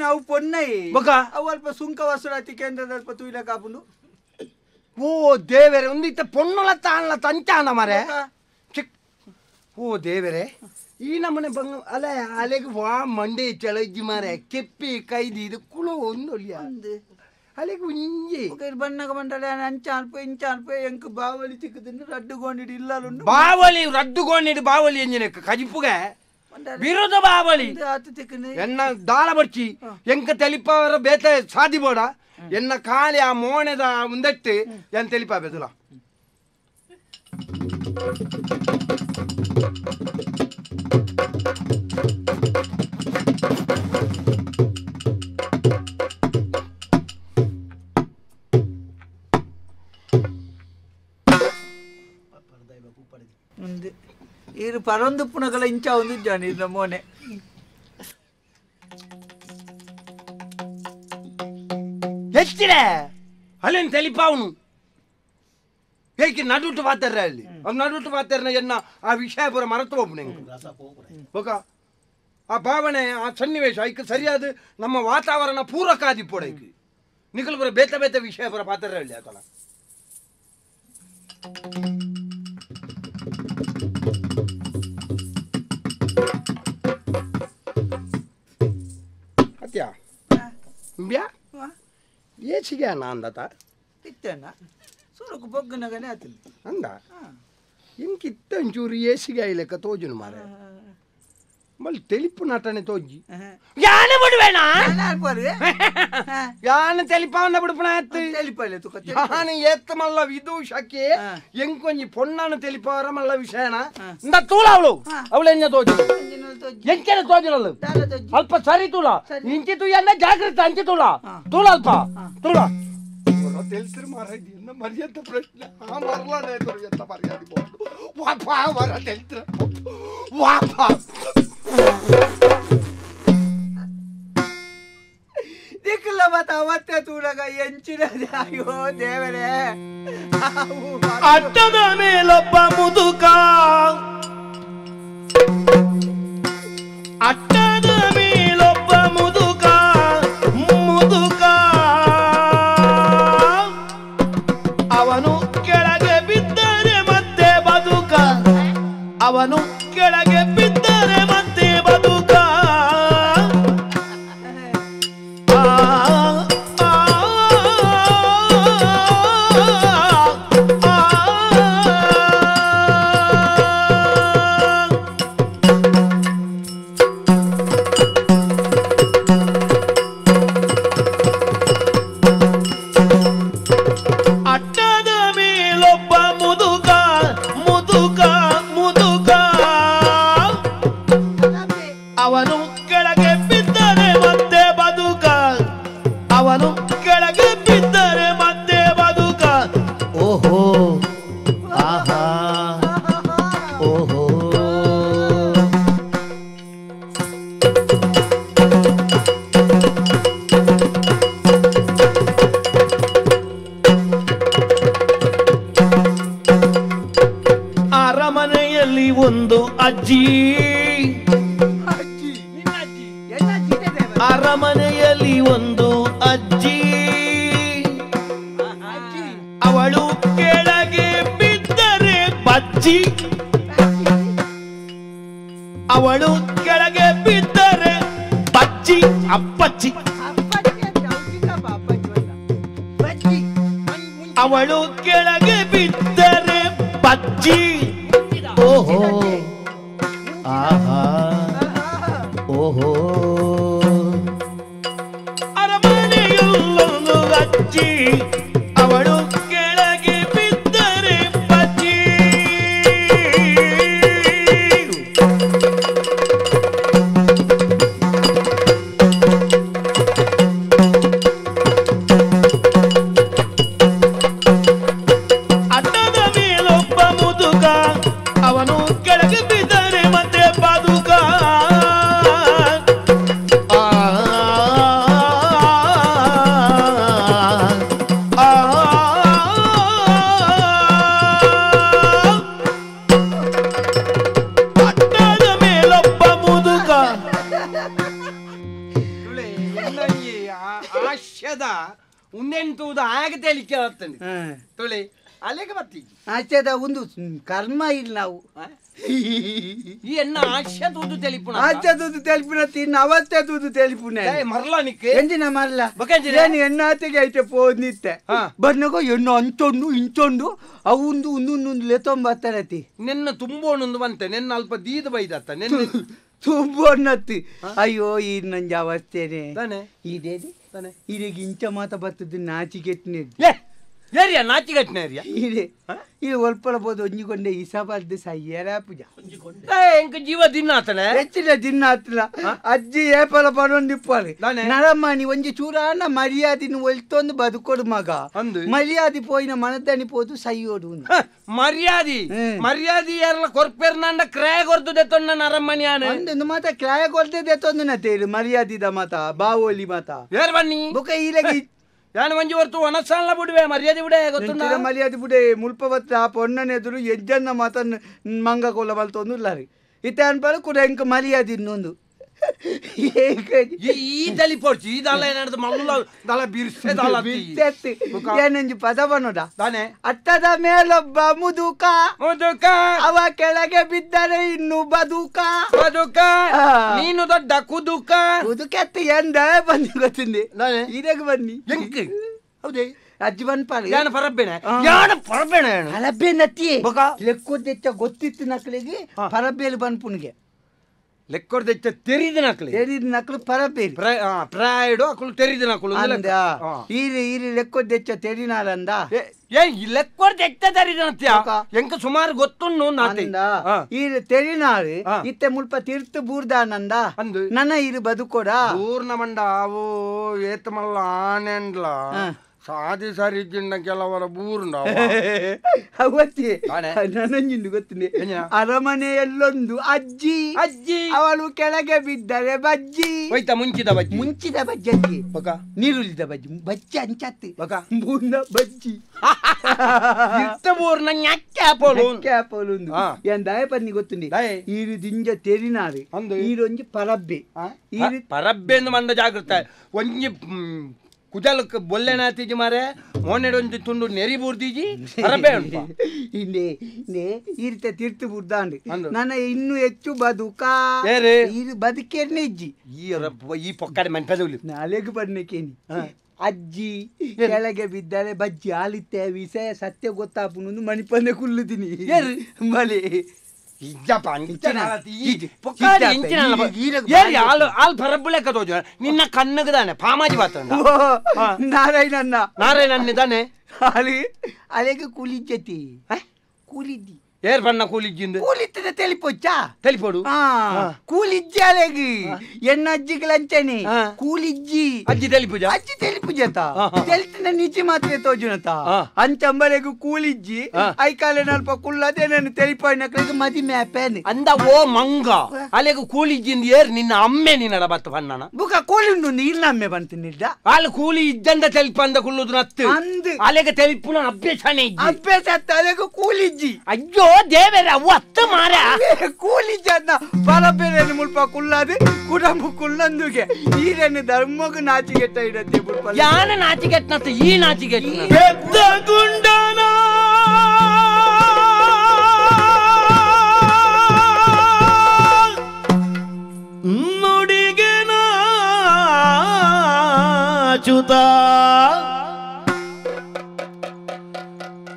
ನಾವು ಪೊನ್ನೈ ಅಲ್ಪ ಸುಂಕ ವಸೂಲಾತಿ ಕೇಂದ್ರದ ಅಲ್ಪ ತೂಯಿಲ ಕಾಪುಂಡು ಓ ದೇವರೇ ಒಂದಿತ್ತ ಪೊಣ್ಣುಲ ತಾನ್ಲ ತಂಚಾನ ಮರೆ ಚಿಕ್ ಓ ದೇವರೇ ಈ ನಮ್ಮನೆ ಬಂಗ ಅಲ್ಲ ಅಲೆಗೆ ವಾ ಮಂಡೆ ಚಳಜ್ಜಿ ಮಾರೆ ಕೆಪ್ಪಿ ಕೈದಿ ಇದು ಕುಳು ಒಂದು ಅಲೆಗೆ ಒಂಜಿ ಬಣ್ಣಗ ಬಂಡಲೆ ಅಂಚ ಅಲ್ಪ ಇಂಚ ಅಲ್ಪ ಎಂಕ್ ಬಾವಲಿ ಚಿಕ್ಕದಿಂದ ರಡ್ಡುಗೊಂಡಿಡು ಇಲ್ಲ ಬಾವಲಿ ರಡ್ಡುಗೊಂಡಿಡು ಬಾವಲಿ ಎಂಜಿನ ಕಜಿಪುಗೆ ವಿರುದ್ಧ ಬಾವಲಿ ಎನ್ನ ದಾಳ ಬಡ್ಚಿ ಎಂಕ ತೆಲಿಪವರ ಬೇತ ಸಾದಿ ಬೋಡ ಎನ್ನ ಖಾಲಿ ಆ ಮೋಣೆದ ಮುಂದಟ್ಟು ಎನ್ ತೆಲಿಪ ಬೇದುಲ ಇರು ಪರೊಂದುಪ್ಪುನಗಲ ಇಂಚ ಒಂದು ಜಾನಿ ಮೋನೆ ಹೆಚ್ಚಿರೆ ಅಲ್ಲೇನು ತೆಲಿಪಾವನು ಏಕೆ ನಡುಟು ಪಾತಾರ ಅಲ್ಲಿ ಅವ್ನು ನಡುಟು ಪಾತಾರನ ಎನ್ನ ಆ ವಿಷಯ ಪೂರ ಮರೆತು ಹೋಗ್ಬು ನಿಂಗೆ ಬೊಕ ಆ ಭಾವನೆ ಆ ಸನ್ನಿವೇಶ ಐಕ್ ಸರಿಯಾದ ನಮ್ಮ ವಾತಾವರಣ ಪೂರಕ ಆದಿಪ್ಪೋಡ ಐಕ್ ನಿಖಲ್ ಪೂರ ಬೇತ ಬೇತ ವಿಷಯ ಪೂರ ಪಾತಾರ ಅಲ್ಲಿ ಆತನ ಅತ್ಯಾ ಬ್ಯಾ ಏಚಿಗೆ ಅಣ್ಣ ಅಂದತ ಇತ್ತಣ್ಣ ಸುರುಕು ಬೊಗ್ಗನಗನೇ ಆತಿಲ್ಲ ಅಂದ ಇಂಕಿತ್ತ ಒಂಚೂರು ಏಸಿಗೆ ಆಯ್ಲೆಕ್ಕ ತೋಜುನು ಮಾರೆ ಮಲ್ ತೆಲಿಪು ನಟನೆ ತೋಜಿ ಯಾನೆ ಬಿಡುವೇಣ ಯಾನೆ ತೆಲಿಪಾವನ್ನ ಬಿಡುಪಣ ಯಾನೆ ಏತ್ತ ಮಲ್ಲ ವಿದೂಷಕ್ಕೆ ಎಂಕೊಂಜಿ ಪೊಣ್ಣನ ತೆಲಿಪಾವರ ಮಲ್ಲ ವಿಷಯನ ಇಂದ ತೂಲ ಅವಳು ಅವಳು ಎಂಜ ತೋಜು ಎಂಕೆನ ತೋಜುನಲ್ಲು ಅಲ್ಪ ಸರಿ ತೂಲ ಇಂಚಿ ತೂಯನ್ನ ಜಾಗೃತ ಅಂಚಿ ತೂಲ ತೂಲ ಅಲ್ಪ ತೂಲ తెలుసు మారాయి ఎన్న మర్యాద ప్రశ్న ఆ మరలానే ఎంత మర్యాద వాపా వర తెలుసు వాపా ದಿಕ್ಕಲ್ಲ ಮತ್ತ ಅವತ್ತೆ ತೂಡಗ ಎಂಚಿನ ಅಯ್ಯೋ ದೇವರೇ ಅಟ್ಟದ ಮೇಲೊಬ್ಬ ಮುದುಕ ಅಟ್ಟದ ಮೇಲೊಬ್ಬ ಮುದುಕ ಮುದುಕ ಅವನು ಕೆಳಗೆ ಬಿದ್ದರೆ ಮತ್ತೆ ಬದುಕ ಅವನು ಕೆಳಗೆ ಬಿದ್ದರೆ ಮತ್ತೆ ಬದುಕ ಅಟ್ಟದ ಮೇಲೊಬ್ಬ ಮುದುಕ ಮುದುಕ ಮುದುಕ ಅವನು ಕೆಳಗೆ ಬಿದ್ದರೆ ಮತ್ತೆ ಬದುಕ ಅವನು ಕೆಳಗೆ ಬಿದ್ದರೆ ಮತ್ತೆ ಬದುಕ ಓಹೋ ಆಹಾ ಓಹೋ ಅರಮನೆಯಲ್ಲಿ ಒಂದು ಅಜ್ಜಿ ಅರಮನೆಯಲ್ಲಿ ಒಂದು ಅಜ್ಜಿ ಅವಳು ಕೆಳಗೆ ಬಿದ್ದರೆ ಬಜ್ಜಿ ಅವಳು ಕೆಳಗೆ ಬಿದ್ದರೆ ಬಜ್ಜಿ ಅಪ್ಪಚ್ಚಿ ಅವಳು ಕೆಳಗೆ ಬಿದ್ದರೆ ಬಜ್ಜಿ ಓಹೋ ಆಹಾ ಓಹೋ ಅರಮನೆಯಲ್ಲೊಂದು ಅಜ್ಜಿ ಅವಳು ಕೆಳಗೆ ಬಿದ್ದರೆ ಬಜ್ಜಿ ಅಡ್ಡದ ಮೇಲೊಬ್ಬ ಮುದುಕ ಅವನು ಕೆಳಗೆ ಬಿದ್ದರೆ ಮತ್ತೆ ಬದುಕ ಆ ಆ ಅಡ್ಡದ ಮೇಲೊಬ್ಬ ಮುದುಕ ಆಶ್ಯದ ಉಂದೆಂತುವುದು ಆಗ ತೇಲಿಕ್ಕೆ ಆಗ್ತದೆ ತುಳಿ ಅಲ್ಲಿಗೆ ಬರ್ತೀವಿ ಆಚೆದ ಒಂದು ಕರ್ಮ ಇಲ್ಲ ನಾವು ಈ ಎನ್ನ ಆಶ್ಯ ತೂದು ತೆಲಿಪುಣ ಆಚೆ ತೂದು ತೆಲಿಪುನ ತಿನ್ನ ಅವತ್ತೆ ತೂದು ತೆಲಿಪುನ ಮರಲ ನಿಕ್ಕೆ ಎಂಜಿನ ಮರಲ ಏನು ಎಣ್ಣಾತೆಗೆ ಐತೆ ಪೋದ್ ನಿತ್ತೆ ಬರ್ನಗೋ ಎಣ್ಣು ಅಂಚೊಂಡು ಇಂಚೊಂಡು ಅವು ಒಂದು ಒಂದೊಂದು ಲೆತ್ತೊಂಬತ್ತರತಿ ನಿನ್ನ ತುಂಬೋಣೊಂದು ಬಂತೆ ನಿನ್ನ ಅಲ್ಪ ದೀದ ಬೈದತ್ತ ನಿನ್ನ ತುಂಬೋಣತ್ತಿ ಅಯ್ಯೋ ಈ ನಂಜ ಅವಸ್ಥೆನೆ ಇದೇನೆ ಇದೇ ಇಂಚ ಮಾತ ಬರ್ತದೆ ನಾಚಿಕೆಟ್ನೆ ಏರಿಯಾ ನಾಚಿಗಟ್ನೆ ಏರಿಯಾ ಇದೆ ಇದು ಒಲ್ಪಳಬೋದು ಒಂಜಿಕೊಂಡೆ ಇಸಬಾರ್ದು ಸಯ್ಯರ ಪೂಜಾ ಎಂಕ ಜೀವ ದಿನ ಆತನೆ ಹೆಚ್ಚಿನ ದಿನ ಆತನ ಅಜ್ಜಿ ಏಪಲ ಪಡೊಂದಿಪ್ಪಾರೆ ನರಮಾಣಿ ಒಂಜಿ ಚೂರಾನ ಮರ್ಯಾದಿನ ಒಲ್ತೊಂದು ಬದುಕೊಡು ಮಗ ಮರ್ಯಾದಿ ಪೋಯಿನ ಮನದನಿ ಪೋದು ಸೈಯೋಡು ಮರ್ಯಾದಿ ಮರ್ಯಾದಿ ಯಾರಲ್ಲ ಕೊರ್ಪೆರ್ನಾಂಡ ಕ್ರಯ ಕೊರ್ತದೆ ತೊಂಡ ನರಮಣಿ ಆನೆ ಒಂದು ಮಾತ ಕ್ರಯ ಕೊರ್ತದೆ ತೊಂದು ನತೇರು ಮರ್ಯಾದಿದ ಮಾತ ಬಾವೋಲಿ ಮಾತ ಯಾರು ಬನ್ನಿ ಬೊಕ ಈಲಗಿ ಯಾನು ಒಂಜಿ ಹೊರ್ತು ಒಣಸಾಲ ಬಿಡುವೆ ಮರ್ಯಾದೆ ಬಿಡೆ ಗೊತ್ತುಂಡ ಮರ್ಯಾದೆ ಬಿಡೆ ಮುಲ್ಪ ಬತ್ತ ಆ ಪೊಣ್ಣನ ಎದುರು ಎಜ್ಜನ್ನ ಮಾತನ್ನು ಮಂಗ ಕೋಲ ಬಲ್ತೊಂದು ಇಲ್ಲಾರಿ ಇತ್ತೆ ಅನ್ಪಾಲ ಕೂಡ ಎಂಕ ಮರ್ಯಾದೆ ಇನ್ನೊಂದು ಈ ತಲಿ ಪೋಡ್ಚಿ ಈ ದಲ ಏನಾಡ್ದು ಮಲ್ಲ ದಲ ಬಿರ್ಸೆ ದಲ ಬಿರ್ಸೆ ಏನಂಜಿ ಪದ ಬನ್ನೋದ ತಾನೆ ಅತ್ತದ ಮೇಲೊಬ್ಬ ಮುದುಕ ಮುದುಕ ಅವ ಕೆಳಗೆ ಬಿದ್ದರೆ ಇನ್ನು ಬದುಕ ಬದುಕ ನೀನು ದೊಡ್ಡ ಕುದುಕ ಕುದುಕತ್ತು ಎಂದ ಬನ್ನಿ ಗೊತ್ತಿಂದೆ ಇದಾಗ ಬನ್ನಿ ಎಂಕ್ ಹೌದೇ ಅಜ್ಜಿ ಬನ್ಪಾಲ ಯಾನ ಪರಬ್ಬೇನೆ ಯಾನ ಪರಬ್ಬೇನೆ ಪರಬ್ಬೆ ನತ್ತಿ ಲೆಕ್ಕೋದೆಚ್ಚ ಗೊತ್ತಿತ್ತು ನಕ್ಳಿಗೆ ಪರಬ್ಬೇಲಿ ಬನ್ಪುನಿಗೆ ಲೆಕ್ಕೊರ್ದೆಚ್ಚ ತೆರಿದ ನಕ್ಳು ತೆರಿದ ನಕ್ಳು ಪರಬೇರಿ ಪ್ರಾಯಡು ಅಕುಲು ತೆರಿದ ನಕ್ಳು ಅಂದ ಈರಿ ಈರಿ ಲೆಕ್ಕೊರ್ದೆಚ್ಚ ತೆರಿನಾರಂದ ಏ ಲೆಕ್ಕೊರ್ದೆಚ್ಚ ತೆರಿದ ನತ್ಯ ಎಂಕ ಸುಮಾರು ಗೊತ್ತುಂಡು ನಾತೆ ಈರು ತೆರಿನಾರು ಇತ್ತೆ ಮುಲ್ಪ ತೀರ್ತು ಬೂರ್ದಾನಂದ ನನ್ನ ಇರು ಬದುಕೊಡ ಬೂರ್ನ ಮಂಡ ಅವು ಏತಮಲ್ಲ ಆನೆಂಡ್ಲ ಸಾದಿ ಸರಿ ಜಿಂಡ ಕೆಲವರ ಬೂರ್ನ ಅವತ್ತಿ ನನಂಜಿಂದು ಗೊತ್ತಿದೆ ಅರಮನೆಯಲ್ಲೊಂದು ಅಜ್ಜಿ ಅಜ್ಜಿ ಅವಳು ಕೆಳಗೆ ಬಿದ್ದರೆ ಬಜ್ಜಿ ಹೋಯ್ತಾ ಮುಂಚಿದ ಬಜ್ಜಿ ಮುಂಚಿದ ಬಜ್ಜಿ ಅಜ್ಜಿ ನೀರುಳಿದ ಬಜ್ಜಿ ಬಜ್ಜಿ ಅಂಚತ್ತಿ ಬೂರ್ನ ಬಜ್ಜಿ ಬೂರ್ನ ಕ್ಯಾಪೋಲು ಕ್ಯಾಪೋಲು ಏನ್ ದಾಯ ಪನ್ನಿ ಗೊತ್ತುಂಡಿ ಈರು ದಿಂಜ ತೆರಿನಾರು ಈರೊಂಜಿ ಪರಬ್ಬೆ ಈರು ಪರಬ್ಬೆ ಎಂದು ಮಂದ ಜಾಗೃತ ಒಂಜಿ ಕುಜಲಕ್ಕೆ ಬೊಲ್ಲೆನಾತಿಜಿ ಮಾರೆ ಮೋನೆಡೊಂಜಿ ತುಂಡು ನೆರಿ ಬೂರ್ದಿಜಿ ಪರಬ್ಬೆ ಉಂಟು ಇನ್ನೇ ನೇ ಈ ರೀತಿ ತೀರ್ತು ಬುರ್ದಾಂಡು ನನ್ನ ಇನ್ನೂ ಹೆಚ್ಚು ಬದುಕ ಇದು ಬದುಕೇನೆ ಇಜ್ಜಿ ಈ ಪೊಕ್ಕಡೆ ಮನ್ಪದೌಲಿ ನಾಳೆಗೆ ಬರ್ನೇಕೇನಿ ಅಜ್ಜಿ ಕೆಳಗೆ ಬಿದ್ದರೆ ಬಜ್ಜಿ ಆಲಿತ್ತೆ ವಿಷಯ ಸತ್ಯ ಗೊತ್ತಾಪುನೊಂದು ಮಣಿಪಂದೆ ಕುಲ್ಲುದಿನಿ ಮಲೆ ನಿನ್ನ ಕಣ್ಣಗದಾನೆ ಪಾಮಾಜಿ ಬಾತ ನಾರಾಯಣನ್ನ ನಾರಾಯಣನ್ನೇ ಅಲ್ಲಿ ಅಲೆಗೆ ಕೂಲಿಜ್ಜತಿ ಕೂಲಿದ್ದಿ ಏರ್ ಬಣ್ಣ ಕೂಲಿಜ್ಜಿಂದ ಕೂಲಿತ್ತದ ತೆಲಿಪೊಚ್ಚ ತೆಲಿಪೊಡು ಕೂಲಿಜ್ಜಿ ಅಲೆಗೆ ಎನ್ನ ಅಜ್ಜಿಗೆ ಲಂಚನೆ ಕೂಲಿಜ್ಜಿ ಅಜ್ಜಿ ತೆಲಿಪುಜ ಅಜ್ಜಿ ತೆಲಿಪುಜತ ತೆಲಿತಿನ ನಿಜಿ ಮಾತ್ರ ತೋಜುನತ ಅಂಚಂಬಲೆಗು ಕೂಲಿಜ್ಜಿ ಐಕಾಲೆ ನಲ್ಪ ಕುಲ್ಲದೆ ನಾನು ತೆಲಿಪಾಯಿನ ಮದಿ ಮ್ಯಾಪೇನೆ ಅಂದ ಓ ಮಂಗ ಅಲೆಗು ಕೂಲಿಜ್ಜಿಂದ ಏರ್ ನಿನ್ನ ಅಮ್ಮೆ ನಿನ್ನಡ ಬತ್ತ ಬಣ್ಣನ ಬುಕ ಕೂಲಿ ಉಂಡು ಇಲ್ಲ ಅಮ್ಮೆ ಬಂತು ನಿಡ್ಡ ಅಲ್ಲಿ ಕೂಲಿ ಇದ್ದಂದ ತೆಲಿಪಂದ ಕುಲ್ಲುದು ನತ್ತು ಅಂದ್ ಅಲೆಗೆ ತೆಲಿಪುನ ಅಭ್ಯಾಸನೇ ಅಭ್ಯಾಸ ಅಲೆಗು ಕೂಲಿಜ್ಜಿ ಅಯ್ಯೋ ದೇವರ ಒತ್ತ ಮಾರ ಕೂಲಿ ಜನ ಪರಬೇರೆ ಮುಲ್ಪ ಕುಲ್ಲಾದೆ ಕುಡಂಬ ಕುಲ್ಲಂದುಗೆ ಈರನ್ನು ಧರ್ಮಗು ನಾಚಿಗೆಟ್ಟ ಇಡತ್ತೆ ಮುಲ್ಪ ಯಾನ ನಾಚಿಗೆಟ್ನತ್ತ ಈ ನಾಚಿಗೆಟ್ಟ ಪೆದ್ದ ಗುಂಡನ ನುಡಿಗೆ ನಾಚುತ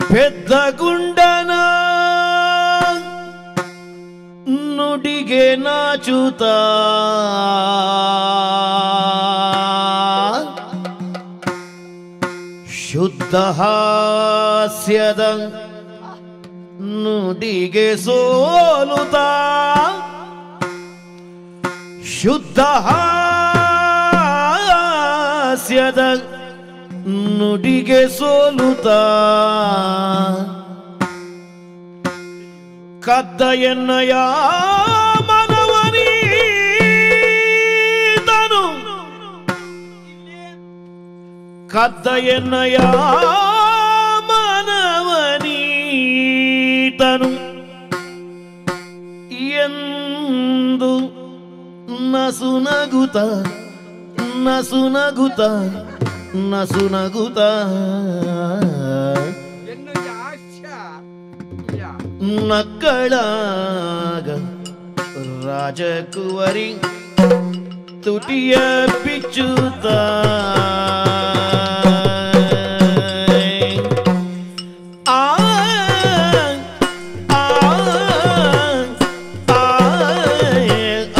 ಪೆದ್ದ ಗುಂಡನ ನುಡಿಗೆ ನಾಚುತ ಶುದ್ಧ ಹಾಸ್ಯದ ನುಡಿಗೆ ಸೋಲುತ ಶುದ್ಧ ಹಾಸ್ಯದ ನುಡಿಗೆ ಸೋಲುತ ಕದ್ದ ಎನ್ನಯ ಮನವನೀತನು ಕದ್ದ ಎನ್ನಯ ಮನವನೀತನು ಎಂದು ನಸುನಗುತ ನಸುನಗುತ ನಸುನಗುತ ನಕ್ಕಳಾಗ ರಾಜಕುವರಿ ತುಟಿಯ ಬಿಚ್ಚುತ್ತ ಆ ಆ ಆ ಆ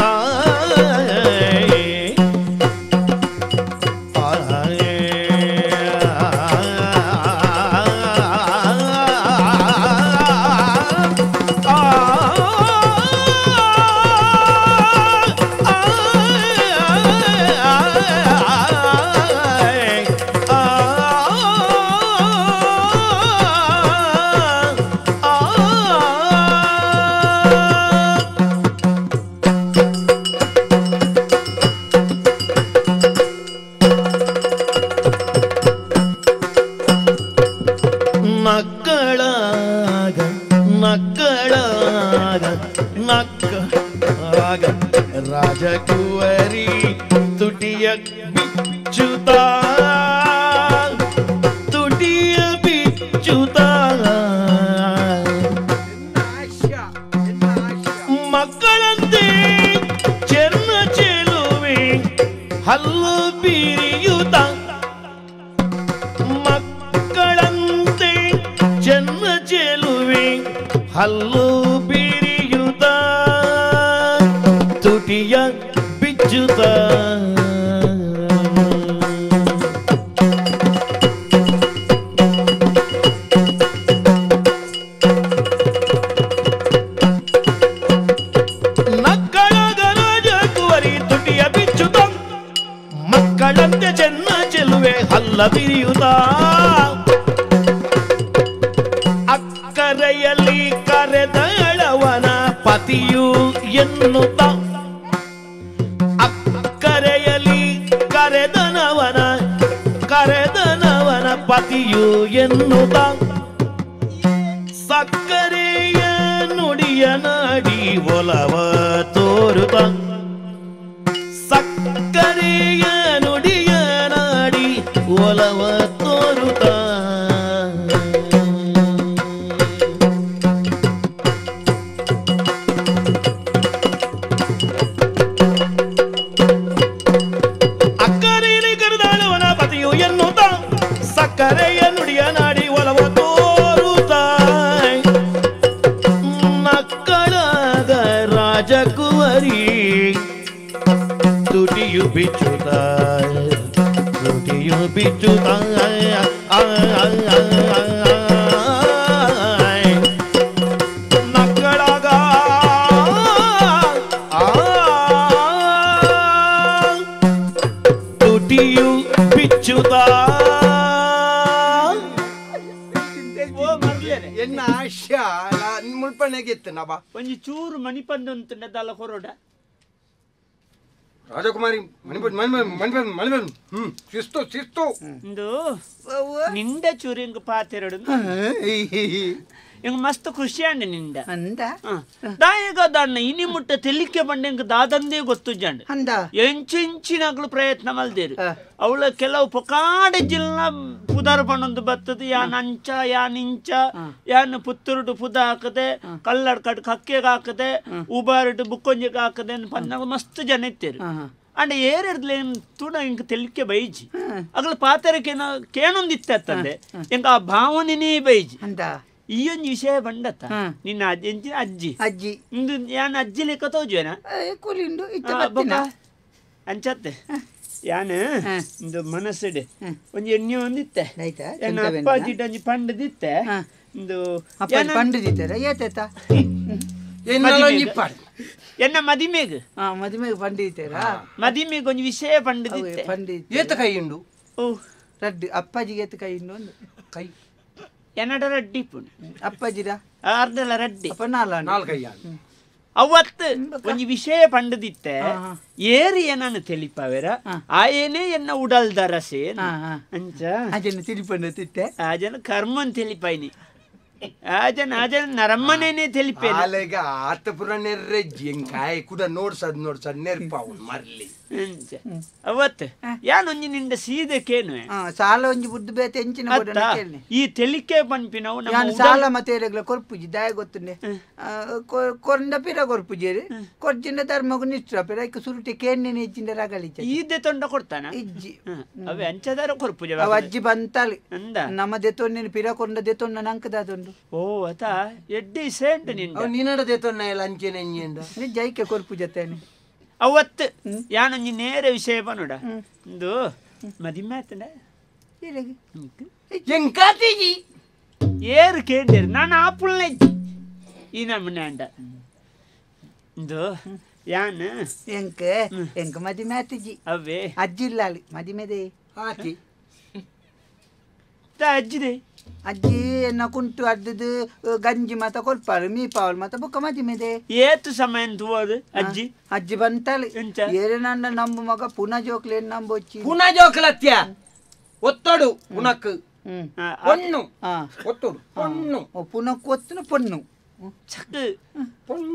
ನಕ್ಕಳಾಗ ನಕ್ಕಳಾಗ ನಕ್ಕಳಾಗ ರಾಜಕುವರಿ ತುಟಿಯ ಬಿಚ್ಚುತ್ತ ತುಟಿಯ ಬಿಚ್ಚುತ್ತ ಮಕ್ಕಳಂತೆ ಚೆನ್ನ ಚೆಲುವೆ ಹಲ್ಲು ಬಿರಿಯುತ್ತ ಮಕ್ಕಳಂತೆ ಚೆನ್ನ ಚೆಲುವೆ ಹಲ್ಲು ಬಿರಿಯುತ್ತ ತುಟಿಯ ಬಿಚ್ಚುತ್ತ ನಕ್ಕಳಾಗ ರಾಜಕುವರಿ ತುಟಿಯ ಬಿಚ್ಚುತ್ತ ಮಕ್ಕಳಂತೆ ಚೆನ್ನ ಚೆಲುವೆ ಹಲ್ಲ ಬಿರಿಯುತ್ತ ಅಕ್ಕರೆಯಲ್ಲಿ ಕರೆದಳವನ ಪತಿಯು ಎನ್ನುತ್ತ ಅಕ್ಕರೆಯಲ್ಲಿ ಕರೆದನವನ ಕರೆದನವನ ಪತಿಯು ಎನ್ನುತ್ತ ಸಕ್ಕರೆಯ ನುಡಿಯ ನಾಡಿ ಒಲವ ತೋರುತ್ತ ಸಕ್ಕರೆಯ ನುಡಿಯ ನಾಡಿ ಒಲವ ತೋರುತ್ತ ಅಕ್ಕರೆಯಲ್ಲಿ ಕರೆದಾಳವನ ಪತಿಯು ಎನ್ನುತ್ತ ಸಕ್ಕರೆಯ ನುಡಿಯ ನಾಡಿ ಒಲವ ತೋರುತ್ತ ಮಕ್ಕಳಾದ ರಾಜಕುವರಿ ತುಟಿಯು ಬಿಚ್ಚುತ್ತ ತುಟಿಯು ಬಿಚ್ಚುತ್ತ ನಕ್ಕಳಾಗ ತುಟಿಯು ಬಿಚ್ಚುತ್ತ ಎನ್ನ ಆಶಾ ಮುಲ್ಪಣೆಗಿತ್ತು ನಬ ಒಂಜಿ ಚೂರು ಮಣಿಪಂದು ಅಂತಂಡದಲ್ಲ ಹೊರಡ ರಾಜಕುಮಾರಿ ಮಣಿಪಂದು ಮಣಿಪಂದು ಮಣಿಪಂದು ಶಿಸ್ತು ಶಿಸ್ತು ಇಂದು ನಿಂದ ಚೂರು ಹಿಂಗ ಪಾತೆರಡು ಹಿಂಗ ಮಸ್ತ್ ಖುಷಿ ಅಂಡ ನಿಂದ ಅಂದ ದಾಯಗ ದಾಣ್ಣ ಇನಿ ಮುಟ್ಟ ತೆಲಿಕೆ ಬಂಡ ಹಿಂಗ ದಾದಂದೇ ಗೊತ್ತು ಜಂಡ ಅಂದ ಎಂಚೆಂಚಿನಾಗ್ಲು ಪ್ರಯತ್ನ ಮಲ್ದೇರು ಅವಳ ಕೆಲವು ಪೊಕಾಡೆ ಜಿಲ್ಲ ಪುದಾರ್ ಪಣ್ಣೊಂದು ಬತ್ತದ ಯಾನ್ ಅಂಚ ಯಾನ್ ಇಂಚ ಯಾನ್ ಪುತ್ತೂರುಡು ಪುದ ಹಾಕದೆ ಕಲ್ಲಡ್ ಕಟ್ ಕಕ್ಕೆಗೆ ಹಾಕದೆ ಉಬಾರಿಡು ಬುಕ್ಕೊಂಜಿಗೆ ಹಾಕದೆ ಪನ್ನಾಗ ಮಸ್ತ್ ಜನ ಇತ್ತೇರು ಅಂಡ ಏರೆಡ್ಲೆ ತೂಣ ಇಂಕ ತೆಲಿಕೆ ಬೈಜಿ ಅಗಲ ಪಾತೆರಕೇನ ಕೇಣೊಂದಿತ್ತಂದೆ ಇಂಕ ಆ ಭಾವನೆನೇ ಬೈಜಿ ಅಂದ ಈ ಒಂದು ವಿಷಯ ಬಂಡತ್ತ ನಿನ್ನ ಅಜ್ಜಿ ಅಜ್ಜಿ ಅಜ್ಜಿ ಇಂದು ಯಾನ್ ಅಜ್ಜಿ ಲೆಕ್ಕ ತೋಜುವೆನಾ ಕೂಲಿಂಡು ಇತ್ತ ಬತ್ತಿನ ಅಂಚತ್ತೆ ಯಾನ್ ಇಂದು ಮನಸ್ಸಿಡೆ ಒಂಜಿ ಎಣ್ಣೆ ಒಂದಿತ್ತೆ ಎನ್ನ ಅಪ್ಪಾಜಿ ಒಂಜಿ ಪಂಡದಿತ್ತೆ ಇಂದು ಪಂಡದಿತ್ತಾರೆ ಏತೇತ ಎನ್ನ ಮದಿಮೆಗ್ ಮದಿಮೆಗ್ ಪಂಡಿತ್ತೀರಾ ಮದಿಮೆಗ್ ಒಂಜಿ ವಿಷಯ ಪಂಡದಿತ್ತೆ ಪಂಡಿತ್ ಏತ ಕೈ ಉಂಡು ಓ ರಡ್ಡು ಅಪ್ಪಾಜಿಗೆ ಏತ ಕೈ ಉಂಡು ಒಂದು ಕೈ ಎನ್ನಡ ರಡ್ಡಿ ಪುಣ್ ಅಪ್ಪಾಜಿರ ಅರ್ಧಲ ರಡ್ಡಿ ಅಪ್ಪ ನಾಲ್ ನಾಲ್ಕೈ ಅವತ್ತು ಒಂಜಿ ವಿಷಯ ಪಂಡದಿತ್ತೆ ಏರಿ ಏನನ್ನು ತಿಳಿಪಾವೇರ ಆಯೇನೆ ಎನ್ನ ಉಡಲ್ದ ರಸೆ ಅಂಚ ಅಜನ ತಿಳಿಪಂಡದಿತ್ತೆ ಆಜನ ಕರ್ಮನ್ ತಿಳಿಪಾಯ್ನಿ ಆಜನ ಆಜನ ನರಮ್ಮನೇನೆ ತಿಳಿಪೆ ಆಲೆಗ ಆತಪುರ ನೆರ್ರೆ ಜಿಂಕಾಯ್ ಕೂಡ ನೋಡ್ಸದ್ ನೋಡ್ಸದ್ ನೆರ್ಪಾವು ಮರ್ಲಿ ಅಂಚ ಅವತ್ತು ಯಾನೊಂಜಿ ನಿಂಡ ಸೀದಕ್ಕೇನು ಸಾಲ ಒಂಜಿ ಬುದ್ಧಿ ಬೇತೆ ಎಂಚಿನ ಈ ತೆಲಿಕೆ ಪನ್ಪಿನವು ನಾನು ಸಾಲ ಮತ್ತೆ ಏರೆಗ್ಲ ಕೊರ್ಪುಜಿ ದಾಯ ಗೊತ್ತುಂಡೆ ಕೊರಂಡ ಪಿರ ಕೊರ್ಪುಜೇರಿ ಕೊರ್ಜಿಂಡ ಧರ್ಮಗು ನಿಷ್ಠ ಪಿರ ಇಕ್ಕ ಸುರುಟಿ ಕೇಣ್ಣೆ ಇಜ್ಜಿಂಡ ರಗಳಿ ಈದೆ ತೊಂಡ ಕೊಡ್ತಾನ ಇಜ್ಜಿ ಅವೇ ಅಂಚದಾರ ಕೊರ್ಪುಜ ಅವ ಅಜ್ಜಿ ಬಂತಾಳಿ ನಮ್ಮ ದೆತೊನ್ನೇನು ಪಿರ ಕೊಂಡ ದೆತೊನ್ನ ನಂಕದಾದೊಂಡು ಓ ಅತ ಎಡ್ಡಿ ಸೇಂಟು ನಿಂಡ ನಿನ್ನಡ ದೆತೊನ್ನ ಎಲ್ಲ ಅಂಚೆನೆ ಎಂಜಿಂಡ ಜೈಕೆ ಕೊರ್ಪುಜತ್ತೇನೆ ಅವತ್ತು ಯಾನೊಂಜಿ ನೇರ ವಿಷಯ ಪನುಡ ಇಂದು ಮದಿಮೆ ಆತಂಡ ಎಂಕಾತಿಜಿ ಏರು ಕೇಂಡೇರು ನಾನು ಆಪುಲ್ನ ಈ ನಮ್ಮನೆ ಅಂಡ ಇಂದು ಯಾನ್ ಎಂಕ ಎಂಕ ಮದಿಮೆ ಆತಿಜಿ ಅವೇ ಅಜ್ಜಿ ಇಲ್ಲ ಅಲ್ಲಿ ಮದಿಮೆದೆ ಆತಿ ಅಜ್ಜಿದೆ ಅಜ್ಜಿ ಎನ್ನ ಕುಂಟು ಅರ್ಧದು ಗಂಜಿ ಮಾತ ಕೊಲ್ಪಾಳು ಮೀಪಾವಳು ಮಾತ ಬುಕ್ಕ ಮದಿಮೆದೆ ಏತು ಸಮಯ ತೂವದು ಅಜ್ಜಿ ಅಜ್ಜಿ ಬಂತಾಳೆ ಏರೆ ನನ್ನ ನಂಬು ಮಗ ಪುನಃ ಜೋಕ್ಲೇನು ನಂಬೊಚ್ಚಿ ಪುನಃ ಜೋಕ್ಲತ್ಯ ಒತ್ತಡು ಪುನಕ್ ಪೊಣ್ಣು ಒತ್ತುಡು ಪೊಣ್ಣು ಪುನಃ ಒತ್ತುನ ಪೊಣ್ಣು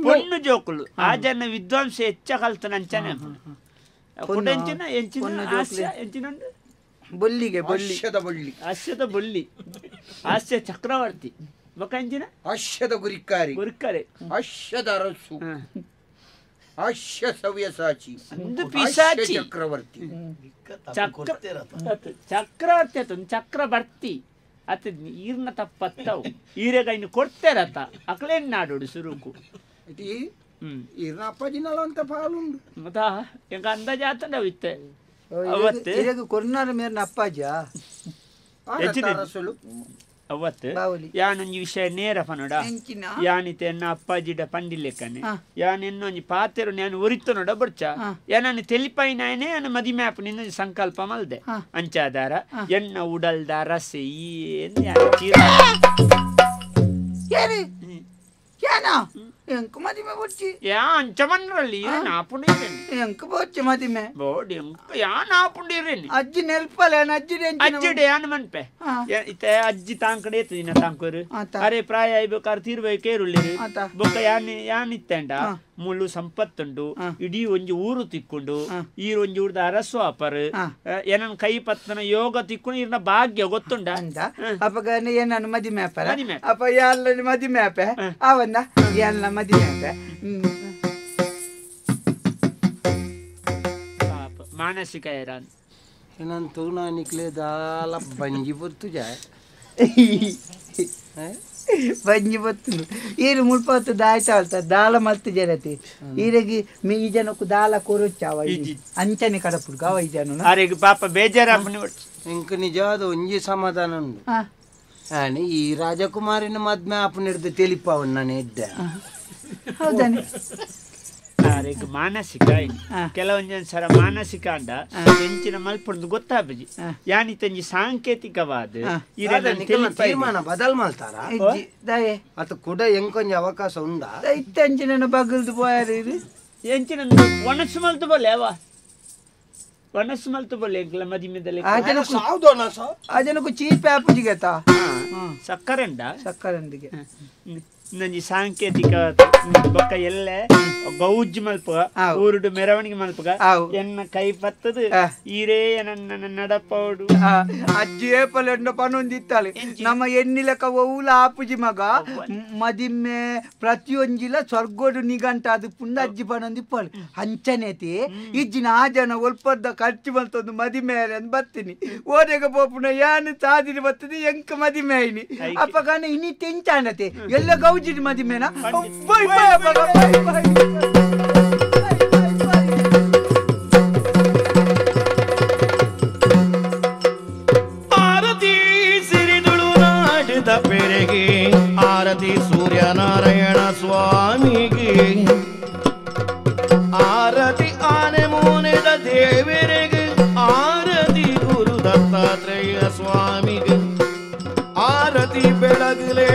ಪೊಣ್ಣು ಜೋಕುಲು ಆ ಜನ ವಿದ್ವಾಂಸ ಹೆಚ್ಚ ಕಲ್ತನ ಅಂಚನೆ ಬೊಲ್ಲಿಗೆ ಹಾಸ್ಯದ ಬೊಳ್ಳಿ ಹಾಸ್ಯದ ಬೊಳ್ಳಿ ಹಾಸ್ಯ ಚಕ್ರವರ್ತಿ ಬೊಕ್ಕ ಎಂಚಿನ ಹಾಸ್ಯದ ಗುರಿಕಾರಿ ಗುರಿಕಾರಿ ಹಾಸ್ಯದ ಅರಸು ಹಾಸ್ಯ ಸವ್ಯಸಾಚಿ ಪಿಶಾಚಿ ಚಕ್ರವರ್ತಿ ಚಕ್ರವರ್ತಿ ಆತ ಚಕ್ರವರ್ತಿ ಅತ ಈರ್ನ ತಪ್ಪತ್ತವು ಈರೆಗ ಇನ್ನು ಕೊಡ್ತೇರತ ಅಕ್ಲೇನ್ ನಾಡೋಡು ಸುರುಕು ಈರ್ನ ಅಪ್ಪಾಜಿನಲ್ಲ ಅಂತ ಪಾಲುಂಡು ಮತ್ತಾ ಎಂಗ ಅಂದಾಜಾತಂಡ ಇತ್ತೆ ಅವತ್ತು ಕೊರ್ನಾರ ಮೇರ್ನ ಅಪ್ಪಾಜ ಅವತ್ತು ಯಾನೊಂಜಿ ವಿಷಯ ನೇರ ಪನೋಡ ಯಾನಿತೆ ಎನ್ನ ಅಪ್ಪಾಜಿಡ ಪಂಡಿಲೆಕ್ಕನೆ ಯಾನ್ ಎನ್ನೊಂಜಿ ಪಾತೆರು ನಾನು ಒರಿತು ನೋಡ ಬೊಡ್ಚ ಯಾನನ್ನು ತೆಲಿಪಾಯಿನಾಯನೆ ಯಾನ ಮದಿಮೆ ಆಪು ನಿನ್ನೊಂಜಿ ಸಂಕಲ್ಪ ಮಲ್ದೆ ಅಂಚಾದಾರ ಎನ್ನ ಉಡಲ್ದ ರಸೆ ಈ ಅಜ್ಜಿ ನೆಲ್ಪಲ್ಲ ಅಜ್ಜಿಡೆ ಯಾನ್ ಮನ್ಪೆ ಇತ್ತೆ ಅಜ್ಜಿ ತಾಂಕಡೆ ಎತ್ತದಿನ ತಾಂಕೂರು ಅರೆ ಪ್ರಾಯ ಆಯ್ಬೇಕಾರೆ ತೀರ್ಬೇಕು ಏರುಳ್ಳಿರು ಬೊಕ್ಕ ಯಾನ್ ಯಾನ್ ಇತ್ತಂಡ ಮುಳ್ಳು ಸಂಪತ್ತುಂಡು ಇಡೀ ಒಂಜಿ ಊರು ತಿಕ್ಕೊಂಡು ಈರು ಒಂಜಿ ಊರ್ದ ಅರಸು ಆಪರು ಏನನ್ ಕೈ ಪತ್ತನ ಯೋಗ ತಿಕ್ಕೊಂಡು ಈರ್ನ ಭಾಗ್ಯ ಗೊತ್ತುಂಡ ಅಪಗ ಏನನ್ನು ಮದಿಮೆ ಆಪರ ಅಪ್ಪ ಯಾಲ ಮದಿಮೆ ಆಪೆ ಅವನ್ನ ಎಲ್ಲ ಮದಿಮೆ ಆಪೆ ಮಾನಸಿಕ ಏರಾನ್ ಏನನ್ ತೂನ ನಿಕ್ಲೆ ದಾಲ ಬಂಜಿ ಪೊತ್ತು ಜಾಯ್ ಬಂಜಿ ಪೊತ್ತು ಈರು ಮುಳ್ಪತ್ತು ದಾಯ್ತ ಅಲ್ತ ದಾಲ ಮಲ್ತು ಜನತೆ ಈರೆಗೆ ಮೀ ಈ ಜನಕ್ಕೂ ದಾಲ ಕೊರೊಚ್ಚಾವ ಅಂಚನೆ ಕಡಪುಡ್ಗ ಅವ ಈ ಜನ ಅರೆಗೆ ಪಾಪ ಬೇಜಾರಾಪುನಿ ಇಂಕ್ ನಿಜವಾದ ಒಂಜಿ ಸಮಾಧಾನ ಉಂಡು ಆನೆ ಈ ರಾಜಕುಮಾರಿನ ಮದ್ಮೆ ಆಪುನಿಡ್ದು ತೆಲಿಪಾವನ್ ನಾನು ಎಡ್ಡೆ ಹೌದಾನೆ ಅರೆಗ್ ಮಾನಸಿಕ ಕೆಲವೊಂಜೊಂದು ಸರ ಮಾನಸಿಕ ಅಂಡ ಎಂಚಿನ ಮಲ್ಪುಂಡು ಗೊತ್ತಾಪುಜಿ ಯಾನಿತಂಜಿ ಸಾಂಕೇತಿಕವಾದ ತೀರ್ಮಾನ ಬದಲ್ ಮಾಡ್ತಾರ ಅತ ಕೂಡ ಎಂಕೊಂಜಿ ಅವಕಾಶ ಉಂಡ ಇತ್ತಂಚಿನ ಬಗಲ್ದು ಪೋಯಾರು ಇದು ಎಂಚಿನ ಒಣಸು ಮಲ್ತು ಬೋಲೆ ಅವ ಒಣಸು ಮಲ್ತು ಬೋಲೆ ಎಂಕ್ಲ ಮದಿಮೆದಲ್ಲಿ ಆ ಜನಕ್ಕೂ ಚೀಪೆ ಆಪುಜಿಗೆತ ಸಕ್ಕರೆಂಡ ಸಕ್ಕರೆಂಡಿಗೆ ನಂಜಿ ಸಾಂಕೇತಿಕ ಬೊಕ್ಕ ಎಲ್ಲೆ ಗೌಜ್ ಮಲ್ಪ ಊರುಡು ಮೆರವಣಿಗೆ ಮಲ್ಪಗ ಎನ್ನ ಕೈ ಪತ್ತದು ಈರೇ ನನ್ನ ನಡಪೌಡು ಅಜ್ಜಿ ಏಪಲ್ ಎಂಡ ಪನೊಂದಿತ್ತಾಳೆ ನಮ್ಮ ಎನ್ನಿಲಕ ಒವ್ಲ ಆಪುಜಿ ಮಗ ಮದಿಮೆ ಪ್ರತಿಯೊಂಜಿಲ ಸ್ವರ್ಗೋಡು ನಿಗಂಟ ಅದು ಪುಂಡ ಅಜ್ಜಿ ಪನೊಂದಿಪ್ಪಾಳೆ ಅಂಚನೇತಿ ಇಜ್ಜಿನ ಆ ಜನ ಒಲ್ಪದ ಖರ್ಚು ಮಲ್ತೊಂದು ಮದಿಮೆ ಅಂತ ಬರ್ತೀನಿ ಓದೆಗ ಪೋಪುನ ಯಾನು ಸಾದಿರಿ ಬರ್ತದೆ ಎಂಕ ಮದಿಮೆ ಐನಿ ಅಪ್ಪ ಕಾಣ ಇನಿ ತೆಂಚಾಣತೆ ಎಲ್ಲ ಗೌಜಿ ಮದಿಮೆನಾ bye bye bye bye. ಆರತಿ ಸಿರಿದುಳು ನಾಡಿದ ಪೆರೆಗೆ ಆರತಿ ಸೂರ್ಯನಾರಾಯಣ ಸ್ವಾಮಿಗೆ ಆರತಿ ಆನೆ ಮೋನೆದ ದೇವರಿಗೆ ಆರತಿ ಗುರು ದತ್ತಾತ್ರೇಯ ಸ್ವಾಮಿಗೆ ಆರತಿ ಬೆಳಗಲೇ.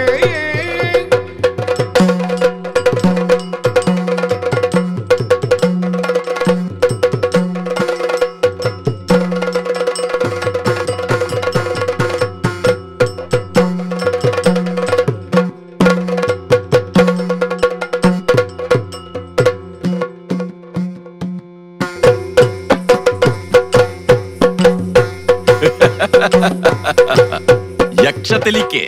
ಯಕ್ಷ ತೆಲಿಕೆ.